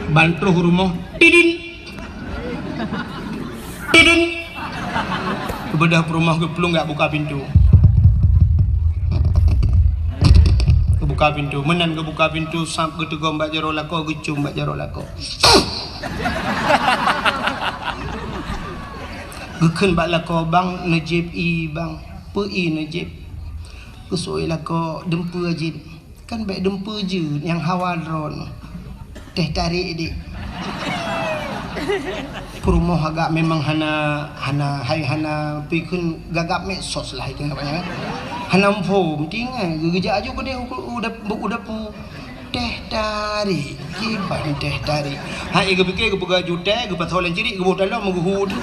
Ban troh rumoh, tidin. Tidin. Geubeudôh peurumoh geuplueng geujak buka pintoe. Geubuka pintoe. Meunan geubuka pintoe, sab geuteugom bak jaroe lakoe, geucôm bak jaroe lakoe. Geukheun bak lakoe, "Bang, neujieb ie, Bang." "Peue ie neujieb?" Geuseuôt lakoe, "Dumpeue jieb." "Kan bèk dumpeue jeuet, nyang hawa droeneuh. Teh tarék dék." Peurumoh agak memang hana, hana, hai hana pikun gagap medsos lah itu namanya, kan? Hana muphom, tinggai geujak aju keudeh u, u, u dapu. Teh tarik, kiban teh tarik. Hai geupike geupeugah aju teh, geupasoe lam cirik, geuboh dalam, geuhu tu.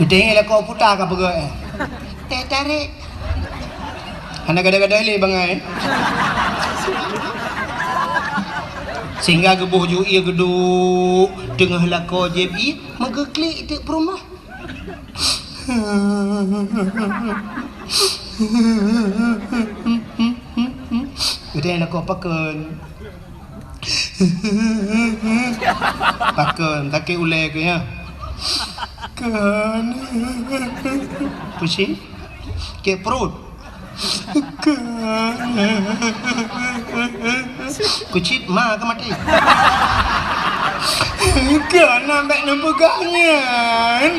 Geutanyong lakoe puta ka peugah, eh. Teh tarik. Hana gadai-gadai lé bangai. Sehingga geuboh ju ie geuduek teungoh lakoe jieb ie, meugeuklik teuk peurumoh. Geutanyong lakoe pakon. Pakon, sakét ulèe keuh nyan. Kon. Pusing? Sakét pruet? Kon. Keucit ma ka maté. Kon, nyan bèk neupeugah nyan.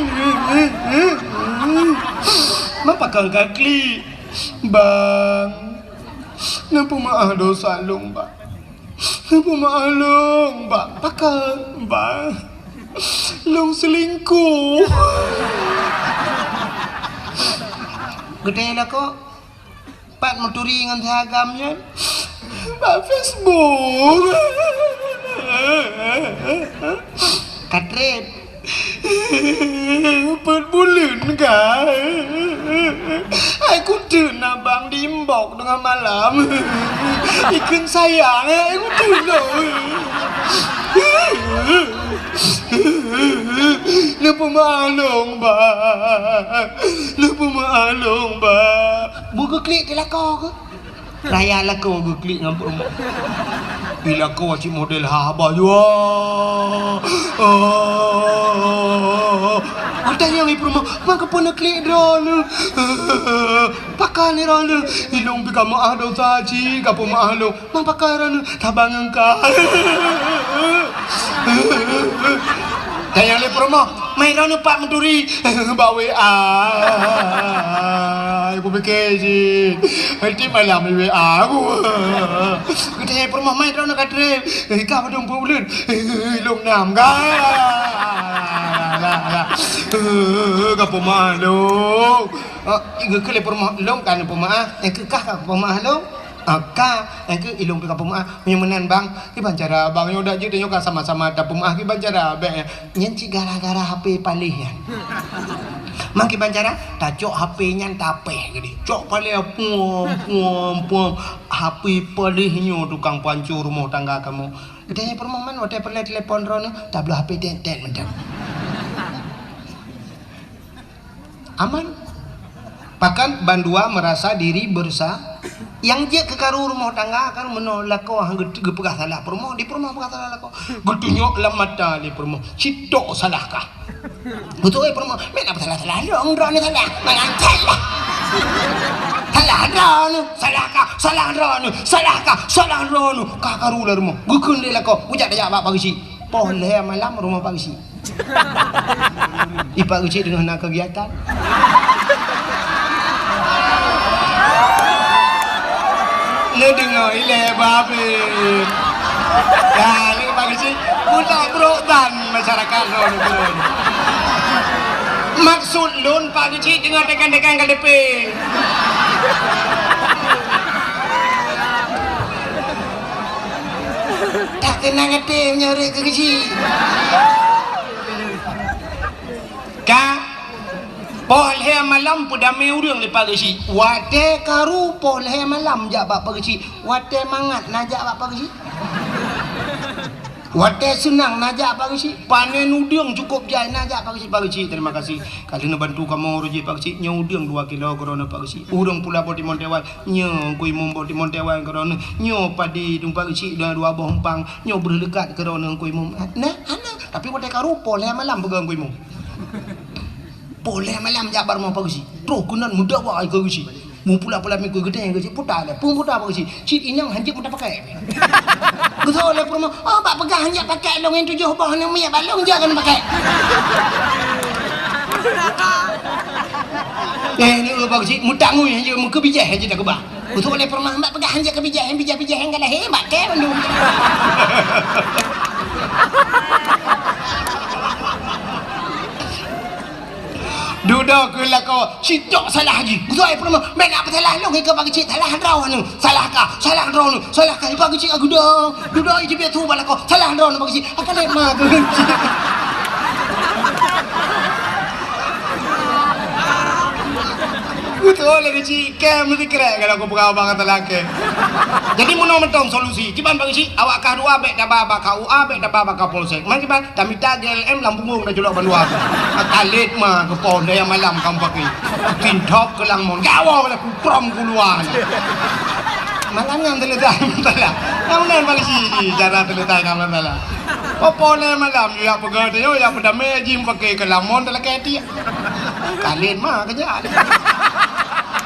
Ma pakon ka klik, Bang. Neupeumaáh dosa lôn, Bang. Neupeumaáh lôn, Bang. Pakon, Bang? Lôn seulingkuh. Geutanyong lakoe, pat meuturi ngon si agam nyan? Bak Facebook. Ka trép. Peuet buleuen ka. Hai kuteuk na bang di inbox teungoh malam. Ikheun sayang, hai kuteuk lôn. Neupeumaáh lôn, Bang. Neupeumaáh lôn, Bang. Beu geuklik di lakoe keuh? Raya lakoe geuklik ngon peurumoh. Di lakoe cit model haba jua. Oh. Geutanyong lé peurumoh, "Ma keupeue neuklik droeneuh? Pakon droeneuh?" "Ilôn pih ka meuáh dosa cit, ka peumeuáh lôn." "Ma pakon droeneuh?" "Saban ngon ka." Tanyong lé peurumoh, "Ma droeneuh pat meuturi?" "Bak W A." Kupike cit. Tiep malam di W A ku. Geutanyong peurumoh, "Ma droeneuh ka trép?" "Ka padum peuet buleuen?" "Lôn nam ka." "Ka peumeuáh lôn." Geukheun lé peurumoh, "Lôn ka neupeumaáh." "Nyang keu kah ka peumeuáh lôn?" "Ah, ka." "Nyang keu ilôn pih ka peumeuáh." "Meunyoe meunan, Bang, kiban cara, Bang? Nyoe dak jeuet nyoe ka sama-sama tapeumeuáh, kiban cara bèk nyan?" "Nyan cit gara-gara H P paléh nyan." "Ma kiban cara?" "Tacok H P nyan tapéh keudéh. Cok paléh puom, puom, puom. H P paléh nyoe tukang pancô rumoh tangga kamoe." Geutanyong peurumoh, "Man watèe peureulèe telepon droeneuh?" "Tabloe H P tét-tét mantong." Aman. Pakon bandua meurasa diri beureusa. Nyang jeuet keu karu rumoh tangga kan meunoe lakoe han geu-, geupeugah salah peurumoh, di peurumoh peugah salah lakoe. Geutunyok lam mata lé peurumoh, "Cit tok salah kah?" Beutôi peurumoh, "Meunan salah-salah lôn, droeneuh salah. Mangat salah. Salah droeneuh, salah kah, salah droeneuh, salah kah, salah droeneuh." Ka karu lé rumoh. Geukheun lé lakoe, geujak tajak bak Pak Geuchik. Poh lhèe malam rumoh Pak Geuchik. Di Pak Geuchik teungoh na keugiatan. Neudeungoe ilèe babeh. Ka lé Pak Geuchik, buta brok ban masyarakat lôn keudroe. Maksud lôn Pak Geuchik teungoh tekan-tekan K T P. Tak keunong até meunyoe rhot keu Geuchik. Ka, poh lhèe malam peudamé ureueng lé Pak Geuchik. Watèe karu poh lhèe malam jak bak Pak Geuchik. Watèe mangat na jak bak Pak Geuchik. Watèe seunang na jak Pak Geuchik. Panen udeueng cukôp jai na jak Pak Geuchik. Pak Geuchik, terima kasih. Ka lheueh neubantu kamoe uroe jih Pak Geuchik, nyoe udeueng dua kilo keudroe Pak Geuchik. Ureueng pula boh timon teuwai, nyoe Teungku Imum boh timon teuwai keudroe. Nyoe padi dum Pak Geuchik dua, dua boh umpang, nyoe breuh leukat keudroe Teungku Imum. Nah, hana. Tapi watèe karu poh lhèe malam peugah Teungku Imum. Poh lhèe malam jak bak rumoh Pak Geuchik. Troh keunan meudawa keu Geuchik. Meupula-pula mikot geutanyoe Geuchik, puta lé. Peue puta Pak Geuchik? Cit inong hanjeuet meuta pakèk. Geuseuôt lé peurumoh, "Oh, bak peugah hanjeuet pakèk lôn nyang tujoh boh aneuk miet bak lôn jak keuneuk pakèk." Eh, ni, eh, bak keuchik, mutangui hanya, meukeubijéh hanya dah keubah. Beutôi lé pernah, mak peugah hanya keubijéh, bijéh-bijéh nyang ka lahé, mak kèe mandum. Dudoe keu lakoe, sitok salah jih. Beutôi pernah, mak nak peusalah lôn, keu bak keuchik, salah droeneuh, salah kah, salah droeneuh, salah kah, bak keuchik aku dah. Dudoe iji biasa bak lakoe, salah droeneuh bak keuchik. Akan lé ma keuchik. Beutôi lé keuchik, kèe meusikrek kalau kupeugah bak kata lakèe. Jadi meunoe mantong solusi. Kiban bak keuchik, awak kah dua bèk taba bak K U A, bèk taba bak Kapolsek. Man kiban, tamita G L M lam punggong dah culok bandua. Akan lé ma keu pon daya malam kamoe pakai. Tintop keu lam mon. Gawa lé kuprom keuluwa. Malam nyan teuletai masalah. Nyang meunan polisi jih cara teuletai ngon masalah. Poh-poh lhèe malam, yue jak peugah teuh, yue jak peudamé jih meupaké keu lamon teulakèe tiek. Kalén ma keujak.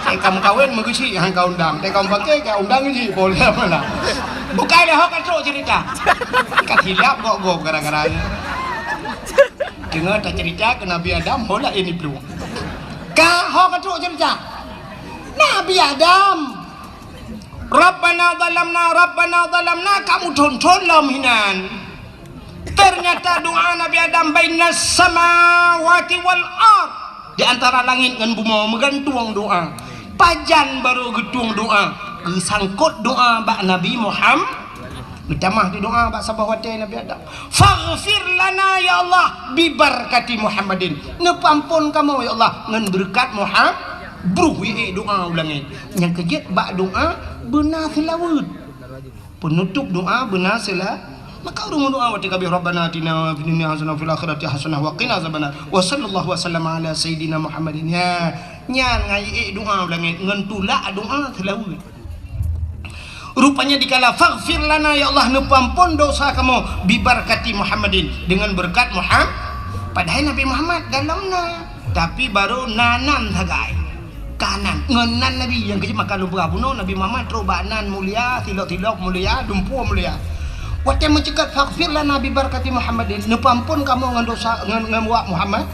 Sai ka meukawen meugeuchik han ka undang. Sai ka meupaké ka undang jih poh lhèe malam. Bukai lé ho ka trok cerita. Ka silap gok-gok gara-gara nyan. Deungoe tacerita keu Nabi Adam, ho laén iplueng. Ka ho ka trok cerita. Nabi Adam Rabbana zalamna, Rabbana zalamna, kamoe thon-thon lom hinan. Ternyata doa Nabi Adam bainas samawati wal ard, di antara langit ngon bumoe meugantung doa. Pajan barô geutueng doa, geusangkot doa bak Nabi Muhammad. Geutamah di doa bak saboh watèe Nabi Adam. Faghfir lana ya Allah bibarakati Muhammadin. Neupeuampon kamoe ya Allah ngon beureukat Muhammad. Bruh ié doa u langét. Nyang keujeuet bak doa beuna seulaweuet. Peunutôp doa beuna seula-, maka ureueng meudoa watèe ka abéh, "Rabbana atina fid dunya hasanah wa fil akhirati hasanah wa qina azabannar." Wa sallallahu wa sallama ala sayyidina Muhammadin. Ya, nyan ngon ié doa u langét ngon tulak doa seulaweuet. Rupanya dikala, "Faghfir lana, ya Allah, neupeuampon dosa kamoe, bibarakati Muhammadin, dengan berkat Muhammad." Padahai Nabi Muhammad galom na, tapi barô na nan sagai. Ka nan, ngon nan Nabi, nyang keujeuet maka lôn peugah bunoe, Nabi Muhammad trok bak nan mulia, silop-silop mulia, dumpeue mulia. Watèe meuceukat, "Faghfir lana bibarakati Muhammadin," neupeuampon kamoe ngon dosa, ngon, ngon wak Muhammad.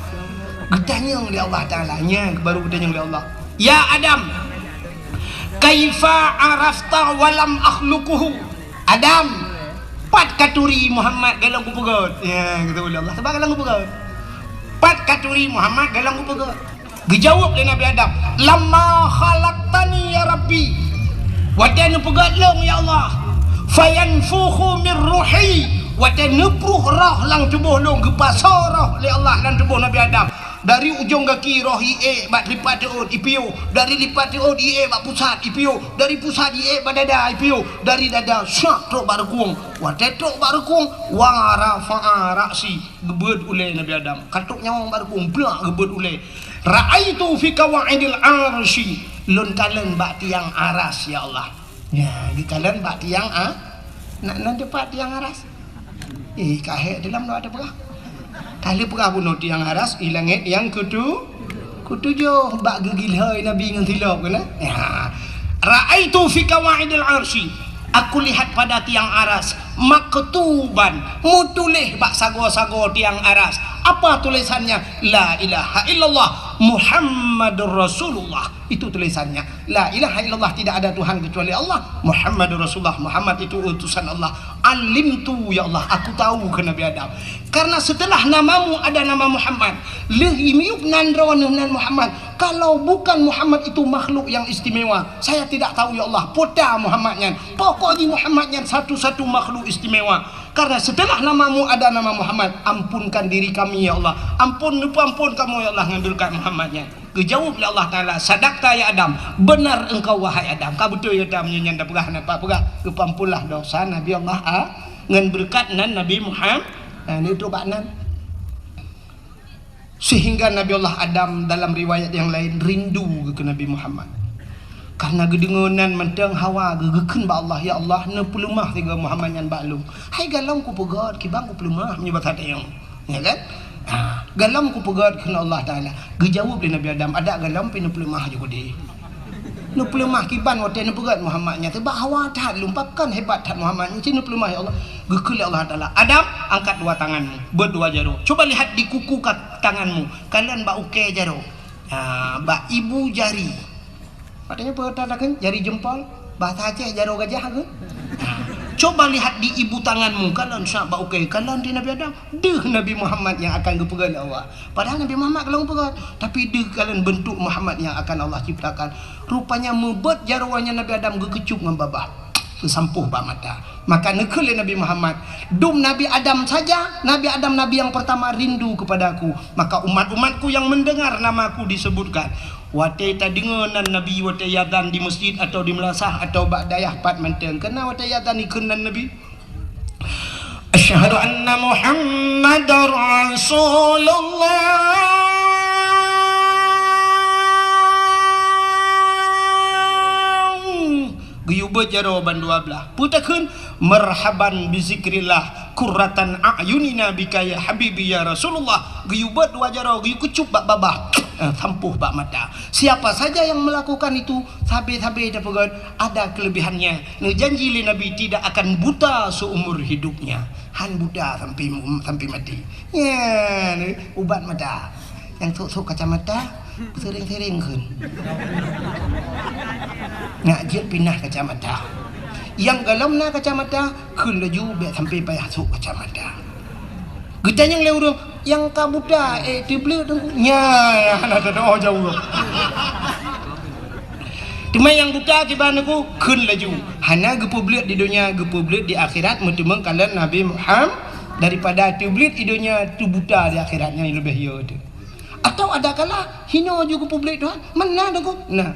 Geutanyong lé Allah Taala, nyan barô geutanyong lé Allah, "Ya Adam, kaifa arafta wa lam akhluquhu?" Adam, pat katuri Muhammad galom kupeugöt? Ya, geutanyong lé Allah, sabab galom kupeugöt. Pat katuri Muhammad galom kupeugöt? Geujaweueb lé Nabi Adam, "Lamma khalaqtani ya Rabbi." Watèe neupeugöt lôn ya Allah. "Fayanfukhu min ruhi." Watèe neupruh roh lam tuboh lôn, geupasoe roh lé Allah lam tuboh Nabi Adam. Dari ujong gaki roh ié bak lipat teuôt ipiôh, dari lipat teuôt ié bak pusat ipiôh, dari pusat ié bak dada ipiôh, dari dada syak trok bak reukueng. Watèe trok bak reukueng, wa rafa'a ra'si, geubeuet ulèe Nabi Adam. Ka trok nyawöng bak reukueng, blak geubeuet ulèe. Ra'aitu fi qawaidil arsy, lôn kalon bak tiang aras ya Allah. Ya, geukalon bak tiang a-, na, na teupat tiang aras. Eh, ka hék dalam doa teupeugah. Ka lheueh peugah bunoe tiang aras, i langét nyang keutu-, keutujôh, bak geugilhôi Nabi ngon silop keunan. Ya. Ra'aitu fi qawaidil arsy. Aku lihat pada tiang aras, maktuban, meutuléh bak sagoe-sagoe tiang aras. Apa tulisannya? La ilaha illallah Muhammadur Rasulullah. Itu tulisannya. La ilaha illallah, tidak ada Tuhan kecuali Allah. Muhammadur Rasulullah, Muhammad itu utusan Allah. Alimtu, ya Allah, aku tahu, kheun Nabi Adam. Karena setelah namamu ada nama Muhammad, lheueh miyueb nan droeneuh nan Muhammad. Kalau bukan Muhammad itu makhluk yang istimewa, saya tidak tahu, ya Allah, peue ta Muhammad nyan. Pokok jih Muhammad nyan satu-satu makhluk istimewa. Karena setelah namamu ada nama Muhammad, ampunkan diri kami, ya Allah. Ampun, neupeuampon kamoe, ya Allah, ngon beureukat Muhammad nyan. Geujaweueb lé Allah Taala, "Sadaqta ya Adam, benar engkau wahai Adam." Ka beutôi gata meunyoe nyan tapeugah, na pat peugah, geupeuampunlah dosa Nabi Allah a-, ngon beureukat nan Nabi Muhammad, na, neutrok bak nan. Sehingga Nabi Allah Adam dalam riwayat yang lain rindu keu Nabi Muhammad. Karena geudeungoe nan mantong hawa geu-, geukheun bak Allah, "Ya Allah, neupeuleumah sigoe Muhammad nyan bak lôn." Hai galom kupeugöt, kiban kupeuleumah meunyoe basa tayong. Ya kan? Ha, galom kupeugöt kheun Allah Taala. Geujaweueb lé Nabi Adam, "Adak galom pih neupeuleumah ju keudéh. Neupeuleumah kiban watèe neupeugöt Muhammad nyan, sabab hawa that lôn, pakon hebat that Muhammad nyan, ci neupeuleumah ya Allah." Geukheun lé Allah Taala, "Adam, angkat dua tanganmu, beuet dua jaroe. Coba lihat di kuku ka-, tanganmu, kalon bak ukèe jaroe." Ha, bak ibu jari. Maksudnya apa kata takkan? Jari jempol. Bahasa Aceh jaroe gajah ke? Ha. Coba lihat di ibu tanganmu, kalon syak bak ukée, kalon di Nabi Adam. Deuh Nabi Muhammad nyang akan geupeugét lé Allah. Padahal Nabi Muhammad ka lheueh geupeugét, tapi deuh kalon bentuk Muhammad nyang akan Allah ciptakan. Rupanya meubeuet jaroe nyan Nabi Adam geukeucup ngon babah, geusampôh bak mata. Maka neukheun lé Nabi Muhammad, "Dum Nabi Adam saja, Nabi Adam nabi yang pertama rindu kepada aku. Maka umat-umatku yang mendengar nama aku disebutkan." Watée tadeungoe nan Nabi watée azan di meuseujid atau di meulasah atau bak dayah pat mantong, keunan watée azan ikheun nan Nabi, "Asyhadu anna Muhammadar Rasulullah." Geuyue beuet jaroe bandua blaih. Peue takheun? "Marhaban bi zikrillah, qurratan a'yunina bika ya habibi ya Rasulullah." Geuyue beuet dua jaroe, geuyue keucup bak babah. Eh, sampôh bak mata. Siapa saja yang melakukan itu, sabe-sabe tapeugét, ada kelebihannya. Neujanji lé Nabi tidak akan buta seumur hidupnya. Han buta sampai, sampai mati. Nyan, ubat mata. Nyang sôk-sôk kacamata, sering-sering kheun. Nak jeuet pinah kacamata. Nyang gohlom na kacamata, kheun laju bék sampai payah sôk kacamata. Geutanyong lé ureuëng, "Nyang ka buta, eh, teubleuet teungku?" Nyan, hana teudoa jaweueb. Teuma nyang buta kiban teungku, kheun laju. Hana geupeubleuet di donya, geupeubleuet di akhirat, meuteumé kalon Nabi Muhammad daripada teubleuet di donya, teubuta di akhirat, nyan leubeh yo teuh. Atau ada kala hino ju geupeubleuet Tuhan, mana teungku? Nah,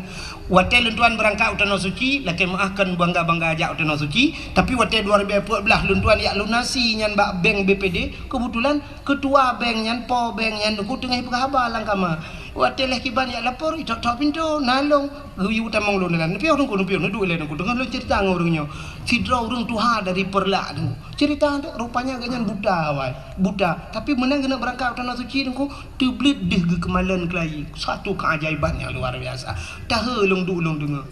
watée lôn tuan beurangkat u Tanoh Suci, lakée meuáh kon bangga-bangga jak u Tanoh Suci, tapi watée dua ribu empat belas lôn tuan jak lunasi nyan bak bank B P D, keubeutulan keutua bank nyan, po bank nyan teungku teungoh peugah haba lam kama. Watée lheueh kiban jak lapor, itok-tok pintoe, na lôn, geuyue tamong lôn nan. Neupiôh teungku, neupiôh, neuduek ilée teungku, teungoh lôn cerita ngon ureuëng nyoe. Sidroe ureuëng tuha dari Peureulak teungku. Cerita tu rupanya gobnyan buta awai, buta. Tapi meunan geuneuk beurangkat u Tanoh Suci teungku, teubleuet deuh geukeumalon keulayi. Satu keajaiban nyang luar biasa. Tahe lôn duek lôn deungoe.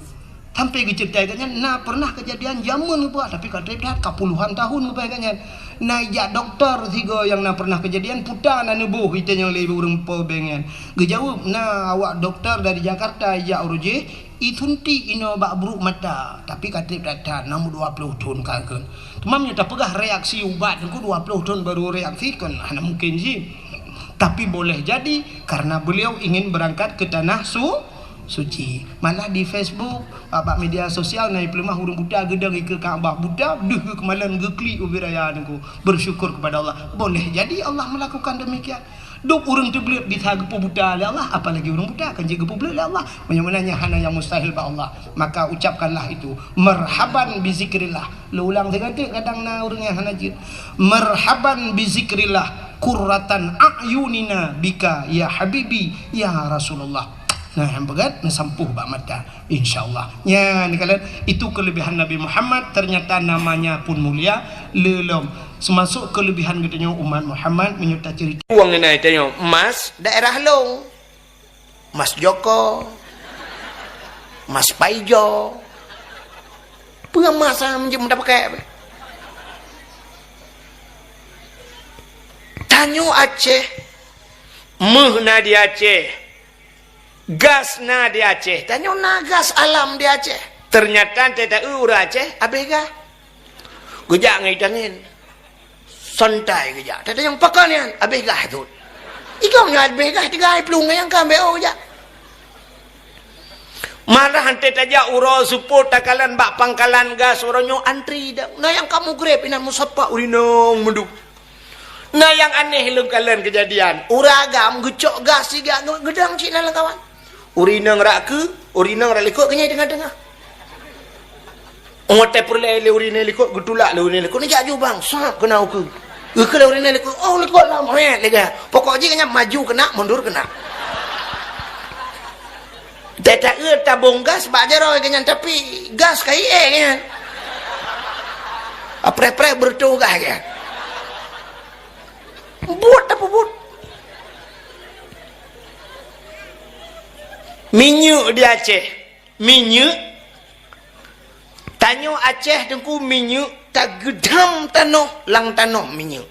Sampai geuceurita gobnyan na pernah keujadian jameun geupeugah, tapi ka treb that ka puluhan tahun geupeugah gobnyan. Na ijak dokto sigoe nyang na pernah keujadian, puta na neuboh itanyong lé ureuëng po bank nyan. Geujaweueb, na awak dokto dari Jakarta ijak uroe jih, isuntik inoe bak brok mata, tapi ka treb that-that, na umur dua puluh thon ka kheun. Teuma meunyoe tapeugah reaksi ubat teungku dua puluh thon baru reaksi, kon hana mungkin jih. Tapi boleh jadi karena beliau ingin berangkat ke tanah su-, suci. Malah di Facebook, bak media sosial na ipeuleumah ureuëng buta geudong ikeue Ka'bah buta, deuh geukeumalon geuklik ubit raya teungku. Bersyukur kepada Allah. Boleh jadi Allah melakukan demikian. Dum ureuëng teubleuet bisa geupeubuta lé Allah, apalagi ureuëng buta kan jeuet geupeubleuet lé Allah. Meunyoe meunan nyan hana nyang mustahil bak Allah, maka ucapkanlah itu, "Marhaban bi zikrillah." Lôn ulang sigoe teuk, kadang na ureuëng nyang hana jeuet. "Marhaban bi zikrillah, qurratan a'yunina bika ya habibi ya Rasulullah." Nah, nyang peugét neusampôh bak mata. Insya Allah. Nyan, kalon, itu kelebihan Nabi Muhammad, ternyata namanya pun mulia, lé lom. Seumasok kelebihan geutanyoe umat Muhammad, meunyoe taceurita. Uang ngenai tanyoe, emas daerah lôn. Emas Joko. Emas Paijo. Peue emas nyang meunjeuet meudapeukek? Tanyoe Aceh, méuh na di Aceh. Gas na di Aceh. Tanyoe na gas alam di Aceh. Ternyata teuta ureuëng Aceh abéh gas. Geujak ngon itangen. Santai geujak. Teuta nyang pakon nyan abéh gas tut. Ikong nyan abéh gas tiga plueng nyang ka ambéo geujak. Malah hante tajak uroe seupôt takalon bak pangkalan gas uroe nyoe antri dak. Na nyang ka mugreb inan meusapat urinong meuduek. Na nyang aneh lôn kalon keujadian. Ureuëng agam geucok gas siga nge-, geudong cit na lam kawan. Urinong rak keu, urinong rak likot keunyan teungoh-teungoh. Oh, watée peureulée lé urinong likot, geutulak lé urinong likot. Neujak jubang, sab keuna ukeue. Ukeue lé urinong likot, oh, likot lam, hét, lega. Pokok jih keunyan maju keunak, mundur keunak. Teuta eu tabong gas bak jaroe keunyan, tapi gas ka ié keunyan. Apreh-preh beureutoh gas keunyan. Buet tapeubuet. Minyeuk di Aceh. Minyeuk. Tanyoe Aceh teungku minyeuk tageudam tanoh, lam tanoh minyeuk.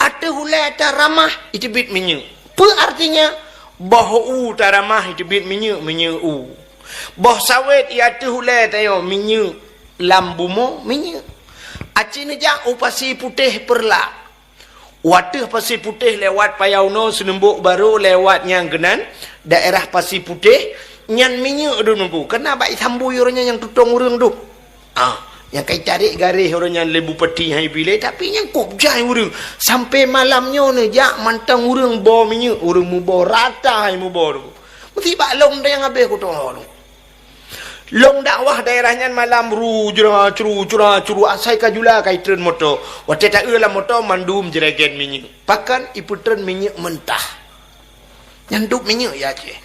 Ateueh ulée taramah, iteubiet minyeuk. Peue artinya? Boh u taramah teubiet minyeuk, minyeuk u. Boh sawét i ateueh ulée tanyoe minyeuk, lam bumoe minyeuk. Aci neujak u Pasi Putéh Peureulak. U ateueh Pasi Putéh lewat Payaunoe, Seuneumbok Barô lewat nyang keunan, daerah Pasi Putéh, nyan minyeuk dum nunggu. Keunan bak i sambui uroe nyan nyang tutong ureuëng dum. Ah, nyang ka itarek garéh uroe nyan lé bupati hai bilée, tapi nyang kôb jai ureuëng. Sampoe malam nyoe neujak mantong ureuëng boh minyeuk, ureuëng muboh rata hai muboh tu. Meusti bak lom dayang habéh kutoe tu. Lom dakwah daerah nyan malam ru jra cru cra cru asai ka jula ka itreun moto. Watée taeu lam moto mandum jregen minyeuk. Pakon ipeutreun minyeuk meutah. Nyan dub minyeuk ya Aceh.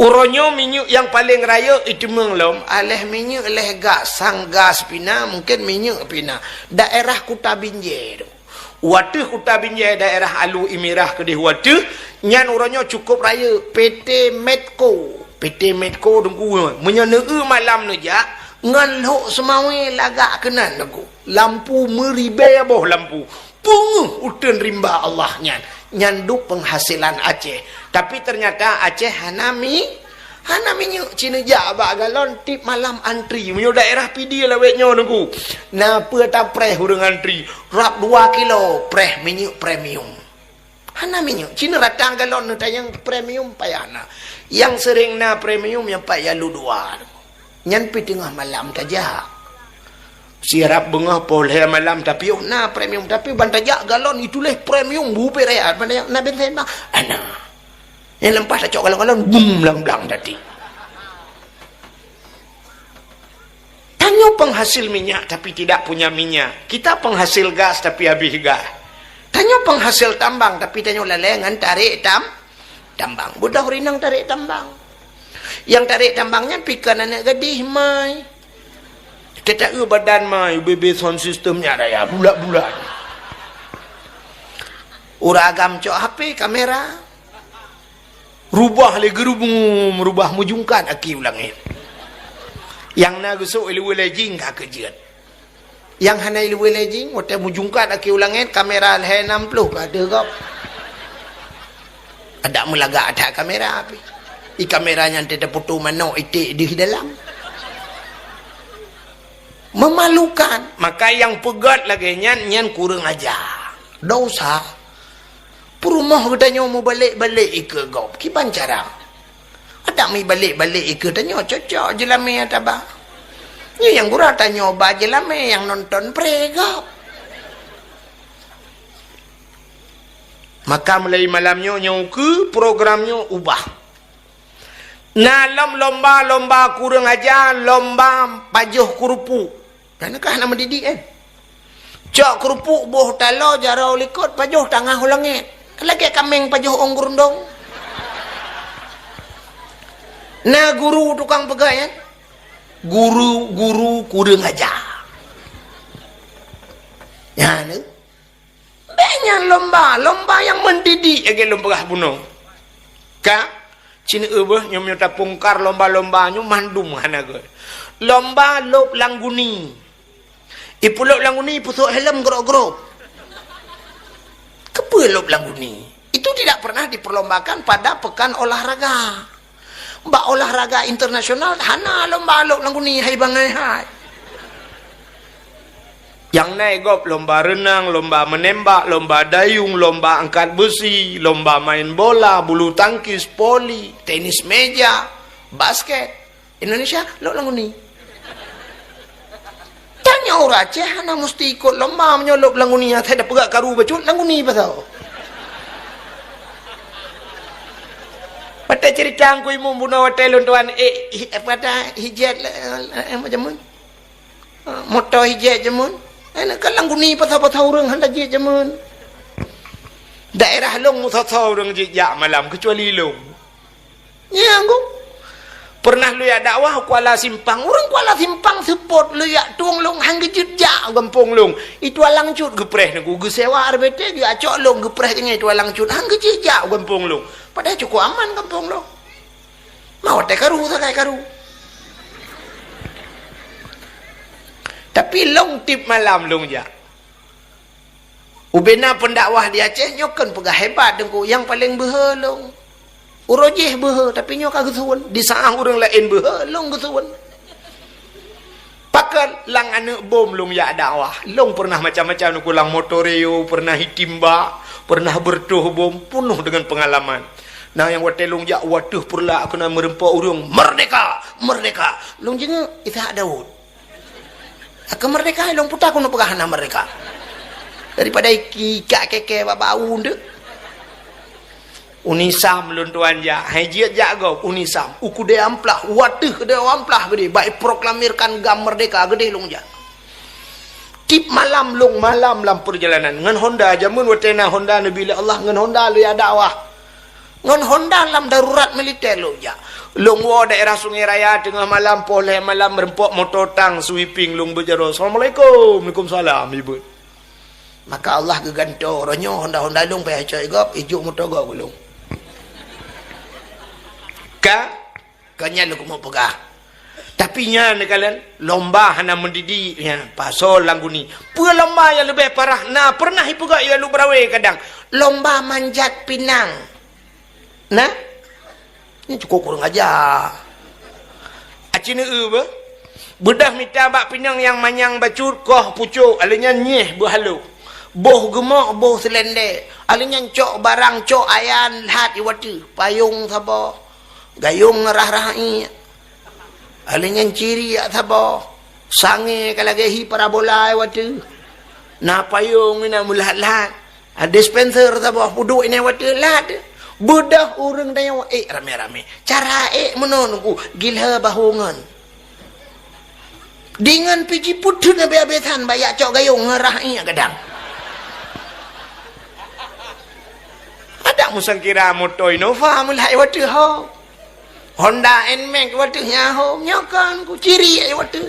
Uroe nyoe minyeuk nyang paleng rayeuk iteumeung lom, aléh minyeuk, léh gas, sang gas pina, mungken minyeuk pina. Daerah Kuta Binjai tu. Wateueh Kuta Binjai daerah Alu Imirah keudeh wateueh, nyan uroe nyoe cukôp rayeuk, P T Medco. P T Medco teungku, meunyoe neueu malam neujak, ngon lhok seumawé lagak keunan teungku. Lampu meuribée boh lampu. Peungeuh uteuen rimba Allah nyan. Nyan dub peunghasilan Aceh. Tapi teunyata Aceh hana mi-, hana minyeuk, ci neujak bak galon tiep malam antri. Meunyoe daerah Pidie lawét nyoe teungku. Na peue tapreh ureuëng antri. Rab dua kilo preh minyeuk premium. Hana minyeuk. Ci neurata galon neutanyong premium payah na. Nyang seuréng na premium nyang pat ya lu dua. Nyan pi teungoh malam tajak. Sirab beungoh poh lhée malam tapi oh na premium, tapi ban tajak galon ituléh premium bupet raya, ban tajak na bensin bah. Ana. Nyang leumpah tacok galon-galon bum blang-blang tadi. Tanyoe penghasil minyak tapi tidak punya minyak. Kita penghasil gas tapi habis gas. Tanyoe penghasil tambang tapi tanyoe lalée ngon tarek tam-, tambang. Beudôh rinang tarek tambang. Nyang tarek tambang nyan pi kon aneuk gadih mai. Teuta eu badan mai, bebe sound system nyan raya bulat-bulat. Ureuëng agam cok H P kamera. Rubah lé geurubum, rubah meujungkat aki u langét. Nyang na geusok iluwe lejing ka keujeuet. Nyang hana iluwe lejing, watée meujungkat aki u langét, kamera lhée nam ploh ka deuh gob. Adak meulagak that kamera pi. I kamera nyan teuta putôh manok iték deuh dalam. Memalukan. Maka nyang peugét lagée nyan, nyan kureueng aja. Dosa. Peurumoh geutanyoe mubalek-balek ikeue gob. Kiban cara? Adak mibalek-balek ikeue tanyoe cocok jeulamé taba. Nyoe nyang gura tanyoe ba jeulamé nyang nonton pré gob. Maka mulai malam nyoe, nyoe keu program nyoe ubah. Na lom lomba-lomba kureueng aja, lomba pajoh keurupuk. Nyan kah na meudidik, eh? Cok keurupuk boh taloe jaroe likot pajoh tangah u langét. Lagée kaméng pajoh ôn geurundong. Na guru tukang peugah, eh? Guru-guru kureueng aja. Nyan, eh? Bék nyan lomba, lomba nyang meudidik lagée lôn peugah bunoe. Ka? Cit neu beuh nyoe meunyoe tapungkar lomba-lomba nyoe mandum hana gét. Lomba lôb langguni. Ipeulôb langguni, ipeusôk helm grôp-grôp. Keupeue lôb langguni? Itu tidak pernah diperlombakan pada pekan olahraga. Bak olahraga internasional hana lomba lôb langguni hai bangai hai. Nyang na gob lomba reunang, lomba meunembak, lomba dayung, lomba angkat beusi, lomba main bola, bulu tangkis, voli, tenis meja, basket. Indonesia lôb langguni. Tanyoe ureuëng Aceh hana musti ikot lomba meunyoe lôb langguni, asai da peugah karu bacut langguni pasau. Watée cerita Teungku Imum bunoe watée lôn tuan, eh, hi-, apa dah, hijat, eh, eh, macam mana? Moto hijét jameun. Hana ka langguni pasau-pasau ureuëng hana jeuet jameun. Daerah lôn meusoe-soe ureuëng jijak malam, keucuali lôn. Nyang ku. Pernah lôn jak dakwah Kuala Simpang. Ureuëng Kuala Simpang seupôt lôn jak tueng lôn han geujeuet jak gampông lôn. I tualang cut geupreh nangku, geusewa R B T geujak cok lôn geupreh nyan i tualang cut han geujeuet jak gampông lôn. Padahai cukôp aman gampông lôn. Ma watée karu sagai karu. Tapi lôn tiep malam lôn jak. Ubena pendakwah di Aceh nyoe kon peugah hebat Teungku, nyang paleng beuhe lôn. Uroe jih beuhe, tapi nyoe ka geusuwon. Di saat ureuëng laén beuhe, lôn geusuwon. Pakon lam aneuëk bom lôn jak dakwah. Lôn pernah macam-macam, nyoe ku lam motor Reo, pernah itimba, pernah beureutoh bom, peunoh deungon peungalaman. Na nyang watée lôn jak u ateueh peureulak keunan meureumpok ureuëng, "Merdeka! Merdeka!" Lôn jingeuek, "Ishak Daud." Keu merdeka, lôn puta keuneuk peugah hana merdeka. Daripada iki, ikak keke bak bau deuh. Unisam lôn tuan jak, hai jeuet jak gob, Unisam. U keudée amplah, u ateueh keudée amplah geudeh, bak iproklamirkan GAM merdeka, geudeh lôn jak. Tiep malam lôn malam lam peurjalanan. Ngon Honda, jameun watée na Honda neubi lé Allah, ngon Honda lôn jak dakwah. Ngon Honda lam darurat militer lôn jak. Lôn woe daerah Sungai Raya teungoh malam, poh lhée malam, meureumpok moto tang sweeping, lôn beujaroe, "Assalamualaikum." "Waalaikumsalam," ibeuet. Maka Allah geugantoe, roh nyoe Honda-Honda lôn payah cok gob, ijok moto gob keu lôn. Ka, ka nyan lôn keumeung peugah. Tapi nyan neukalon lomba hana mendidik nyan, pasol lam guni. Peue lomba nyang leubeh parah, na pernah ipeugah i Alue Beurawe kadang. Lomba manjat pinang. Nah, nyoe cukôp kurang aja. Aci neueu beuh. Beudôh mita bak pinang nyang manyang bacut, koh pucôk, alheuh nyan nyieh beuhalo. Boh geumok, boh seulendé. Alheuh nyan cok barang, cok ayan, lhat i watèe. Payong saboh. Gayong rah-rah iék. Alheuh nyan ciriak saboh. Sangè ka lagèe hi parabola i watèe. Na payong inan meulat-lat. Ah, dispenser saboh peuduek inan watèe lat. Beudôh ureueng tanyoe ék ramé-ramé. Cara ék meunoe Teungku, gilhô bahô ngon. Deungon pih jipeuteun abéh-abéh that bak jak cok gayong ngon rah iék gadang. Adak meusangkira moto Innova meulat i watèe ho. Honda Nmax watèe nyan ho, nyoe kan ku ciriak i watèe.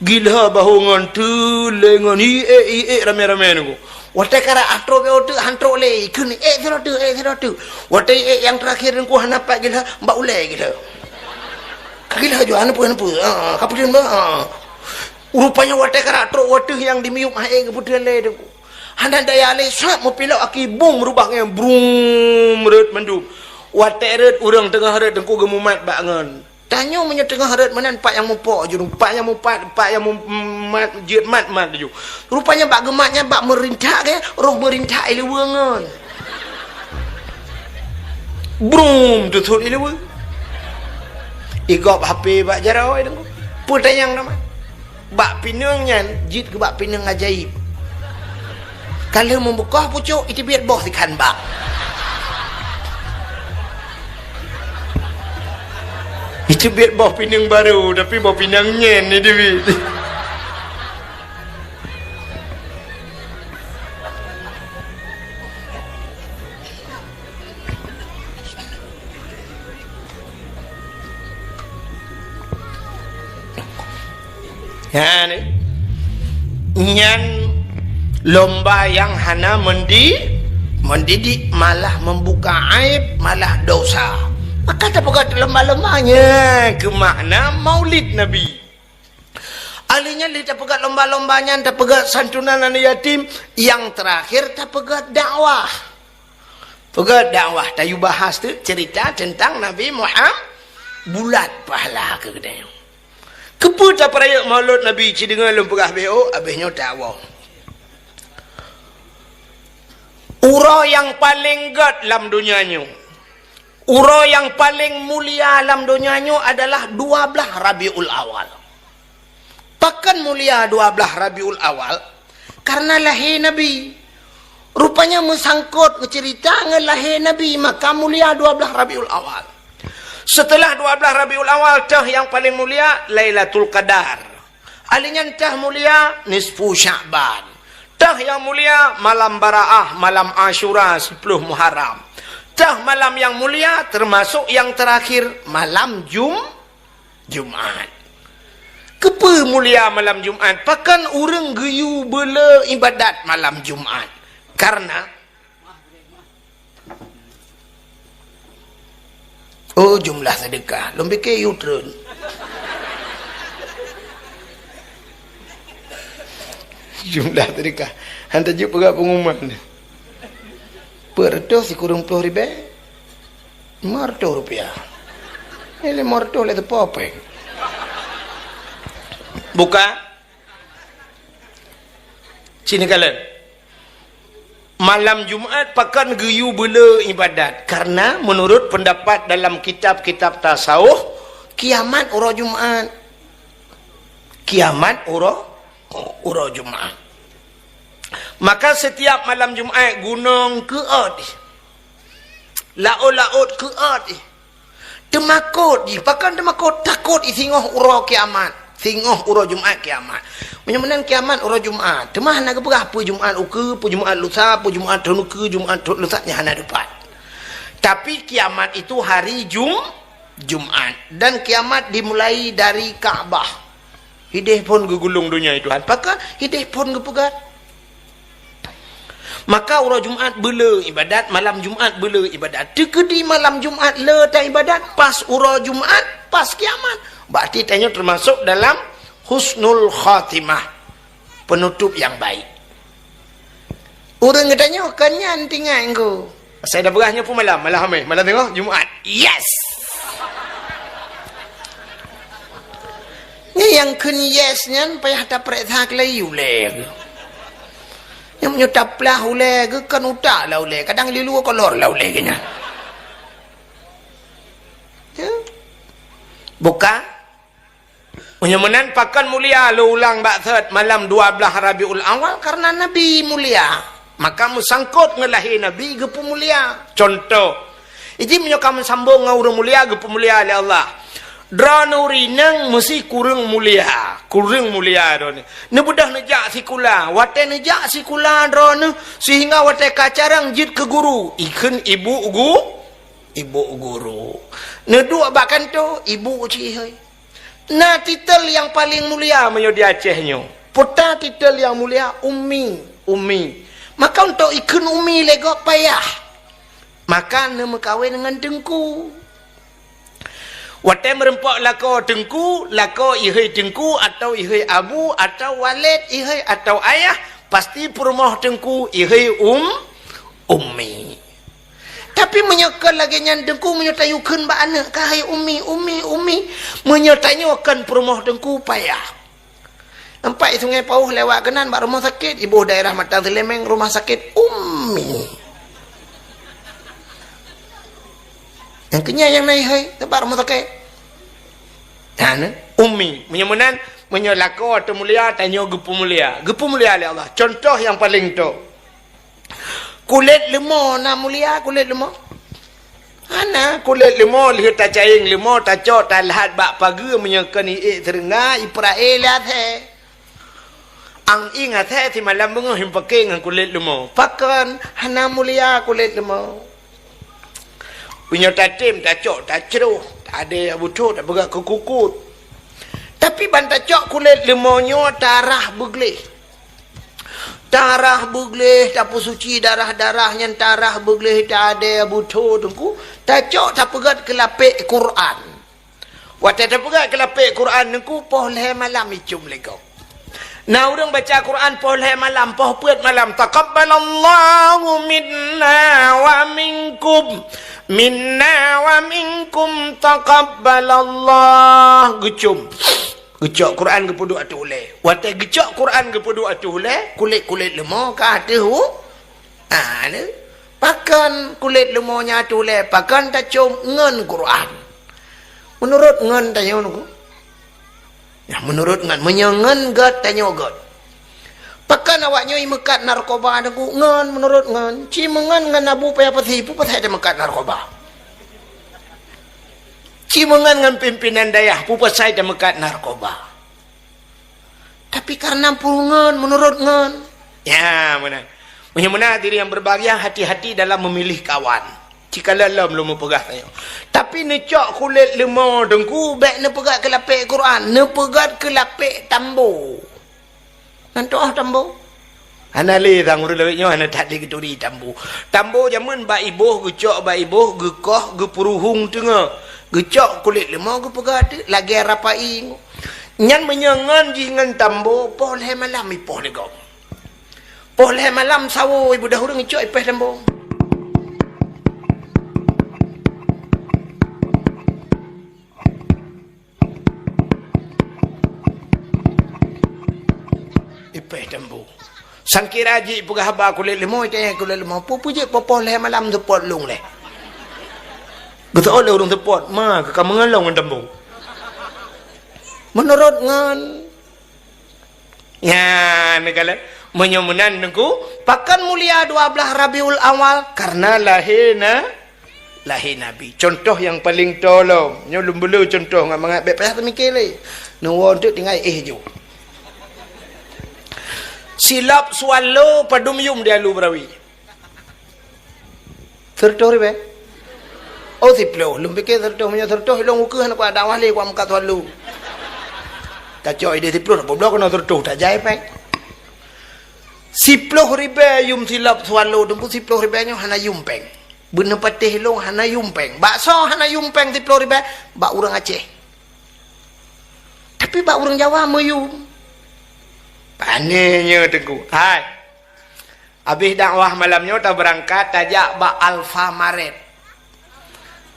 Gilhô bahô ngon teulé ngon iék-iék ramé-ramé Teungku. Watèe karap trok bak watèe han trok lé, ikheun ék sidroe teuk, ék sidroe teuk. Watèe ék nyang teurakhir Teungku hana pat gilhô, bak ulèe gilhô. Ka gilhô jua, hana peue, hana peue. Ha, ka peuteun bah. Ha. Rupanya watèe karap trok watèe nyang dimiyueb hai ék geupeuteun lé Teungku. Hana daya lé, sat meupilok aki bum rubah ngon brum rhot mandum. Watèe rhot ureueng teungoh rhot Teungku geumumat bak ngon. Tanyoe meunyoe teungoh rhot meunan pat nyang muphok ju, pat nyang mupat, pat nyang mumat jeuet mat-mat ju. Rupanya bak geumat nyan bak meurintak geuh, roh meurintak i luweue ngon. Brum, teusut i luweue. Igob H P bak jaroe Teungku. Peutanyong nama. Bak pineung nyan jeuet keu bak pineung ajaéb. Ka lheueh meubukoh pucôk, iteubiet boh sikhan bak. Iteubiet boh pineung barô, tapi boh pineung nyan iteubiet. Nyan, nyan lomba nyang hana mendi-, mendidik, malah membuka aib, malah dosa. Maka tapeugah lomba-lomba nyan keu makna Maulid Nabi. Ahli nyan lé tapeugah lomba-lomba nyan, tapeugah santunan aneuk yatim, nyang teurakhir tapeugah dakwah. Peugah dakwah, tayue bahas teuk cerita teuntang Nabi Muhammad, bulat pahala keu geutanyoe. Keupeue tapeurayeuk Maulud Nabi, ci deungoe lôn peugah B O, abéh nyoe tawoe. Uroe nyang paleng gét lam donya nyoe, uroe nyang paleng mulia lam donya nyoe adalah dua blaih Rabiul Awal. Pakon mulia dua blaih Rabiul Awal? Karena lahé Nabi. Rupanya meusangkot cerita ngon lahé Nabi, maka mulia dua blaih Rabiul Awal. Seuteulah dua blaih Rabiul Awal, toh nyang paleng mulia Lailatul Qadar. Ahli nyan toh mulia nisfu Sya'ban. Toh nyang mulia malam Baraah, malam Asyura, siploh Muharram. Toh malam nyang mulia, teumasok nyang teurakhir, malam Jum-, Jumat. Keupeue mulia malam Jumat? Pakon ureueng geuyue beule ibadat malam Jumat? Karena, oh, jumlah seudeukah. Lôn pike yue treun. Jumlah seudeukah. Han tajeuet peugah pengumuman. Peuet reutôh sikureueng ploh ribèe. Lima ratus rupiah. Ini lima ratus lé teupeu péng. Buka. Sini kalian. Malam Jumat pakon geuyue beule ibadat. Karena menurut pendapat dalam kitab-kitab tasawuf, kiamat uroe Jumat. Kiamat uroe, uroe Jumat. Maka setiap malam Jumat gunong keuôt. Laôt-laôt keuôt. Teumakot jih, pakon teumakot? Takot jih singoh uroe kiamat. Singoh uroe Jumat kiamat. Meunyoe meunan kiamat uroe Jumat, teuma hana geupeugah peue Jumat ukeue, peue Jumat lusa, peue Jumat thôn ukeue, Jumat thôn lusa, nyan hana teupat. Tapi kiamat itu hari Jum-, Jumat. Dan kiamat dimulai dari Ka'bah. Hideh phon geugulong donya, ya Tuhan. Pakon hideh phon geupeugah? Maka uroe Jumat beule ibadat, malam Jumat beule ibadat. Teukeudi malam Jumat le ta ibadat, pas uroe Jumat, pas kiamat. Berarti tanyoe termasuk dalam husnul khatimah, penutup yang baik. Ureuëng geutanyoe kon nyan tinggai engko. Asai dah beurah nyoe pun malam, malam hamai, malam tengok Jumat. Yes! Nyan nyang kheun yes nyan payah tapeuriksa keulayi ulée geuh. Nyang meunyoe taplah ulée geuh, kon utak lah ulée, kadang lilue kolor lah ulée geuh nyan. Ya. Buka. Meunyoe meunan, pakon mulia lôn ulang bak sot malam dua belas Rabiul Awal, karena Nabi mulia. Maka meusangkot ngon lahé Nabi geupeumulia. Contoh, iji meunyoe ka meusambong ngon ureuëng mulia, geupeumulia lé Allah. Droeneuh ureuëng inong meusi kureueng mulia, kureueng mulia droeneuh. Neubeudôh neujak sikula, watée neujak sikula droeneuh, seuhingga watée ka carông jeuet keu guru, ikheun ibu gu-, ibu guru. Neuduek bak kantô, ibu cit ihôi. Na titel nyang paleng mulia meunyoe di Aceh nyoe. Peue ta titel nyang mulia? Ummi, ummi. Maka untuk ikheun ummi lé gob payah. Maka neumeukawen ngon teungku. Watée meurumpok lakoe teungku, lakoe ihôi teungku atau ihôi abu atau waled ihôi atau ayah, pasti peurumoh teungku ihôi um, ummi. Tapi meunyoe kon lagée nyan teungku, meunyoe tayue kheun bak aneuëk, "Ka hai ummi, ummi, ummi," meunyoe tanyoe kon peurumoh teungku, payah. Nampak i Sungai Pauh lewat keunan bak rumoh sakét, iboh daerah Matang Seuleumeng, rumah sakét ummi. Nyang keunyan nyang na ihôi, teumpat rumoh sakét. Nah, ummi. Meunyoe meunan, meunyoe lakoe teu mulia, tanyoe geupeumulia. Geupeumulia lé Allah. Contoh nyang paleng top. Kulét leumo na mulia kulét leumo? Hana, kulét leumo lheueh tacayeng leumo, tacok, talhat bak pageue, meunyoe kon iék seureungga, ipeurae lé asée. Ang ieng asée simalam beungoh ipaké ngon kulét leumo. Pakon hana mulia kulét leumo? Meunyoe tatem, tacok, tacroh, tadée beuthot, tapeugah keu kukut. Tapi ban tacok kulét leumo nyoe tarah beugleh. Tarah beugleh, tapeusuci darah-darah nyan tarah beugleh, tadée beuthot teungku, tacok tapeugét keu lapék Quran. Watée tapeugét keu lapék Quran teungku, poh lhée malam icum lé gob. Na ureuëng baca Quran poh lhée malam, poh peuet malam, "Taqabbalallahu minna wa minkum, minna wa minkum taqabbalallah." Geucum. Geucok Quran geupeuduek ateueh ulée. Watée geucok Quran geupeuduek ateueh ulée, kulét-kulét leumo ka ateueh u-, ah, ni. Pakon kulét leumo nyan ateueh ulée, pakon tacom ngon Quran? Meunurot ngon tanyoe nyoe. Nah, meunurot ngon, meunyoe ngon gét tanyoe gét. Pakon awak nyoe imeukat narkoba teungku? Ngon, meunurot ngon. Ci meungon ngon Abu Paya Pasi, peue pasai tameukat narkoba? Ci meungon ngon pimpinan dayah, peue pasai tameukat narkoba? Tapi karena peue ngon, meunurot ngon. Ya, meunan. Meunyoe meunan, hadirin yang berbahagia, hati-hati dalam memilih kawan. Cikalon lom lôn meupeugah tanyoe. Tapi neucok kulét leumo teungku, bék neupeugét keu lapék Quran, neupeugét keu lapék tambo. Nyan toh tambo. Hana lé sang ureuëng lawét nyoe hana that lé geuturi tambo. Tambo jameun bak iboh, geucok bak iboh, geukoh, geupeuruhong teungoh. Geucok kulét leumo geupeugét teuk lagée rapai. Nyan meunyoe ngon jih ngon tambo, poh lhée malam ipoh lé gob. Poh lhée malam sawoe ibeudôh ureuëng icok ipéh tambo. Sangkira jih peugah haba kulét leumo, itanyong kulét leumo, "Peue-peue jeuet poh-poh lhèe malam seupôt lôn lé?" Geuseuôt lé ureueng seupôt, "Ma, keu ka meungeulong ngon tambong." Meunurot ngon Nyan, neukalon. Meunyoe meunan, Teungku, pakon mulia dua blaih Rabiul Awal? Karena lahé na-, lahé Nabi. Contoh nyang paleng tolom. Nyoe lôn beuleue contoh ngon mangat bèk payah teumiké lé. Neuwoe teuk tinggai éh ju. Silop swallow padum yum di Alue Beurawi? Sireutôh ribèe? Oh, siplôh. Lôn piké sireutôh, meunyoe sireutôh, ilôn ukeue hana kuat dakwah lé, kuat meukat swallow. Tacok idéh siplôh, dak peubloe keunoe sireutôh, tajai péng. Siplôh ribèe yum silop swallow, Teungku, siplôh ribèe nyoe hana yum péng. Beuneu patéh lôn hana yum péng. Bakso hana yum péng siplôh ribèe, bak ureueng Aceh. Tapi bak ureueng Jawa meuyum. Pane nyoe, Teungku. Hai. Abéh dakwah malam nyoe tabeurangkat, tajak bak Alfamaret.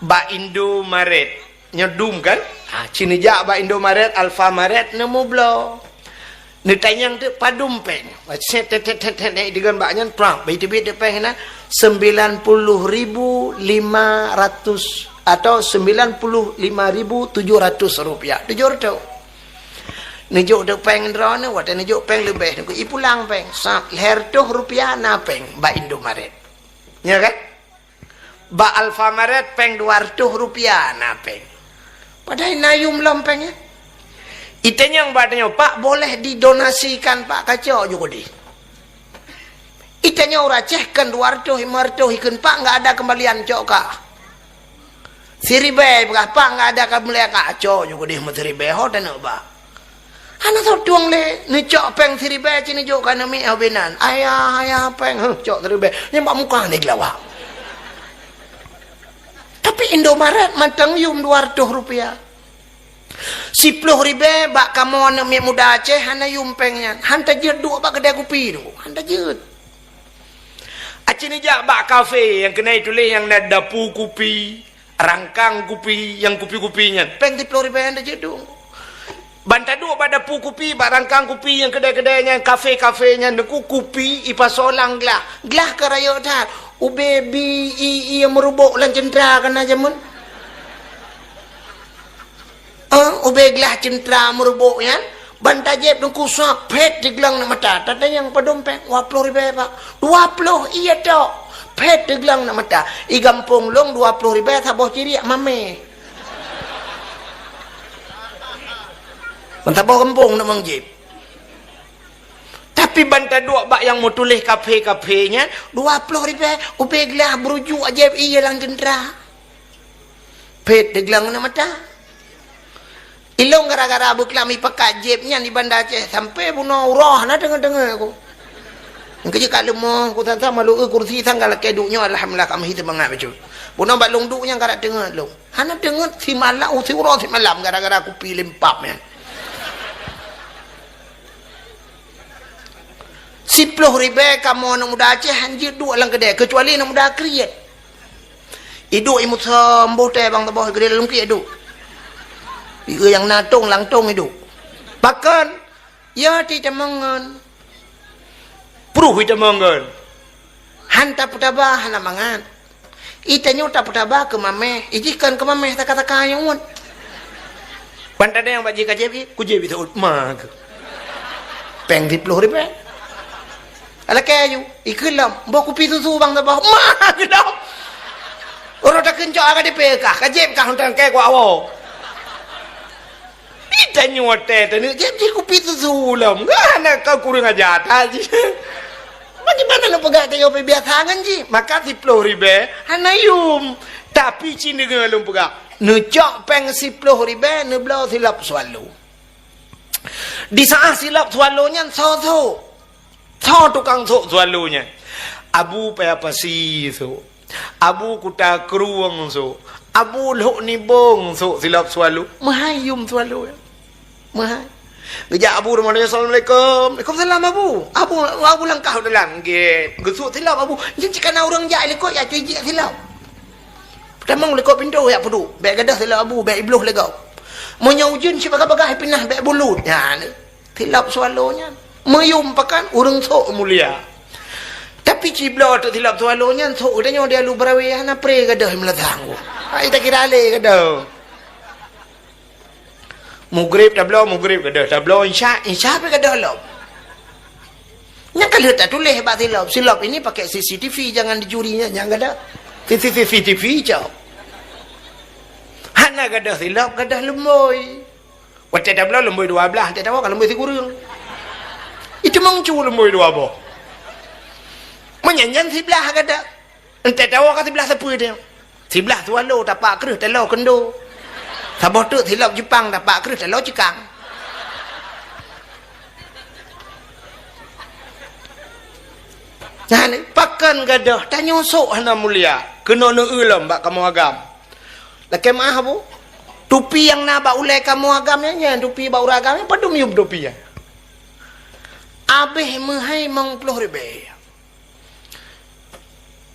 Bak Indomaret. Nyoe dum kan? Ha, ci neujak bak Indomaret, Alfamaret, neumubloe. Neutanyong teuk padum péng. Set, tet, tet, tet, tet, tet, digon bak nyan, prap. Bak teubiet teuk péng na, sembilan puluh ribu lima ratus atau sembilan puluh lima ribu tujuh ratus rupiah. Tujoh reutôh. Neujok teuk péng droeneuh, watèe neujok péng leubeh, neuku ipulang péng. Sa-, lhèe reutôh rupiah na péng bak Indomaret. Nya kan? Bak Alfamaret péng dua reutôh rupiah na péng. Padahai na yum lom péng nyan. Itanyong bak tanyoe, "Pak, boleh didonasikan, Pak, kacok ju keudéh?" Itanyong ureueng Aceh, "Kön dua reutôh, lima reutôh, ikheun, Pak, enggak ada kembalian, cok kah." Siribèe peugah, "Pak, enggak ada kembalian, kacok ju keudéh meusiribèe, ho taneuk bak." Hana soe tueng lé, neucok péng siribèe ci neujok keu aneuk miet ho binan. "Ayah, ayah, péng." "Huh, cok siribèe." Nyan bak muka ni geulawa. Tapi Indomaret mantong yum dua reutôh rupiah. Siplôh ribèe bak kamoe aneuk miet muda Aceh hana yum péng nyan. Han tajeuet duek bak keudè kupi tu. Han tajeuet. Aci neujak bak kafe nyang keuneuk tuléh nyang na dapu kupi, rangkang kupi, nyang kupi-kupi nyan. Péng siplôh ribèe han tajeuet duek. Ban taduek bak dapu kupi, bak rangkang kupi nyang keudè-keudè nyan, kafe-kafe nyan, Teungku, kupi ipasoe lam glah. Glah ka rayeuk that. Ubé bi i, i meurubok lam ceuntra ka na jameun. Eh, ubé glah ceuntra meurubok nyan, ban tajieb Teungku, sab phét diglang na mata. Tatanyong padum péng, "Dua plôh ribèe, Pak." "Dua plôh, iya tok." Phét diglang na mata. I gampông lôn dua plôh ribèe saboh ciriek mamèh. Ban saboh gampông na manjieb. Tapi ban taduek bak nyang meutuléh kafe-kafe nyan, "Dua plôh ribèe, ubé glah beurujuk ajaéb ié lam ceuntra." Phét diglang na mata. Ilôn gara-gara beuklam ipakat jieb nyan di Banda Aceh, sampoe bunoe uroe hana deungoe-deungoe ku. Nyang keujeuet ka leumoh ku, sang-sang malu kursi sang ka lakèe duek nyoe, alhamdulillah, ka meuhi seumangat bacut. Bunoe bak lôn duek nyan ka dak teungeut lôn. Hana teungeut simalam, siuroe simalam gara-gara kupi limpab nyan. Siplôh ribèe kamoe aneuk muda Aceh hanjeuet duek lam keudè, keucuali aneuk muda kriet. Iduek i Musa Mboh teuh bang saboh, keudè lam kriet iduek. Ié nyang na tong lam tong iduek. Pakon? Ya, ti tamong ngon. Pruh itamong ngon. Han tapeutaba hana mangat. Itanyoe tapeutaba keu mamèh, ijih kon keu mamèh saka-saka nyang ngon. Ban tadeng bak jih ka jieb, kujieb itu ma keu. Péng siplôh ribèe. Alakèe ju, ikheun lom, boh kupi susu bang saboh, ma keu lom. Uroe takheun cok ka dipé kah, ka jieb kah, untang kèe kuak woe. Itanyoe teuh taneuk jieb jih kupi susu lom. Hana ka kureueng aja that jih. Bagaimana lôn peugah tanyoe pih biasa ngon jih? Maka siplôh ribèe hana yum. Tapi ci deungoe lôn peugah, neucok péng siplôh ribèe neubloe silop swallow. Di saat silop swallow nyan soe-soe. Soe tukang sôk swallow nyan? Abu Paya Pasi sôk. Abu Kuta Krueng sôk. Abu Lhok Nibong sôk silop swallow. Meuhai yum swallow nyan. Meuhai. Geujak Abu rumoh nyan, "Assalamualaikum." "Waalaikumsalam, Abu." Abu, Abu langkah u dalam. Gét. Geusôk silop Abu. Nyan cit ka na ureueng jak likot, jak tijik silop. Peutamong likot pintoe jak peuduek. Bèk gadôh silop Abu, bèk ibloh lé gob. Meunyoe ujeuen cit bagah-bagah ipinah bèk bulut. Nyan. Silop swallow nyan. Meuyum pakan ureuëng sôk mulia. Tapi cibloe teuk silop swallow nyan sôk geutanyoe di Alu Barawe hana pre gadôh meulatang. Hai takira lé gadôh. Mugrib tabloe, mugrib gadôh, tabloe insya, insya pih gadôh lom. Nyang ka lheueh tatuléh bak silop, silop ini pakai C C T V, jangan dicuri, nyan, nyan gadôh. C C T V cok. Hana gadôh silop, gadôh lumbôi. Watée tabloe lumbôi dua blaih, watée tawoe ka lumbôi sikureueng. Itu meucu lumbôi dua boh. Meunyan nyan siblaih gadôh. Entée tawoe ka siblaih sapeue teuh. Siblaih swallow tapak kreueh taloe keundo. Saboh teuk silop Jepang tapak kreueh taloe cikang. Nah, ni, pakon gadôh, tanyoe sôk hana mulia. Keunoe neueu lom bak kamoe agam. Lakée meuáh, Bu. Tupi nyang na bak ulée kamoe agam nyan, nyan tupi bak ureuëng agam nyan, padum yum tupi nyan. Abéh meuhai limong ploh ribée.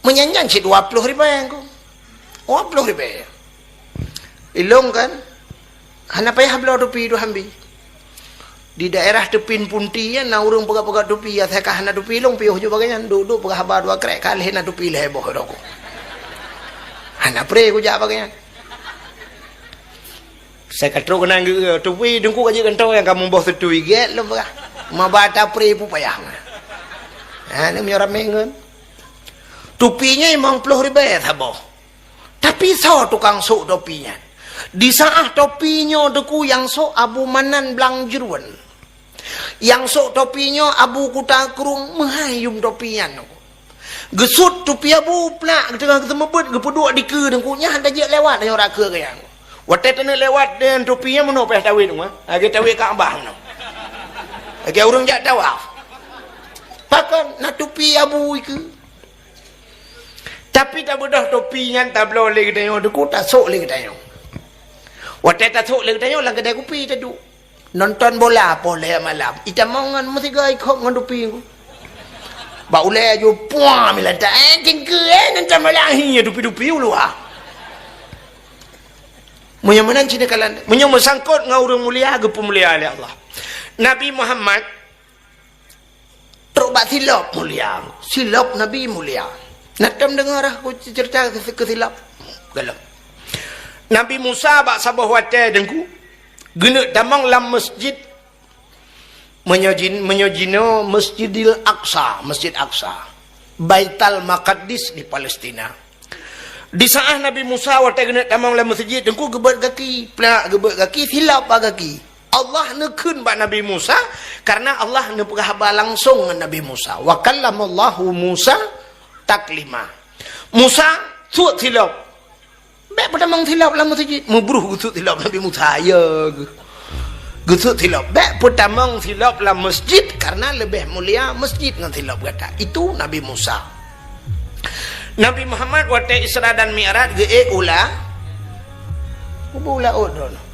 Meunyan nyan cit dua ploh ribée ku. Dua ploh ribée. Ilong kan, hana payah bloe tupi dua hambi. Di daerah Teupin Punti nyan na ureuëng peugah-peugah tupi, ya, saya ka hana tupi ilong piôh ju bagai nyan. Duek-duek peugah haba dua krek, ka lheueh na tupi lhée boh droe ku. Hana pre kujak bagai nyan. Saya ka trok keunan geu-, tupi Teungku ka jeuet kantô nyang ka muboh seutui gét lom peugah. Maba tapri pupayah. Ha, ni meunyoe ramé ngon. Tupi nyan limong ploh ribée saboh. Tapi soe tukang sôk topi nyan? Di saát topi nyoe Teungku nyang sôk Abu Manan Blang Jeuruen. Nyang sôk topi nyoe Abu Kuta Krueng, meuhai yum topi nyan. Geusut tupi Abu plak, geuteungoh geuseumeubeuet, geupeuduek dikeue Teungku, nyan hana jeuet lewat, nyoe rakeu geuh nyan. Watée taneuk lewat deungon tupi nyan meunoe payah tawét, lagée tawét Ka'bah meunoe. Lagée ureuëng jak tawaf. Pakon na tupi Abu ikeue. Tapi tabeudôh topi nyan tabloe lé geutanyoe Teungku, tasôk lé geutanyoe. Watée tasôk lé geutanyoe lam keudai kupi taduek. Nonton bola poh lhée malam. Itamong ngon meusigoe ikhop ngon tupi ku. Bak ulée aju puang milantak, eh, cingkeue, eh, nonton bola, hi, tupi-tupi u luwa. Meunyoe meunan cit neukalon, meunyoe meusangkot ngon ureuëng mulia, geupeumulia lé Allah. Nabi Muhammad trok bak silop mulia, silop Nabi mulia. Na tom deungoe rah ku cerita keu, keu silop. Galak. Nabi Musa bak saboh watée Teungku, geuneuk tamong lam masjid, meunyoe jin-, meunyoe jinoe Masjidil Aqsa, Masjid Aqsa, Baital Maqaddis di Palestina. Di saát Nabi Musa watée geuneuk tamong lam masjid, Teungku geubeuet gaki, plak geubeuet gaki, silop bak gaki. Allah neukheun bak Nabi Musa, karena Allah neupeugah haba langsong ngon Nabi Musa. Wa kallamallahu Musa taklima. Musa, sut silop. Bék peutamong silop lam masjid. Meubruh geusut silop Nabi Musa, ya geuh. Geusut silop. Bék peutamong silop lam masjid, karena leubeh mulia masjid ngon silop gata. Itu Nabi Musa. Nabi Muhammad watée Isra dan Mi'raj geuék u la-, kubu laôt droe.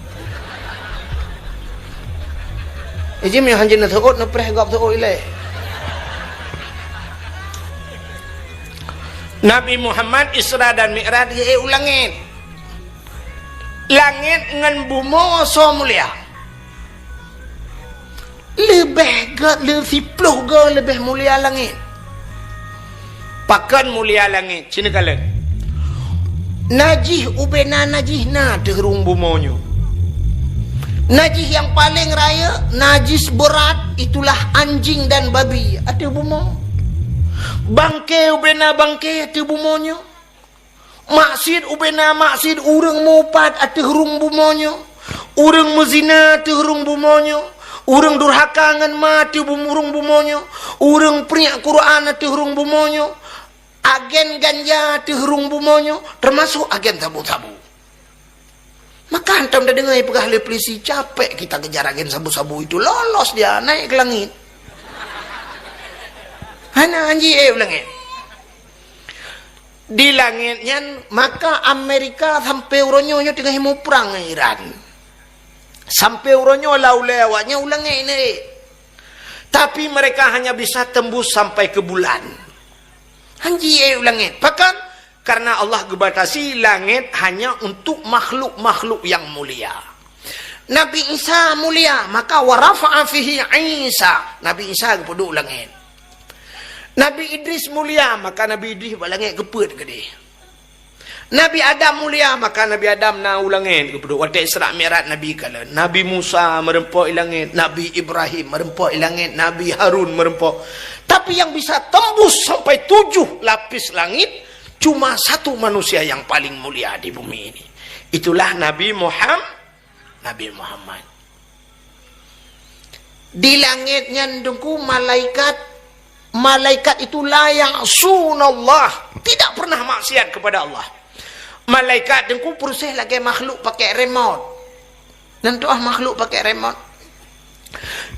Iji meuhanjeuet neuseuôt, neupreh gob seuôt ilée. Nabi Muhammad Isra dan Mi'raj geuék u langét. Langét ngon bumoe soe mulia? Leubeh gét, leu-, siploh goe leubeh mulia langét. Pakon mulia langét? Ci neukalon. Najih ubena najih na ateueh rhueng bumoe nyoe. Najih nyang paleng rayeuk, najis beurat, itulah anjing dan babi ateueh bumoe. Bangke ubena bangke ateueh bumoe nyoe. Maksiet ubena maksiet, ureuëng meuupat ateueh rhueng bumoe nyoe, ureuëng meuzina ateueh rhueng bumoe nyoe, ureuëng durhaka ngon ma ateueh bum-, rhueng bumoe nyoe, ureuëng priek Quran ateueh rhueng bumoe nyoe, agen ganja ateueh rhueng bumoe nyoe, teumasok agen sabu-sabu. Maka hantom tadeungoe peugah lé polisi, "Capek kita kejar agen sabu-sabu itu, lolos dia, naik ke langit." Hana anji, eh, u langét. Di langét nyan, maka Amerika sampai uroe nyoe, nyoe teungoh muprang ngon Iran. Sampai uroe nyoe lam ulée awak nyan u langét nyan, eh. Tapi mereka hanya bisa tembus sampai ke bulan. Hanji, eh, u langét. Pakon? Karena Allah geubatasi langét hanya untuk makhluk-makhluk yang mulia. Nabi Isa mulia, maka wa rafa'a fihi Isa. Nabi Isa geupeuduek u langét. Nabi Idris mulia, maka Nabi Idris bak langét geupeuet keudeh. Nabi Adam mulia, maka Nabi Adam na u langét geupeuduek. Watée Isra Mi'raj Nabi kalon. Nabi Musa meureumpok i langét, Nabi Ibrahim meureumpok i langét, Nabi Harun meureumpok. Tapi yang bisa tembus sampai tujuh lapis langit, cuma satu manusia yang paling mulia di bumi ini. Itulah Nabi Muham-, Nabi Muhammad. Di langét nyan Teungku malaikat, malaikat itu la ya'sunallah, tidak pernah maksiat kepada Allah. Malaikat Teungku peureséh lagée makhluk pakai remote. Nan tuah makhluk pakai remote.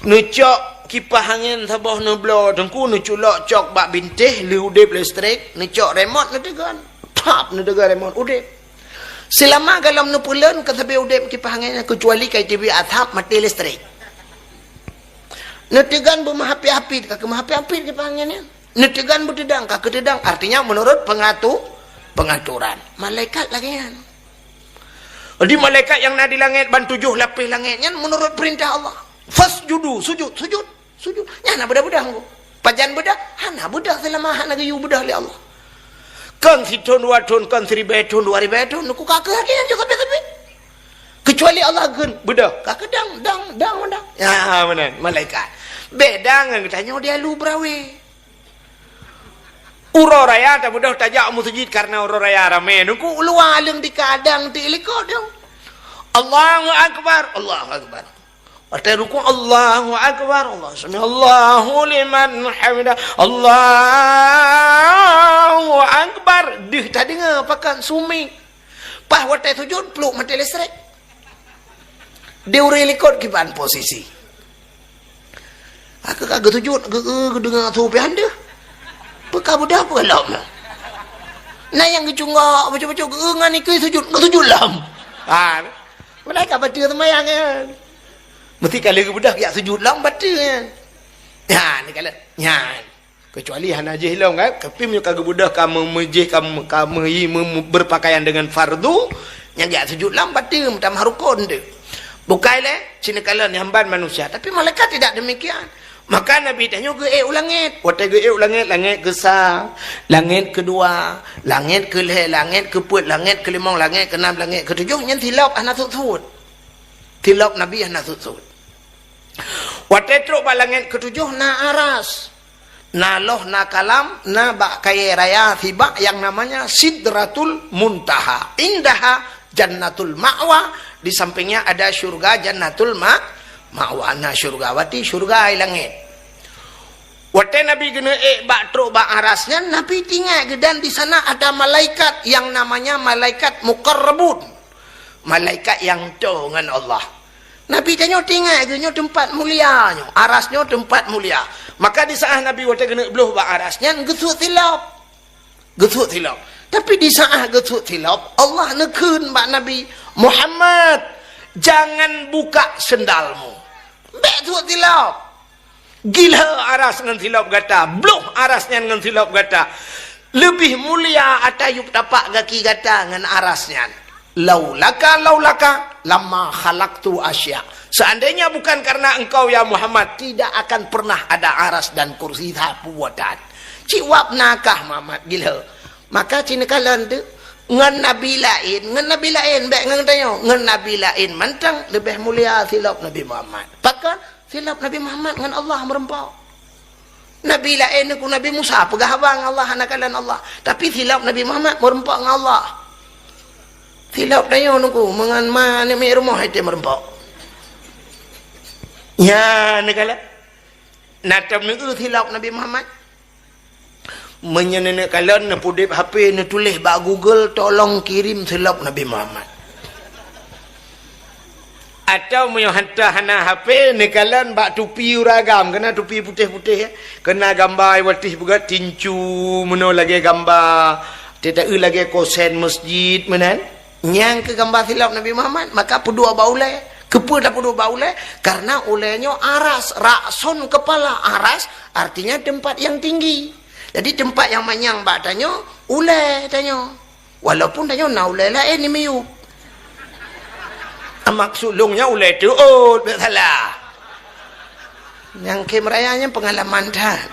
Neucok kipah angén saboh neubloe Teungku, neuculok cok bak bintéh, lheueh udeb listrik, neucok remote neuteugon. Pap, neuteugon remote, udeb. Seulama golom neupeuleuen ka sabe udeb kipah angén nyan, keucuali ka iteubiet asap maté listrik. Neuteugon beumeuhapit-hapit, ka keumeuhapit-hapit kipah angén nyan. Neuteugon beuteudang, ka keuteudang. Artinya menurut pengatu-, pengaturan. Malaikat lagée nyan. Jadi malaikat nyang na di langét ban tujoh lapéh langét nyan menurut peurintah Allah. Fasjudu, sujud, sujud. Sujud. Nyan hana beudah-beudah Teungku. Pajan beudah? Hana beudah seulama hana geuyue beudah lé Allah. Kon sithon dua thon, kon siribée thon, dua ribée thon, Teungku ka keuh lagée nyan cok sabe-sabe. Keucuali Allah geukheun beudah, ka keuh dang, dang, dang, dang. Ya, meunan, malaikat. Beda ngon geutanyoe di alu beurawe. Uroe raya tabeudoh tajak u meuseujid kareuna uroe raya ramé. Teungku u luwa aleueng di kadang ti likot dong. Allahu Akbar, Allahu Akbar. Watée rukuk, Allahu Akbar, Allah, sami'allahu liman hamidah, Allahu Akbar. Deuh tadeungoe pakat sumi. Paih watée sujud, pluk maté listrik. Di ureuëng likot kiban posisi. Aku ka geusujud, geu-, geu-, geudeungoe su pih han deuh. Peu ka beudah peue lom? Na nyang geucunggok, bacut-bacut, geu-, ngon ikeu sujud, geusujud lom. Ha. Padahai ka bateue seumayang nyan. Meusti ka lheueh geubeudoh geujak sujud lom bateue nyan. Nyan, ka lheueh. Nyan. Keucuali hana jih lom kan. Tapi meunyoe ka geubeudoh ka meumeujih, ka me-, ka meuhi me-, me-, berpakaian dengan fardu, nyan geujak sujud lom bateue meutamah rukon tu. Bukai lé, cit neukalon nyang ban manusia. Tapi malaikat tidak demikian. Maka Nabi tanyoe geuék u langét. Watée geuék u langét, langét keusa, langét keudua, langét keulhée, langét keupeuet, langét keulimong, langét keunam, langét keutujoh, nyan silop hana sut-sut. Silop Nabi hana sut-sut. Watée trok bak langét keutujoh na aras. Na loh, na kalam, na bak kayée raya sibak yang namanya Sidratul Muntaha. Indaha Jannatul Ma'wa, di sampingnya ada syurga Jannatul Ma-, Ma'wa. Na syurga, berarti syurga di langét. Watée Nabi geuneuék bak trok bak aras nyan, Nabi teuingat geuh dan di sana ada malaikat yang namanya malaikat muqarrabun. Malaikat nyang toe ngon Allah. Nabi tanyoe teuingat geuh nyoe teumpat mulia nyoe, aras nyoe teumpat mulia. Maka di saat Nabi watée geuneuk bloh bak aras nyan geusut silop. Geusut silop. Tapi di saat geusut silop, Allah neukheun bak Nabi, "Muhammad, jangan buka sendalmu." Bék sut silop. Gilhée aras ngon silop gata, bloh aras nyan ngon silop gata. Leubeh mulia ata yup tapak gaki gata ngon aras nyan. Laulaka, laulaka, lama khalaqtu asya. Seandainya bukan karena engkau, ya Muhammad, tidak akan pernah ada aras dan kursi sapeue tan. Cit wab nakah Muhammad gilhée. Maka cit neukalon tu, ngon nabi laén, ngon nabi laén, bék ngon tanyoe, ngon nabi laén mantong leubeh mulia silop Nabi Muhammad. Pakon? Silop Nabi Muhammad ngon Allah meureumpok. Nabi laén ku Nabi Musa peugah haba ngon Allah hana kalon Allah. Tapi silop Nabi Muhammad meureumpok ngon Allah. Silop tanyoe nungku meungon ma aneuk miet rumoh itu meureumpok. Ya, neukalon. Na tom neu silop Nabi Muhammad. Meunyoe neuneuk kalon, neupudeb H P, neutuléh bak Google, "Tolong kirim silop Nabi Muhammad." Atau meunyoe hantom hana H P, neukalon bak tupi ureueng agam, keunan tupi putéh-putéh, eh. Keunan gamba watèe peugah tincu, meunoe lagèe gamba, teuta-eu lagèe kosen masjid, meunan. Nyang keu gamba silop Nabi Muhammad, maka peuduek bak ulèe. Keupeue tapeuduek bak ulèe? Karena ulèe nyoe aras, ra'sun kepala, aras artinya tempat yang tinggi. Jadi tempat yang manyang bak tanyoe, ulèe tanyoe. Walaupun tanyoe na ulèe laén di miyueb. Maksud lôn nyan ulèe teuôt, bèk salah. Nyang khem raya nyan peungalaman that.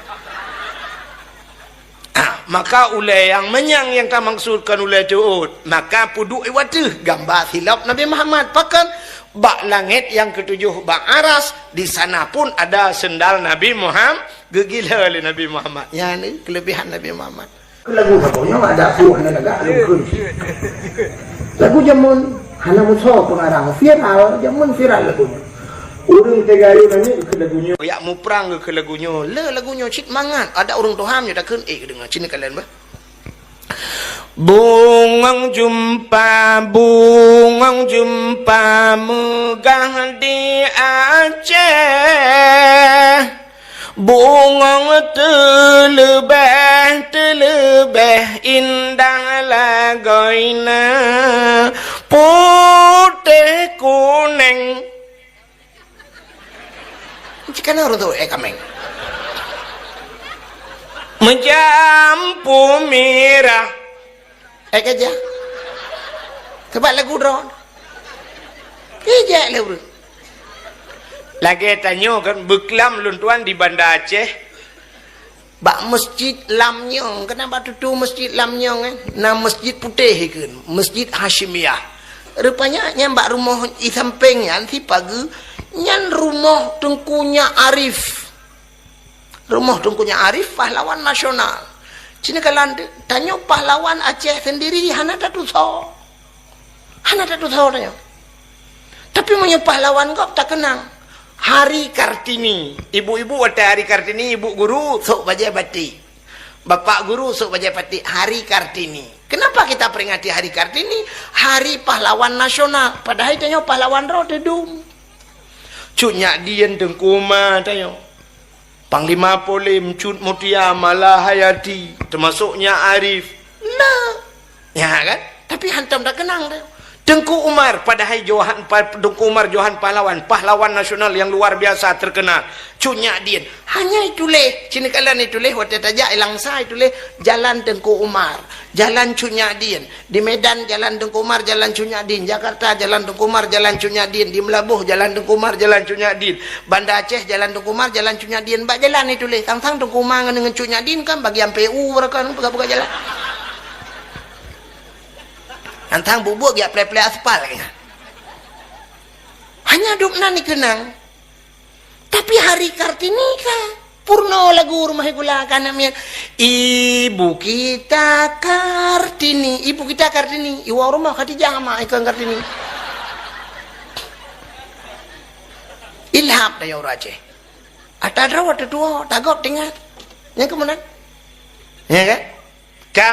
Ah, maka ulèe nyang manyang nyang tamaksudkan ulèe teuôt, maka peuduek i ateueh gamba silop Nabi Muhammad. Pakon? Bak langèt nyang ketujoh bak aras, di sana pun ada sendal Nabi Muhammad, geugila lé Nabi Muhammad. Nyan keulebihan Nabi Muhammad. Lagu saboh nyoe ada puluh hana lagak lagu keu. Lagu jameun hana musoh pengarang, viral, jameun viral lagu nyoe. Ureueng teuga ayô namiet keu lagu nyoe. Yak muprang keu lagu nyoe. Le lagu nyoe cit mangat. Ada ureueng tuha nyoe takheun, eh, deungoe cit kalian bah. Bungong jeumpa, bungong jeumpa meugah di Aceh. Bungong teuleubeh, teuleubeh indah lagoina, putéh kuneng. Cit kana ureueng tu, eh, kaméng. Meujampu mirah. Eh, keujak. Sabab lagu droe. Keujak lé ureueng. Lagèe tanyoe kan, beuklam lôn tuan di Banda Aceh. Bak Masjid Lam Nyong, keunan bak tutoe Masjid Lam Nyong, eh? Na masjid putéh ikheun, Masjid Hasyimiyah. Rupanya nyan bak rumoh i sampéng nyan, si pageue, nyan rumoh Teungku Nyak Arif. Rumoh Teungku Nyak Arif, pahlawan nasional. Cit nyoe kalon tanyoe pahlawan Aceh sendiri hana tatusoe. Hana tatusoe tanyoe. Tapi meunyoe pahlawan gob takeunang, Hari Kartini. Ibu-ibu watèe Hari Kartini, ibu guru sôk bajèe batik. Bapak guru sôk bajèe batik, Hari Kartini. Kenapa kita peringati Hari Kartini? Hari pahlawan nasional. Padahai tanyoe pahlawan droe teudum. Cut Nyak Dien, Teungku Umar tanyoe. Panglima Polem, Cut Mutia, Malahayati, teumasok Nyak Arif. Nah, ya kan? Tapi hantom takeunang deh. Teungku Umar, padahai Johan, pa-, Teungku Umar Johan pahlawan, pahlawan nasional yang luar biasa terkenal. Cut Nyak Dien, hanya ituléh, cit nyoe kalon ituléh, watèe tajak i Langsa ituléh, Jalan Teungku Umar, Jalan Cut Nyak Dien. Di Medan, Jalan Teungku Umar, Jalan Cut Nyak Dien. Jakarta, Jalan Teungku Umar, Jalan Cut Nyak Dien. Di Meulaboh, Jalan Teungku Umar, Jalan Cut Nyak Dien. Banda Aceh, Jalan Teungku Umar, Jalan Cut Nyak Dien. Bak jalan ituléh, sang-sang Teungku Umar ngon, ngon Cut Nyak Dien kan bagian P U, mereka kan peugah-peugah jalan. Sang-sang buet-buet geujak plè-plè aspal kan. Hanya dum nan dikeunang. Tapi Hari Kartini ka purno lagu rumoh gula ka namiet. Ibu kita Kartini, ibu kita Kartini. Iwoe rumoh Khadijah mak ikon Kartini. Ilham daya ureueng Aceh. Ata droe teutuwo, tagob tingat. Nyang keumeunang. Ya kan? Ka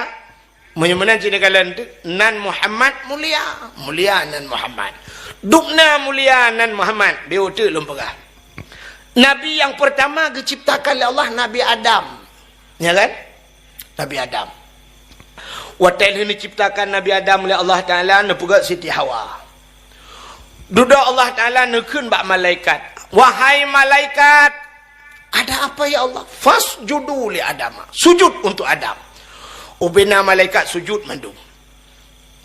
Meunyoe meunan cit neukalon teuk, nan Muhammad mulia, mulia nan Muhammad. Dubna mulia nan Muhammad, beu teuk lôn peugah. Nabi nyang peurtama geuciptakan lé Allah Nabi Adam. Ya kan? Nabi Adam. Watèe lheueh neuciptakan Nabi Adam lé Allah Taala, neupeugah Siti Hawa. Dudoe Allah Taala neukheun bak malaikat, "Wahai malaikat, ada apa ya Allah?" "Fasjudu li Adama." Sujud untuk Adam. Ubena malaikat sujud mandum.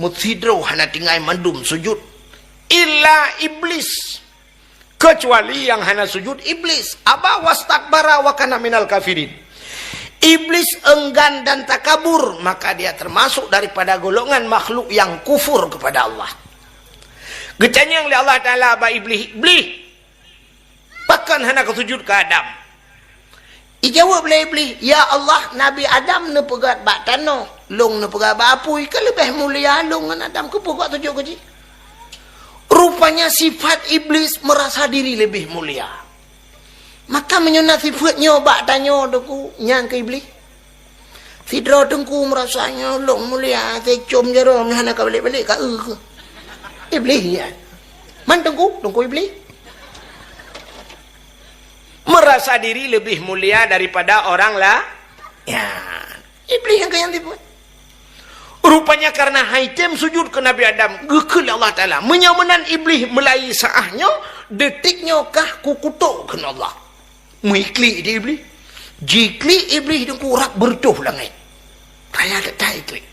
Meusidroe hana tinggai mandum sujud. Illa Iblis. Kecuali nyang hana sujud Iblis. Aba wastakbara wa kana minal kafirin. Iblis enggan dan takabur, maka dia termasuk daripada golongan makhluk yang kufur kepada Allah. Geutanyong lé Allah Taala bak Iblih, "Iblih, pakon hana kasujud keu Adam?" Ijaweueb lé Iblih, "Ya Allah, Nabi Adam neupeugöt bak tanoh, lôn neupeugöt bak apui, ka leubeh mulia lôn ngon Adam, keupeue gok sujud keu jih?" Rupanya sifat Iblis merasa diri lebih mulia. Maka meunyoe na sifeuet nyoe bak tanyoe Teungku, nyan keu Iblih. Sidroe Teungku meurasa nyoe lôn mulia, teucom jaroe nyoe hana ka balek-balek ka eu keuh. Iblih nyan. Man Teungku, Teungku Iblih. Merasa diri lebih mulia daripada orang la-, ya. Iblih nyang keu nyan sifeuet. Rupanya karena han item sujud keu Nabi Adam, geukheun lé Allah Taala. Meunyoe meunan Iblih meulayeue saát nyoe, detik nyoe kah kukutok kheun Allah. Meuklik di Iblih. Jiklik Iblih Teungku rab beureutoh langét. Raya that-that iklik.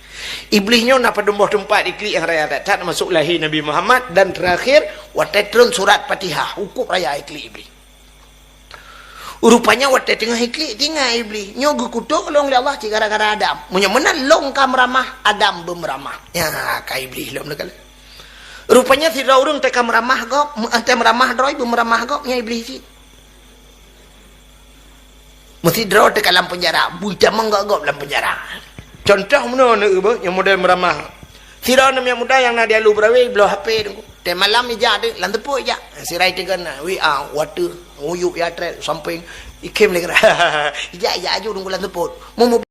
Iblih nyoe na padum boh teumpat iklik nyang raya that-that, termasuk lahé Nabi Muhammad dan terakhir Watée tron surat Fatihah, hukôb raya iklik Iblih. Rupanya watée teungoh iklik, tinggai Iblih. Nyoe geukutok lôn lé Allah cit gara-gara Adam. Meunyoe meunan lôn ka meuramah, Adam beumeuramah. Nya, ka Iblih lom neukalon. Rupanya sidroe ureuëng teuka meuramah gob, teuka meuramah droe beumeuramah gob, nya Iblih cit. Meusidroe teuka lam penjara, beutamong gob-gob lam penjara. Contoh meunoe neueu beuh, nyang model meuramah. Sidroe aneuk muda nyang na di Alue Beurawe bloe H P teungku. Teuh malam ijak deuek lam teupot ijak. Sirai teugan W A, water, uyuek ya trek samping. Ikem lé kira. Ijak, ijak aju teungku lam teupot. Mu